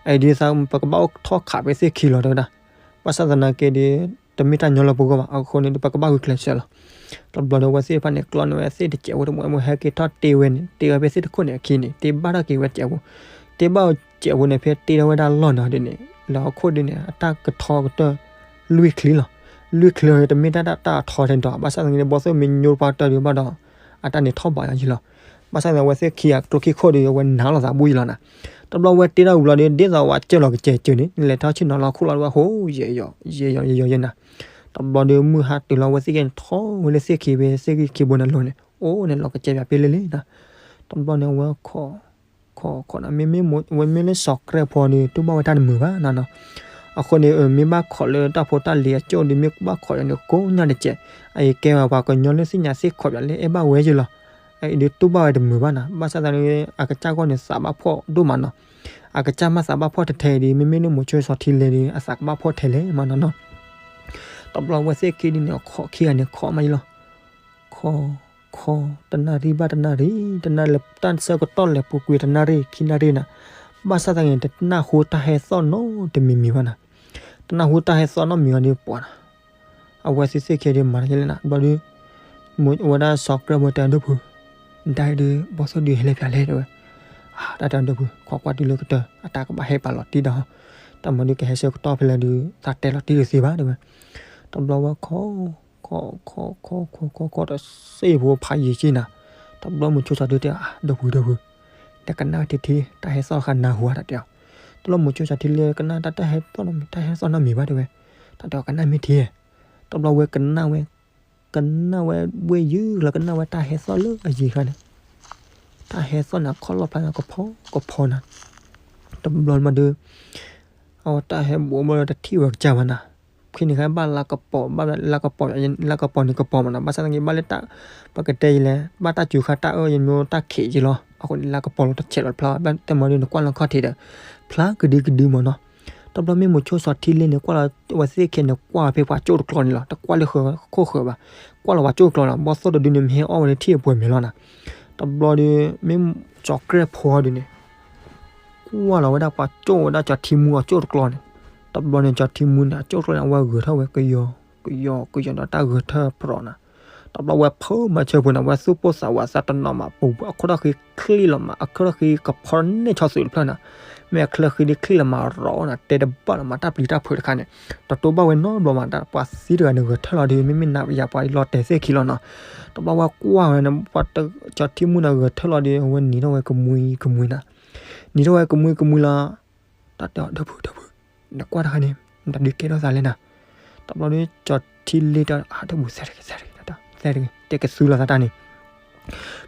အအံၤဒုးသးပကဘၣ်အိၣ်ထီၣ်ခးဖဲသ့ၣ်ခံလီၤ တဲဝဲဒၣ်. ဘၣ်ဆၣ်သနာ်က့ဒီး တမ့ၢ်တၢ်ညီလီၤပဂီၢ်ဘၣ် အဃိန့ၣ်ဒီး ပကဘၣ်ဂုာ်ကျဲးစၢးလီၤ. တဘျီဒီးအဝဲသ့ၣ်တဖၣ်န့ၣ် ကျီန့ၢ်ဝဲသ့ၣ်တစဲးဖိတမံၤမံၤ ဟဲက့ၤထီၣ်တ့ဝဲန့ၣ် တ့ဝဲဖဲသ့ၣ်တခိၣ်န့ၣ်အခံန့ၣ် တ့ဘၣ်ထီၣ်က့ၤဝဲစဲးဖိ, တ့ဘၣ်စဲးဖိန့ၣ် ဖဲတ့ထီၣ်ဝဲဒၣ်လီၢ်န့ၣ်ဒုးန့ၣ် လၢဟီၣ်ခိၣ်ဒုးန့ၣ် အတၢ်ကထီကတၢၢ် လွံၢ်ချံလီၤ. လွံၢ်ချံလီၤ တမ့ၢ်တၢ်တၢ်အထီထဲဒိး ဘၣ်ဆၣ်သနာ်က့ ဘီၣ်သိၣ်မ့ၢ်ညိပှၢ်တၢၢ်ဒုးဘၣ်ဒီး အတၢ်န့ၣ်ထီၣ်ဘးယီၤယံလီၤ. ဘၣ်ဆၣ်သနာ်က့ အဝဲသ့ၣ်ခံဂၤကျိခံခိၣ်ဒီး အဝဲနာ်လိာ်သးဘူၣ်ယံလီၤနၤ. တဘျီဝဲတ့ထီၣ်ဝံၤလီၤဒီး ဒ်သိးဝဲကၢၢ်လီၤကစဲးစၢၤန့ၣ် လဲၤထီၣ်ဆ့ၣ်နီၤလီၤခိၣ်လီၤဒီးဝဲ ဟိယဲယီၤ ယဲယီၤယဲယီၤယဲနၤ. တဘျီဒီးမုၢ်ဟါတုၤလီၤ အဝဲသ့ၣ်ခံန့ၣ်ထီၣ်ဝဲလၢသ့ၣ်ခံဖဲသ့ၣ်ခံဘိန့ၣ်အလိၤန့ၣ် အိၣ်န့ၣ်လီၤကစဲးပၠးပ့လ့လ့နၤ. တဘျီန့ၣ် အဝဲခိး ခိးခိးနၤ မ့မ့ၢ်ဝဲမ့ၢ်လၢစီၤကြဲၢ်ဖိဒီး တူၢ်ဘၣ်ဝဲတၢ်တမုာ်ဘၣ်နၤနီၤ. အဃိန့ၣ် မ့ၢ်ဘၣ်ခိးလၢတၢ်ဖိတၢ်လံၤအကၠိၣ်ဒီး မ့ၢ်ဘၣ်ခိးယၤန့ၣ် ကိးညါတစဲး အအံၤကဲဝဲပှၤကညီလၢသ့ၣ်ညါသ့ၣ်ခိးပၠးလၢအဲၣ်ဘၣ်ဝဲယံလီၤ. အအံၤဒုးတူၢ်ဘၣ်ဝဲတမုာ်ဘၣ်နၤ. ဘၣ်ဆၣ်သနာ်က့ အကစၢ်ဂီၢ်န့ၣ် သးဘၣ်ဖှီၣ်ဒိၣ်မးနီၤ. အကစၢ်မ့ၢ်သးဘၣ်ဖှီၣ်ထဲထဲအံၤဒီး မ့မ့ၢ်လၢမိၤဆိစီၤထံလဲဒီး အသးကဘၣ်ဖှီၣ်ထဲလဲၣ်မးနီၤနီၤ. တဘျီအဝဲသ့ၣ်ခံဒုးန့ၣ် ခိးခံဂၤန့ၣ် ခိးမးယံလီၤ. ခိး ခိး တနၣ်ရံၣ်ဘၣ်တနၣ်ရံၣ် တနၣ်လၢတၢ်ဆၢကတီၢ်လဲၤပူၤကွံာ်တနၣ်ရံၣ် ခံနၣ်ရံၣ်နၤ. ဘၣ်ဆၣ်သနာ်က့ တနၢ်ဟူတၢ်ဟဲသီၣ်နီတမံၤမံၤဘၣ်နၤ. တနၢ်ဟူတၢ်ဟဲသီၣ်နီတမံၤဘၣ်ဒီးပှၤနၤ အဝဲသ့ၣ်သ့ၣ်ခံဒုးမၤတၢ်ယဲလဲၣ်နၤ. ဘျီဒုး အဝဲဒၣ်စီၤကြဲၢ်ဖိတဲ ဒီပုၢ်ဝဲၢ် နတၢ်အံၤဒုး ဘီၣ်သိၣ်ဒုးဟဲလၢပၠးလဲၣ် တဲဝဲ. တၢ်တဲဒီပုၢ်ဝဲၢ် ခိးကွၢ်တုၤလၢကတၢၢ် အတၢ်ကဘၣ်ဟဲပာ်လီၤတံၢ်ဒီး တၢ်မၤဒုးကဟဲဆၢကတီၢ်ဖဲလဲၣ်ဒုး သးတဲလီၤတံၢ်တသ့ဘၣ် တဲဝဲ. တဘျီဝဲခိး ခိး ခိး ခိး ခိး ခိး ခိး တစ့ၢ်ဖိဖးယံာ်ကံနၤ. တဘျီမိၤဆိစီၤထံတဲ ဒီပုၢ်ဝဲၢ် ဒီပုၢ်ဝဲၢ် နကနၣ်ထံထံ တၢ်ဟဲသီၣ်ဃာ်နၢ်ဟူဧါ တၢ်တဲအီၤ. တဘျီမိၤဆိစီၤထံလၢကနၣ်တၢ် တၢ်ဟဲသီၣ်နီတမံၤ တၢ်ဟဲသီၣ်နီတမံၤဘၣ် တဲဝဲ. တၢ်တဲအီၤ ကနၣ်မ့ၢ်ထံဧါ. တဘျီဝဲကနၣ်ဝဲ ကနၣ်ဝဲဘှ့ၣ်ယုၢ်လီၤ ကနၣ်ဝဲတၢ်ဟဲသီၣ်လၢအယံၤဃာ်န့ၣ် တၢ်ဟဲသီၣ်န့ၣ် အခီၣ်လီၢ်ဖျါန့ၣ် ကဖီကဖီနၤ. တဘျီမးဒုး အဝဲတၢ်ဟဲဘူးဘၣ်ဒီးတထံၣ်ဝဲကစၢ်ဘၣ်နၤ. ဖဲန့ၣ်ခါဘၣ်လါကပီၤ ဘၣ်လါကပီၤ လါကပီၤန့ၣ်ကပီၤမးနၤ. ဘၣ်ဆၣ်သနာ်က့ ဘၣ်လၢတၢ် ပကတဲယလဲၣ် ဘၣ်တၢ်စူၤဃာ်တၢ်အၢ ယမ့ၢ်တၢ်ခံးယံလီၤ. အဃိန့ၣ် လါကပီၤလီၤတဆဲးလီၤတဖျါ ဘၣ်တမၤဒုးနကွၢ်လီၤခီၣ်ထံးဒီး ဖျါကဒုကဒုမးနီၤ. တဘျီမ့ၢ်မိၤဆိစီၤထံလ့န့ၣ် ကွၢ်လီၤဝဲသ့ၣ်ခဲန့ၣ် ကွၢ်ဖဲပှၤကၠိၣ်တကျီန့ၣ်လီၤ. တကွၢ်လၢဃၢၤခိၣ်ဃၢၤဘၣ်. ကွၢ်လီၤပှၤကၠိၣ်တကျီန့ၣ် ဘီၣ်သိၣ်တဒုန့ၣ် မ့ၢ်ဟဲအီၣ်ဝဲလၢထံၣ်အပှဲၤမဲာ်လီၤနၤ. တဘျီဒီး မ့ၢ်စီၤကြဲၢ်ဖိဒုန့ၣ် ကွၢ်လီၤဝဲဒၣ်ပှၤကၠိၣ်ဝဲဒၣ်စီၤထံမူအကၠိၣ်တကျီန့ၣ်. တဘျီန့ၣ် စီၤထံမူန့ၣ် အကၠိၣ်တကျီန့ၣ် အဝဲဂဲၤထီၣ်ဝဲကယီၤ ကယီၤ ကယီၤဒီးတၢ်ဂဲၤထၢၣ်ပြီၤနၤ. တဘျီဝဲဖုးမၤဆၢပှဲၤန့ၣ် ဝဲသူၣ်ပိၢ်သးဝးသးတနီၤမး ပူၤအခိၣ်ထီၣ်ဃံချံလီၤမး အခိၣ်ထီၣ်ဃံကဖီန့ၢ်ဆီသူးတဖျၢၣ်နၤ. မ့ၢ်အချၢဃံဒ်ချံၣ်လီၤမးရီၤနၤ တဲတဘၣ်လီၤမး တၢ်ပျံၤတၢ်ဖုးတခါန့ၣ် တတိၢ်ဘၣ်ဝဲနီတဘျီမး ပှၤသံတဂၤန့ၣ်ဂဲၤထၢၣ်လီၤဒီး မ့မ့ၢ်နၤယၤပှၤလီၤတဲာ်သ့ၣ်ခံလီၤနီၤ. တဘျီဝဲကွၢ်ဝဲန့ၣ် ပှၤကၠီၤထံမူန့ၣ်ဂဲၤထၢၣ်လီၤဒီး အဝဲနံၤထီၣ်ဝဲကမှံကမှံနီၤ. နံၤထီၣ်ဝဲကမှံကမှံလီၤ တၢ်တဲအီၤ ဒီပုၢ်ဒီပုၢ် နကွၢ်တခါန့ၣ် နတၢ်ဒုးကဲထီၣ်သးလဲၣ်နၤ. တဘျီဒီး ကၠီၤထံလ့တဲအီၤ ဒီပုၢ် သဲတဂ့ၤ သဲတဂ့ၤ သဲတဂ့ၤ တဲကသူလီၤသးတၢ်န့ၣ်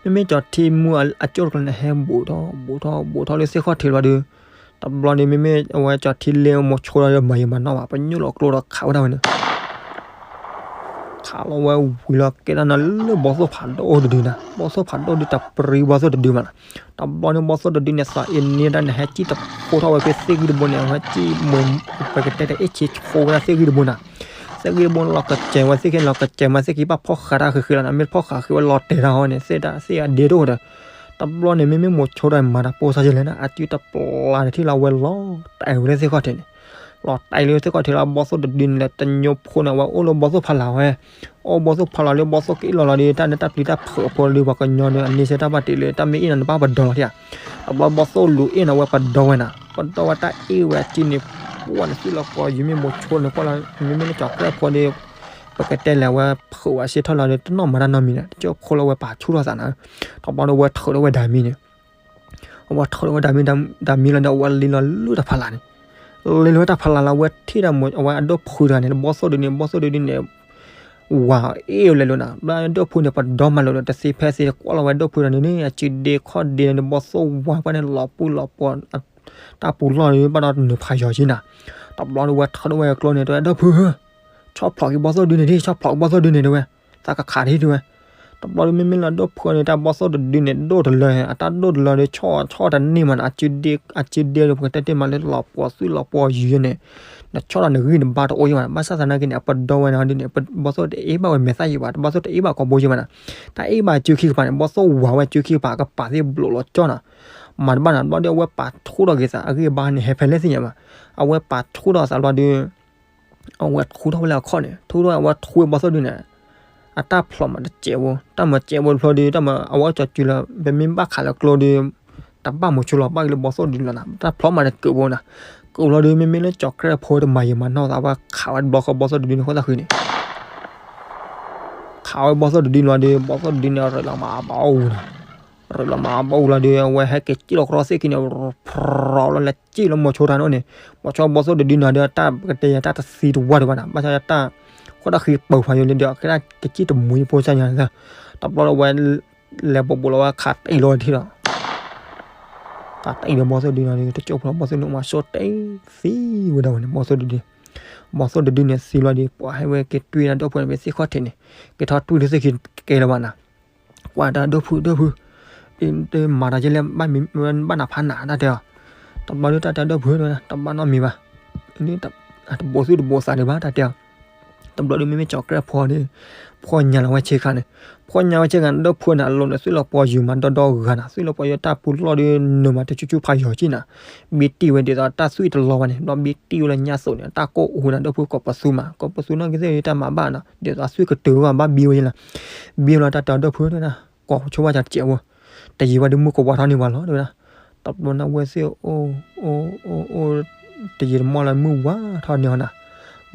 မ့မ့ၢ်ကၠီၤထံမူအကၠိၣ်တကျါန့ၣ် ဟဲဘူးထီၣ်ဘူးထီၣ်ဘူးထီၣ်လၢသ့ၣ်ခီၣ်ထံးလီၤဒီး တဘျီဒီး မ့မ့ၢ်အဝဲကၠီၤထံလ့မိၤဆိဒီးမၤယံာ်မၤနီၢ်ဘၣ် ပညိၣ်လီၤကျိဒီးခးဝဲဒၣ်ဝဲန့ၣ် ခးလီၤဝဲဝံၤလီၤကဲဒၣ်နၤလၢဘီသိၣ်ဖးဒိၣ်တဒုနီၤ ဘီသိၣ်ဖးဒိၣ်ဒုးတပျံၤဘီသိၣ်တဒုမးနီၤ. တဘျီန့ၣ် ဘီသိၣ်တဒုန့ၣ် သးအ့န့ၢ်ဒၣ်န့ၣ် ဟဲစံၣ်တဖိထီၣ်ဝဲဖဲသ့ၣ်ဂံၢ်တဘိန့ၣ် ဟဲစံၣ်မ့ၢ် ပကတဲတၢ်အ့ၣ်ဆ့ဆိဝဲဒၣ်သ့ၣ်ဂံၢ်တဘိနီၤ. သ့ၣ်ဂံၢ်တဘိန့ၣ် လီၤကစဲၤဝဲသ့ၣ်ခံ လီၤကစဲၤမးသ့ၣ်ခံ ဘၣ်ဖီၣ်ဃာ်တၢ်ဃံးဃံးလီၤနီၤ မ့ၢ်တဖီၣ်ဃာ်ဃံးဝဲလီၤတဲာ်တၢ်ဟီန့ၣ် သ့ၣ်တၢ်သ့ၣ်အဒ့တအိၣ်ဒီး တဘျီန့ၣ် မ့မ့ၢ်မိၤဆိဒီးမၤတၢ်ပိၢ်စၢ်ယဲလဲၣ်နီၤ အစုတပျၢ်တထံၣ်လီၤဝဲလီၤတဲာ်ဝဲလၢသ့ၣ်ခီၣ်ထံးန့ၣ် လီၤတဲာ်လၢသ့ၣ်ခီၣ်ထံးလီၤ ဘီသိၣ်တဒုန့ၣ်လဲၣ် တညိဖိန့ၣ် အဝဲအိၣ်လၢဘီသိၣ်ဖးလၢ်ဝဲ အိၣ်ဘီသိၣ်ဖးလၢ်လၢဘီသိၣ်ကအ့ၣ်လီၤလီၤဒီး တၢ်န့ၣ်တၢ်ပျံၤတၢ်ဖုးအဖိလၢပှၤကညီဒီး အန့ဆၢၣ်တၢ်ဘၣ်တ့ၢ်လၢ တၢ်မ့ၢ်အ့ၣ်နီၤန့ၣ် ဘၣ်ပဒီလီၤထံၣ်ဧါ တဘျီဘီသိၣ်လူၤအ့ၣ်န့ၣ် အဝဲပဒီဝဲနီၤ ပဒီဝဲတၢ်အ့ၣ်ဝဲအစုန့ၣ် ပှၢ်န့ၣ် သွံၣ်လီၤပှီၤယုာ်မ့ၢ်မိၤဆိန့ၣ် ကွၢ်လီၤ မ့မ့ၢ်လၢကၠီၤကြဲၢ်ဖိဒီး ပကတဲလဲၣ် အဝဲဖုးဝဲစ့ထီၣ်လီၤဒီး တနီၣ်မၤတၢ်နီတမံၤန့ၣ် တကၠိဖိလၢအဝဲပာ်ဆူၣ်ထီၣ်သးနီၤ တဘျီဒီးအဝဲထုးထီၣ်ဝဲဒၣ်မံၤန့ၣ် အဝဲထုးထီၣ်ဝဲဒၣ်မံၤ ဒၣ်မံၤလီၤဒီး အဝဲလ့လီၤလၢတၢ်ဖးလၢ်န့ၣ် လ့လီၤတၢ်ဖးလၢ်လီၤ အဝဲထံၣ်ဒၣ်မ့ၢ် အဝဲအဒိၣ်ဖုတဂၤန့ၣ် ဘီသိၣ်ဒုန့ၣ် ဘီသိၣ်ဒုန့ၣ် ဝၤအ့ၣ်ဝဲလဲၤလိာ်နီၤ ဘျီဒိၣ်ဖုန့ၣ် ပဒီမးလိာ်ဒီး တသ့ဖဲသ့ ကွၢ်လီၤဝဲဒိၣ်ဖုတဂၤန့ၣ်န့ၣ် အစုဒ့ခီၣ်ဒ့န့ၣ် ဘီသိၣ်ဝၤပှၢ်န့ၣ် လီၤပှီၢ်လီၤပှီၤ တၢ်ပူၤလီၢ်န့ၣ် ဘၣ်ဒီးနုာ်ဖးယီၤက့နီၤ တဘျီဒီး အဝဲထုးထီၣ်ဝဲကျိန့ၣ် တဲဝဲဒိၣ်ဖု ဆီၣ်ဖျိးက့ၤဘီသိၣ်ဒုန့ၣ်ဒ် ဆီၣ်ဖျိးက့ၤဘီသိၣ်ဒုန့ၣ်တဲဝဲ သးကခးဒ်တဲဝဲ တဘျီဒီး မ့မ့ၢ်လၢဒိၣ်ဖုန့ၣ် တၢ်ဘီသိၣ်တဒုန့ၣ် ဒိၣ်တလၢ အတၢ်ဒိၣ်တလၢဒီး ဆီၣ်ဆီၣ်တန့ၢ်မးနီၤ အစုဒ့ဒီး ပကတဲတ့ၢ်မးလၢလီၤပှီၤသွံၣ်လီၤပှီၤယုာ်န့ၣ် နဆီၣ်ဒီးနဂံၢ်နဘါတအိၣ်ယံၤဘၣ်နီၤ ဘၣ်ဆၣ်သနာ်က့န့ၣ် အပဒီဝဲန့ၣ်ဒ်န့ၣ် ဘီသိၣ်တအ့ၣ်ဘၣ်ဝဲမဲာ်သၣ်ယံၤဘၣ် တဘီသိၣ်တအ့ၣ်ဘၣ်ကိာ်ဘိယံၤဘၣ်နီၤ တၢ်အ့ၣ်ဘၣ်စုခံကပၤန့ၣ် ဘီသိၣ်ဝၤဝဲစုခံကပၤ ကပၤသ့ၣ်ဘျိးလီၤကၠီနီၤ မၤတဘၣ်နီၤ တဘျီဒီး အဝဲပာ်ထူထီၣ်က့ၤသး အဂံၢ်အဘါန့ၣ် ဟဲဖဲလဲၣ်သ့ၣ်ညါဘၣ် အဝဲပာ်ထူထီၣ်သးဘျီဒီး အဝဲထူထီၣ်ဝဲလၢအခီၣ်န့ၣ် ထူထီၣ်အဝဲထူဝဲဘီသိၣ်ဒုန့ၣ် အတၢ်ဖျိးမးတစဲးဖိ တၢ်မၤစဲးဖိတဖျိဒီး တၢ်မၤအဝဲကၠီၤစုလၢ ပမ့ၢ်ဘၣ်ခးလၢကျိဒီး တဘၣ်မိၤဆိလီၤဘၣ်က့ၤလၢဘီသိၣ်ဒုလီၤနီၤ တၢ်ဖျိးမးတစဲးဖိနီၤ ကိးဘျီဒီး မ့မ့ၢ်လၢကၠီၤကြဲၢ်ဖိတမၤယံာ်မၤနီၢ်သး အဝဲခးဝဲတဘျီဃီဘီသိၣ်တဒုန့ၣ် ဃိသတးဃုန့ၣ် ခးဝဲဘီသိၣ်တဒုလီၤဒီး ဘီသိၣ်တဒုန့ၣ် ရ့းလီၤမၤအဘၣ်အူနီၤ ရ့းလီၤမၤအဘၣ်အူလီၤဒီး အဝဲဟဲက့ၤစံၣ်လီၤကြီသ့ၣ်ခံန့ၣ် ဖြီလီၤလၢစံၣ်လၢမိၤဆိတၢ်န့ၣ်အိၣ်န့ၣ် မိၤဆိဘီသိၣ်တဒုန့ၣ်ဒီး တၢ်ပကတဲယၤတၢ်တသံတဝၢ်ဒံးဘၣ်နီၤ ဘၣ်ဆၣ်တၢ် ဃိတၢ်ဃံပၢၤဖးယိာ်လံဒီး ကဲဒၣ်ကစံၣ်တမှံဖိစၢ်ညါ တဘျီဒီးဝဲ လဲၤဘိးဘိးလီၤဝဲခးတံၢ်လီၤဝဲတထံၣ်ဒီး ခးတံၢ်ဒီးဘီသိၣ်တဒုန့ၣ်ဒီး တကၠိဖိလီၤ ဘီသိၣ်န့ၣ်မၤဆိတ့ၢ်သံဝဲဒၣ်ဝဲန့ၣ် ဘီသိၣ်တဒု ဘီသိၣ်တဒုန့ၣ်သံလီၤဒီး ပှၤဟဲဝဲက့ၤတွံၢ်ဒၣ်ဒိၣ်ဖုန့ၣ် ဖဲသ့ၣ်ခီၣ်ထံးန့ၣ် က့ၤထီၣ်တွံၢ်လၢသ့ၣ်ခံကဲလၢၤဘၣ်နီၤ ကွၢ်တၢ်ဒိၣ်ဖုဒိၣ်ဖု မၤတၢ်ကလဲၣ် ဘၣ်နၤဖးနၤ တၢ်တဲအီၤ တဘျီဒုးတၢ်တဲဒိၣ်ဖု တဘၣ်နီတမံၤဘၣ် တဘိးသူၣ်တဘိးသးဒံးဘၣ် တၢ်တဲအီၤ တဘျီဒုးမ့မ့ၢ်ကၠီၤကြဲၢ်ဖိဒီး ဖှီၣ်ညါလီၤဝဲဆ့ခါန့ၣ် ဖှီၣ်ညါဝဲဆ့ခါန့ၣ် ဒိၣ်ဖုန့ၣ် အလိၤန့ၣ် သွံၣ်လီၤပှီၤယုာ်မးဒီဒီဂၤနီၤ သွံၣ်လီၤပှီၤယုာ်တၢ်ပူၤလီၢ်ဒီး နုာ်မးတဆူၣ်ဆူၣ်ဖးယိာ်က့နီၤ ဘံတံၢ်ဝဲဒ်သိးတၢ်သွံၣ်တလီၤဘၣ်န့ၣ် ဘျီဘံတံၢ်ဝဲလၢညါသိးန့ၣ် တၢ်ကိၢ်အူန့ၣ် ဒိၣ်ဖုကိးပသူမး ကိးပသူနီၢ်ကီၢ်သ့ၣ်တၢ်မၤဘၣ်နီၤ ဒ်သိးသွံၣ်ကတုၤဘၣ်ဘၣ်ဘံဝဲယဲလီၤ ဘံဝဲလီၤတၢ်တဲအီၤဒိၣ်ဖု ကွၢ်ဆိဘၣ်တၢ်တစဲးဖိ တယံာ်ဘၣ်ဒီးမုၢ်ကဝါထီၣ်န့ၢ်ပှၤလီၤ တဲဝဲဒၣ် တဘျီန့ၣ်ဝဲသ့ၣ်အိၣ် အိၣ် အိၣ် တယံာ်တမီၢ်လၢမုၢ်ဝါထီၣ်န့ၢ်အီၤနီၤ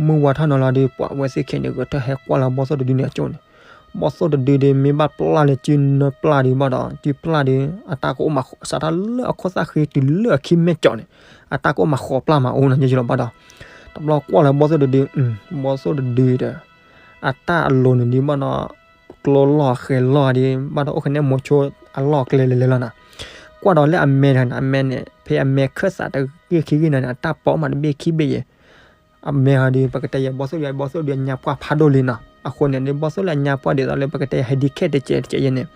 မုၢ်ဝါထီၣ်န့ၢ်လီၤဒီး ပှၤဝဲသ့ၣ်ခဲန့ၣ် ဂဲၤထၢၣ်ဟဲကွၢ်လီၤဘီသိၣ်တဒုန့ၣ်အကၠိန့ၣ် ဘီသိၣ်တဒုဒီး မ့ၢ်ဘၣ်ပျၢ်လၢစုနၢပျၢ်ဒီးဘၣ်ဒီး စုပျၢ်ဒီး အတၢ်ကအိၣ်မး စးထီၣ်လၢအခီၣ်သၣ်ဃ့တုၤလၢအခံမဲာ်ကၠီန့ၣ် အတၢ်ကအိၣ်မးဃိးပျၢ်မးအိၣ်နီၤ ယဲယလီၤဘၣ်ဒီး တဘျီကွၢ်လီၤဘီသိၣ်တဒု ဘီသိၣ်တဒုဒီး အတၢ်အလိၤန့ၣ်ဒုးဘၣ်ဒီး ကျိလီၤဃဲၤလီၤဒီး ဘၣ်ဒီးအိၣ်ကနဲၣ်မိၤဆိအလီၢ်ကျဲလဲၤလဲၤလီၤနီၤ ကွၢ်ဒီးလၢအမဲတဂၤန့ၣ် အမဲန့ၣ် ဖဲအမဲခၢၣ်သးတဂ့ၢ်ခံဂ့ၢ်န့ၣ် အတၢ်ပိာ်မးတဘ့ၣ်ခံဘ့ၣ်ယဲၢ် အမဲဟီဒီး ပကတဲယဲၢ်ဘီသိၣ်ဒု ဘီသိၣ်ဒုအညါပှၢ်ဖးဒိၣ်လံနီၤ အဃိန့ၣ် ဘီသိၣ်လၢအညါပှၢ်ဒ်သိးလၢပကတဲယဲၢ် ဟဲဒံခဲတစဲးတစဲးယဲၢ်န့ၣ်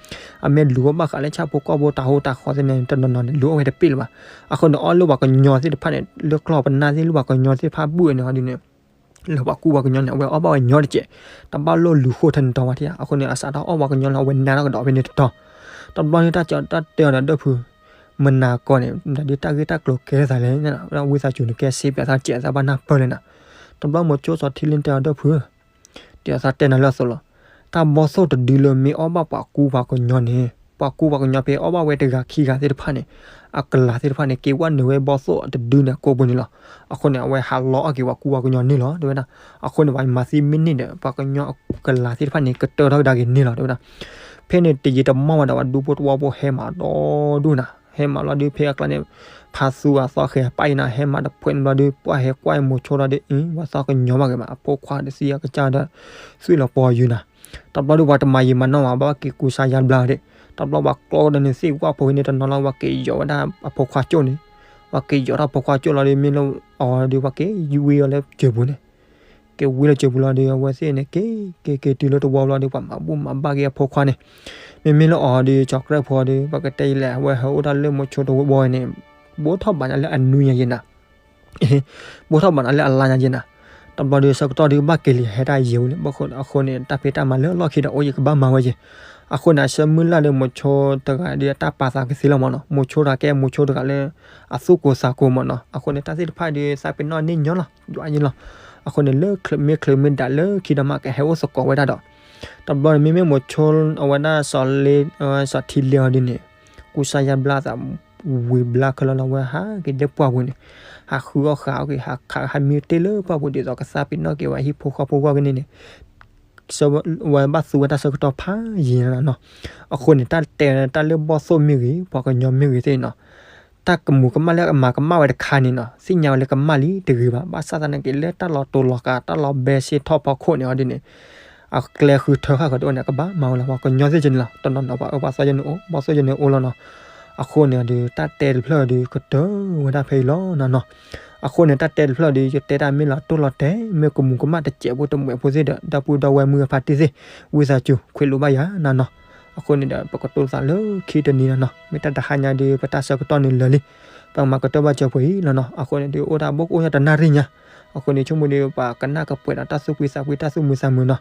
အမဲလူၤအီၣ်ဘၣ်ဃးလၢဆၣ်ဖိကီၢ်ဖိတၢ်ဟူးတၢ်ဃီသ့ၣ်န့ၣ် တနီၤနီၤန့ၣ် လူၤအီၣ်ဝဲတပ့ၢ်လၢၤဘၣ် အဃိန့ၣ် အီၣ်လၢပှၤကညီသ့ၣ်တဖၣ်န့ၣ် လၢကျီၢ်ပနၢ်သ့ၣ်လၢပှၤကညီသ့ၣ်တဖၣ်ဘူၣ်န့ၣ်ဟီဒုန့ၣ် လၢပှၤကူပှၤကညီန့ၣ် အဝဲအီၣ်ဘၣ်ဝဲညီတစဲး တဘၣ်လိၣ်လူၤဃိထဲန့ၣ်တီဘၣ်ထံၣ်ဧါ အဃိန့ၣ် အစးထီၣ်အီၣ်ပှၤကညီလၢ အဝဲနါထီၣ်ကဒီးဖဲန့ၣ်တတီၤ တဘျီန့ၣ် တၢ်ကၠီတၢ်တဲအီၤဒီး ဒိၣ်ဖု မနၤကီန့ၣ် ဒ်တၢ်ဂ့ၢ်တၢ်ကျိၤကဲထီၣ်သးလဲၣ် ဝံသးစူၤန့ၣ် ကဲစ့ပၠးသးတစဲးသးဘၣ်နၢ်ပၢၢ်လဲၣ်နီၤ တဘျီမိၤဆိစီၤထံလ့တဲအီၤ ဒိၣ်ဖု ဒ်သိးသးတဲနၤလၢအသိးလီၤ တၢ်ဘီသိၣ်တဒုလၢမ့ၢ်အီၣ်ဘၣ်ပှၤကူပှၤကညီန့ၣ် ပှၤကူပှၤကညီဖဲအီၣ်ဘၣ်ဝဲတဂၤခံဂၤသ့ၣ်တဖၣ်န့ၣ် အကလၤသ့ၣ်တဖၣ်န့ၣ် က့ၤဝဲနုာ်ဝဲဘီၣ်သိၣ်တဒုန့ၣ် ကိးပူၤန့ၣ်လီၤ. အဃိန့ၣ် အဝဲဟးလီအီၣ်က့ၤပှၤကူပှၤကညီန့ၣ်လီၤ တဲဝဲဒၣ်. အဃိန့ၣ် ပှၤမၤသံမ့ၢ်န့ၢ်ဒီး ပှၤကညီအကလၤသ့ၣ်တဖၣ်န့ၣ် ကတၢၢ်ထီၣ်ကဒါက့ၤန့ၣ်လီၤ တဲဝဲဒၣ်. ဖဲန့ၣ်တယံာ်တမီၢ်ဘၣ်ဒီး ပှၤဒူဖိတဝီဖိဟဲမးဒီဒူၣ်နၤ, ဟဲမးလီၤဒုး ဖဲအကျါန့ၣ် ဖါသူအသီဃဲၤပၢ်အံၤနၤ ဟဲမးတဖှဲးန့ၣ်ဘျီဒုး ပှၤဟဲကွၢ်မိၤဆိထီၣ်ဒီး အ့ ပှၤသီကညီဘၣ်ဂ့ၤမး အဖိခွါတသံအကစၢ်ဒီး သွံၣ်လီၤပီၤယုာ်နၤ. တဘျီဒုး ပှၤတမၤယံာ်မၤနီၢ်မး ဘၣ်က့ၤကူစါယါဘျါဒီး တဘျီပှၤကျီဒီးန့ၣ် သ့ၣ်ဝၣ်ဖိဝဲန့ၣ်တနီၤလီၤ ပှၤက့ၤယီၤဝဲဒၣ်အဖိခွါကၠိၣ်န့ၣ်, ပှၤက့ၤယီၤထီၣ်အဖိခွါကၠိၣ်လီၤဒီး မ့ၢ်လၢအီၤဒီး ပှၤက့ၤဝံအီၤလၢစၢၤပူၤန့ၣ် က့ၤဝံလၢစၢၤပူၤလီၤဒီး အဝဲသ့ၣ်န့ၣ် က့ၤ က့ၤက့ၤတုၤလၢတဝီဘျီဒီး ပှၤမၤဘူၣ်မၤဘါက့ၤအဖိခွါန့ၣ်, မ့မ့ၢ်လၢအီၤဒီး ကၠီၤကြဲးဖိဒီး ပကတဲယလဲၣ် အဝဲဟဲအိၣ်တၢ်လၢမိၤဆိတဝီန့ၣ် ဘိးထီၣ်ဘးညါလၢအနွံညါယဲနၤ ဘိးထီၣ်ဘးနၤလၢအလါညါယဲနၤ, တဘျီဒီးဆၢကတီၢ်ဒီးဘၣ်က့ၤလံ ဟဲတၢ်ယဲၢ်ဝံၤလံ အဃိန့ၣ် တၢ်ဖံးတၢ်မၤလၢလီၢ်ခံဒီး အိၣ်ယကဘၣ်မၤဝဲယဲ, အဃိန့ၣ် အဆၢမုၢ်လၢ်ဒီးမိၤဆိတဂၤဒီး အတၢ်ပာ်သးကသ့လီၤမးနီၤ, မိၤဆိတဂၤကဲမိၤဆိတဂၤလၢ အသူၣ်ကိၢ်သးကိၢ်မးနီၤ, အဃိန့ၣ် တၢ်သ့ၣ်တဖၣ်ဒီး သးပ့ၤနီၣ်န့ၢ်ညီလီၤ ဒွးယဲလီၤ, အဃိန့ၣ် လၢချၢးမ့ၢ်ချၢးမ့ၢ်ဒၣ်လၢခံဒီးမး ကဟဲအိၣ်သကိးဝဲဒၣ်ဒီး, တဘျီန့ၣ် မ့မ့ၢ်မိၤဆိ အဝဲဒၣ်စီၤလ့ စီၤထံလ့အီၤဒ်န့ၣ် ကူစါယါဘျါအသး ဝံၤဘျါခဲလၢာ်လီၤ အဝဲဟးက့ၤလၢပှၢ်ပူၤန့ၣ်, ဟးဃုအီၣ်ဃာ်အီၣ်က့ၤ ဟးခးဟးမံတ့ၢ်လၢပှၢ်ပူၤ ဒ်သိးကသးပ့ၤနီၣ်က့ၤဝဲဟံၣ်ဖိဃီဖိဂီၢ်ကန့ၣ်န့ၣ်, ဝဲဘၣ်သူဝဲတၢ်ဆၢကတီၢ်ဖးယံာ်နီၤ, အဃိန့ၣ် တၢ်တဲတၢ်လၢဘီၣ်သိၣ်မ့ၢ်ဂ့ၤ ပှၤကညီမ့ၢ်ဂ့ၤသ့ၣ်နီၤ တၢ်ကမူၤကမၣ်လၢအမၤကမၣ်ဝဲတခါန့ၣ်နီၤ သ့ၣ်ညါဝဲလၢကမၣ်လံတဂ့ၤဘၣ်, ဘၣ်ဆၣ်သနာ်က့ လၢတၢ်လီၤတူာ်လီၤကာ် တၢ်လီၤဘဲစ့ထီၣ်ဖီခိၣ်န့ၣ်အီၤဒ်န့ၣ် အကျဲဃုထၢဃာ်ဃီတအိၣ်န့ၣ် ကဘၣ်မၤဝဲလီၤ, ပှၤကညီသ့ၣ်ကန့ၣ်လီၤ, တနီၤနီၤ ပှၤအၢပှၤသီယဲန့ၣ်အိၣ် ဘီၣ်သိၣ်ယဲန့ၣ်အိၣ်လီၤနီၤ, အဃိန့ၣ်ဒီး တၢ်တဲတဖျၢၣ်ဒီး ကတၢၢ်ဝဲဒၣ်ဖဲအံၤလီၤနၤနီၤ, အဃိန့ၣ် တၢ်တဲတဖျၢၣ်ဒီး ယတဲတၢ်မ့ၢ်လီၤတိၢ်လီၤတဲာ် မ့ၢ်ကမူၤကမၣ်တစဲးဖိတမှဲးဖိသ့ၣ်ဒီး ဒီပုၢ်ဒီဝဲၢ်မုၢ်အဖါတံၢ်သ့ၣ် ဝံသးစူၤ ခွဲးလိာ်ဘၣ်ယၤနၤနီၤ, အဃိန့ၣ်ဒီး ပကတိၤသးလၢခံတနံၤနၤနီၤ, မ့ၢ်တၢ်တဟါညါဒီး ပတၢ်ဆၢကတီၢ်န့ၣ်လၢာ်လံ, ပကမၤကတၢၢ်ဘၣ်စၢၤပှဲၤအံၤလီၤနီၤ, အဃိန့ၣ်ဒီး အိၣ်ဒၣ်ဘိကအိၣ်ညါတနၣ်ရံၣ်ညါ, အဃိန့ၣ် ဆိကမိၣ်ဒီး ပှၤကနၣ်ကပှဲၤဒီးတၢ်သူၣ်ဖှံသးဖှံတၢ်သူၣ်မုာ်သးမုာ်နီၤ,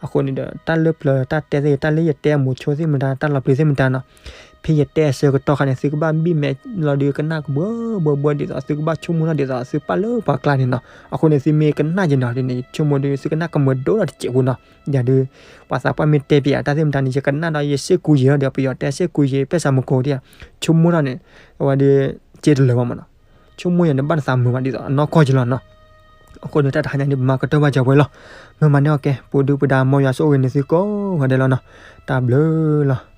အဃိန့ၣ်ဒီး တၢ်လၢပျၢၤတၢ်တဲသ့ၣ် တၢ်လၢယတဲအမိၤဆိသ့ၣ်မတၤ တၢ်လီၤပျံၤသ့ၣ်မတၤနီၤ, ဖဲယတဲအဆၢကတီၢ်ခါန့ၣ် သုကဘၣ်ဘံၣ်မဲာ်လီၤဒီး ကနၣ်ကဘၢဘၢဘၢဒ်သိး သုကဘၣ်ဆိကမိၣ်ထီၣ်ဒ်သိး သုပာ်လၢပှၤကျါန့ၣ်နီၤ, အဃိန့ၣ် သုမ့ၢ်ကနၣ်ယဲနီၤဒ်န့ၣ် ဆိကမိၣ်ဒီး သုကနၣ်ကမၢဒိၣ်ဒီးတစဲးဖိနီၤ, ယၤဒီး ပှၤသးပှၢ်မ့ၢ်တဲပယၤတၢ်သ့ၣ်မတၤန့ၣ် ယကနၣ်ဒီးယစ့ၢ်ကူယဲၤဒီး ပယီၤတဲစ့ၢ်ကူယဲၤ ပဲၢ်စးမကိးဒ်ဧါ, ဆိကမိၣ်ထီၣ်န့ၣ် အဝဲဒီး စ့တလၢာ်ဘၣ်မးနီၤ, ဆိကမိၣ်ယဲန့ၣ် ဘၣ်နသးမုာ်ဘၣ်ဒ်သိးအနီၢ်ကီၢ်ယလီၤနီၤ, အဃိန့ၣ် တၢ်တဟါညါန့ၣ် ပမၤကတၢၢ်ဘၣ်စၢၤပှဲၤလီၤ, မ့ၢ်မၤန့ၢ်အီၤကဲ ပူၤဒုပဒါ မ်ယွၤဆိၣ်ဂ့ၤန့ၢ်သုကိးဂၤဒဲးလီၤနီၤ, တၢ်ဘျုးလီၤ.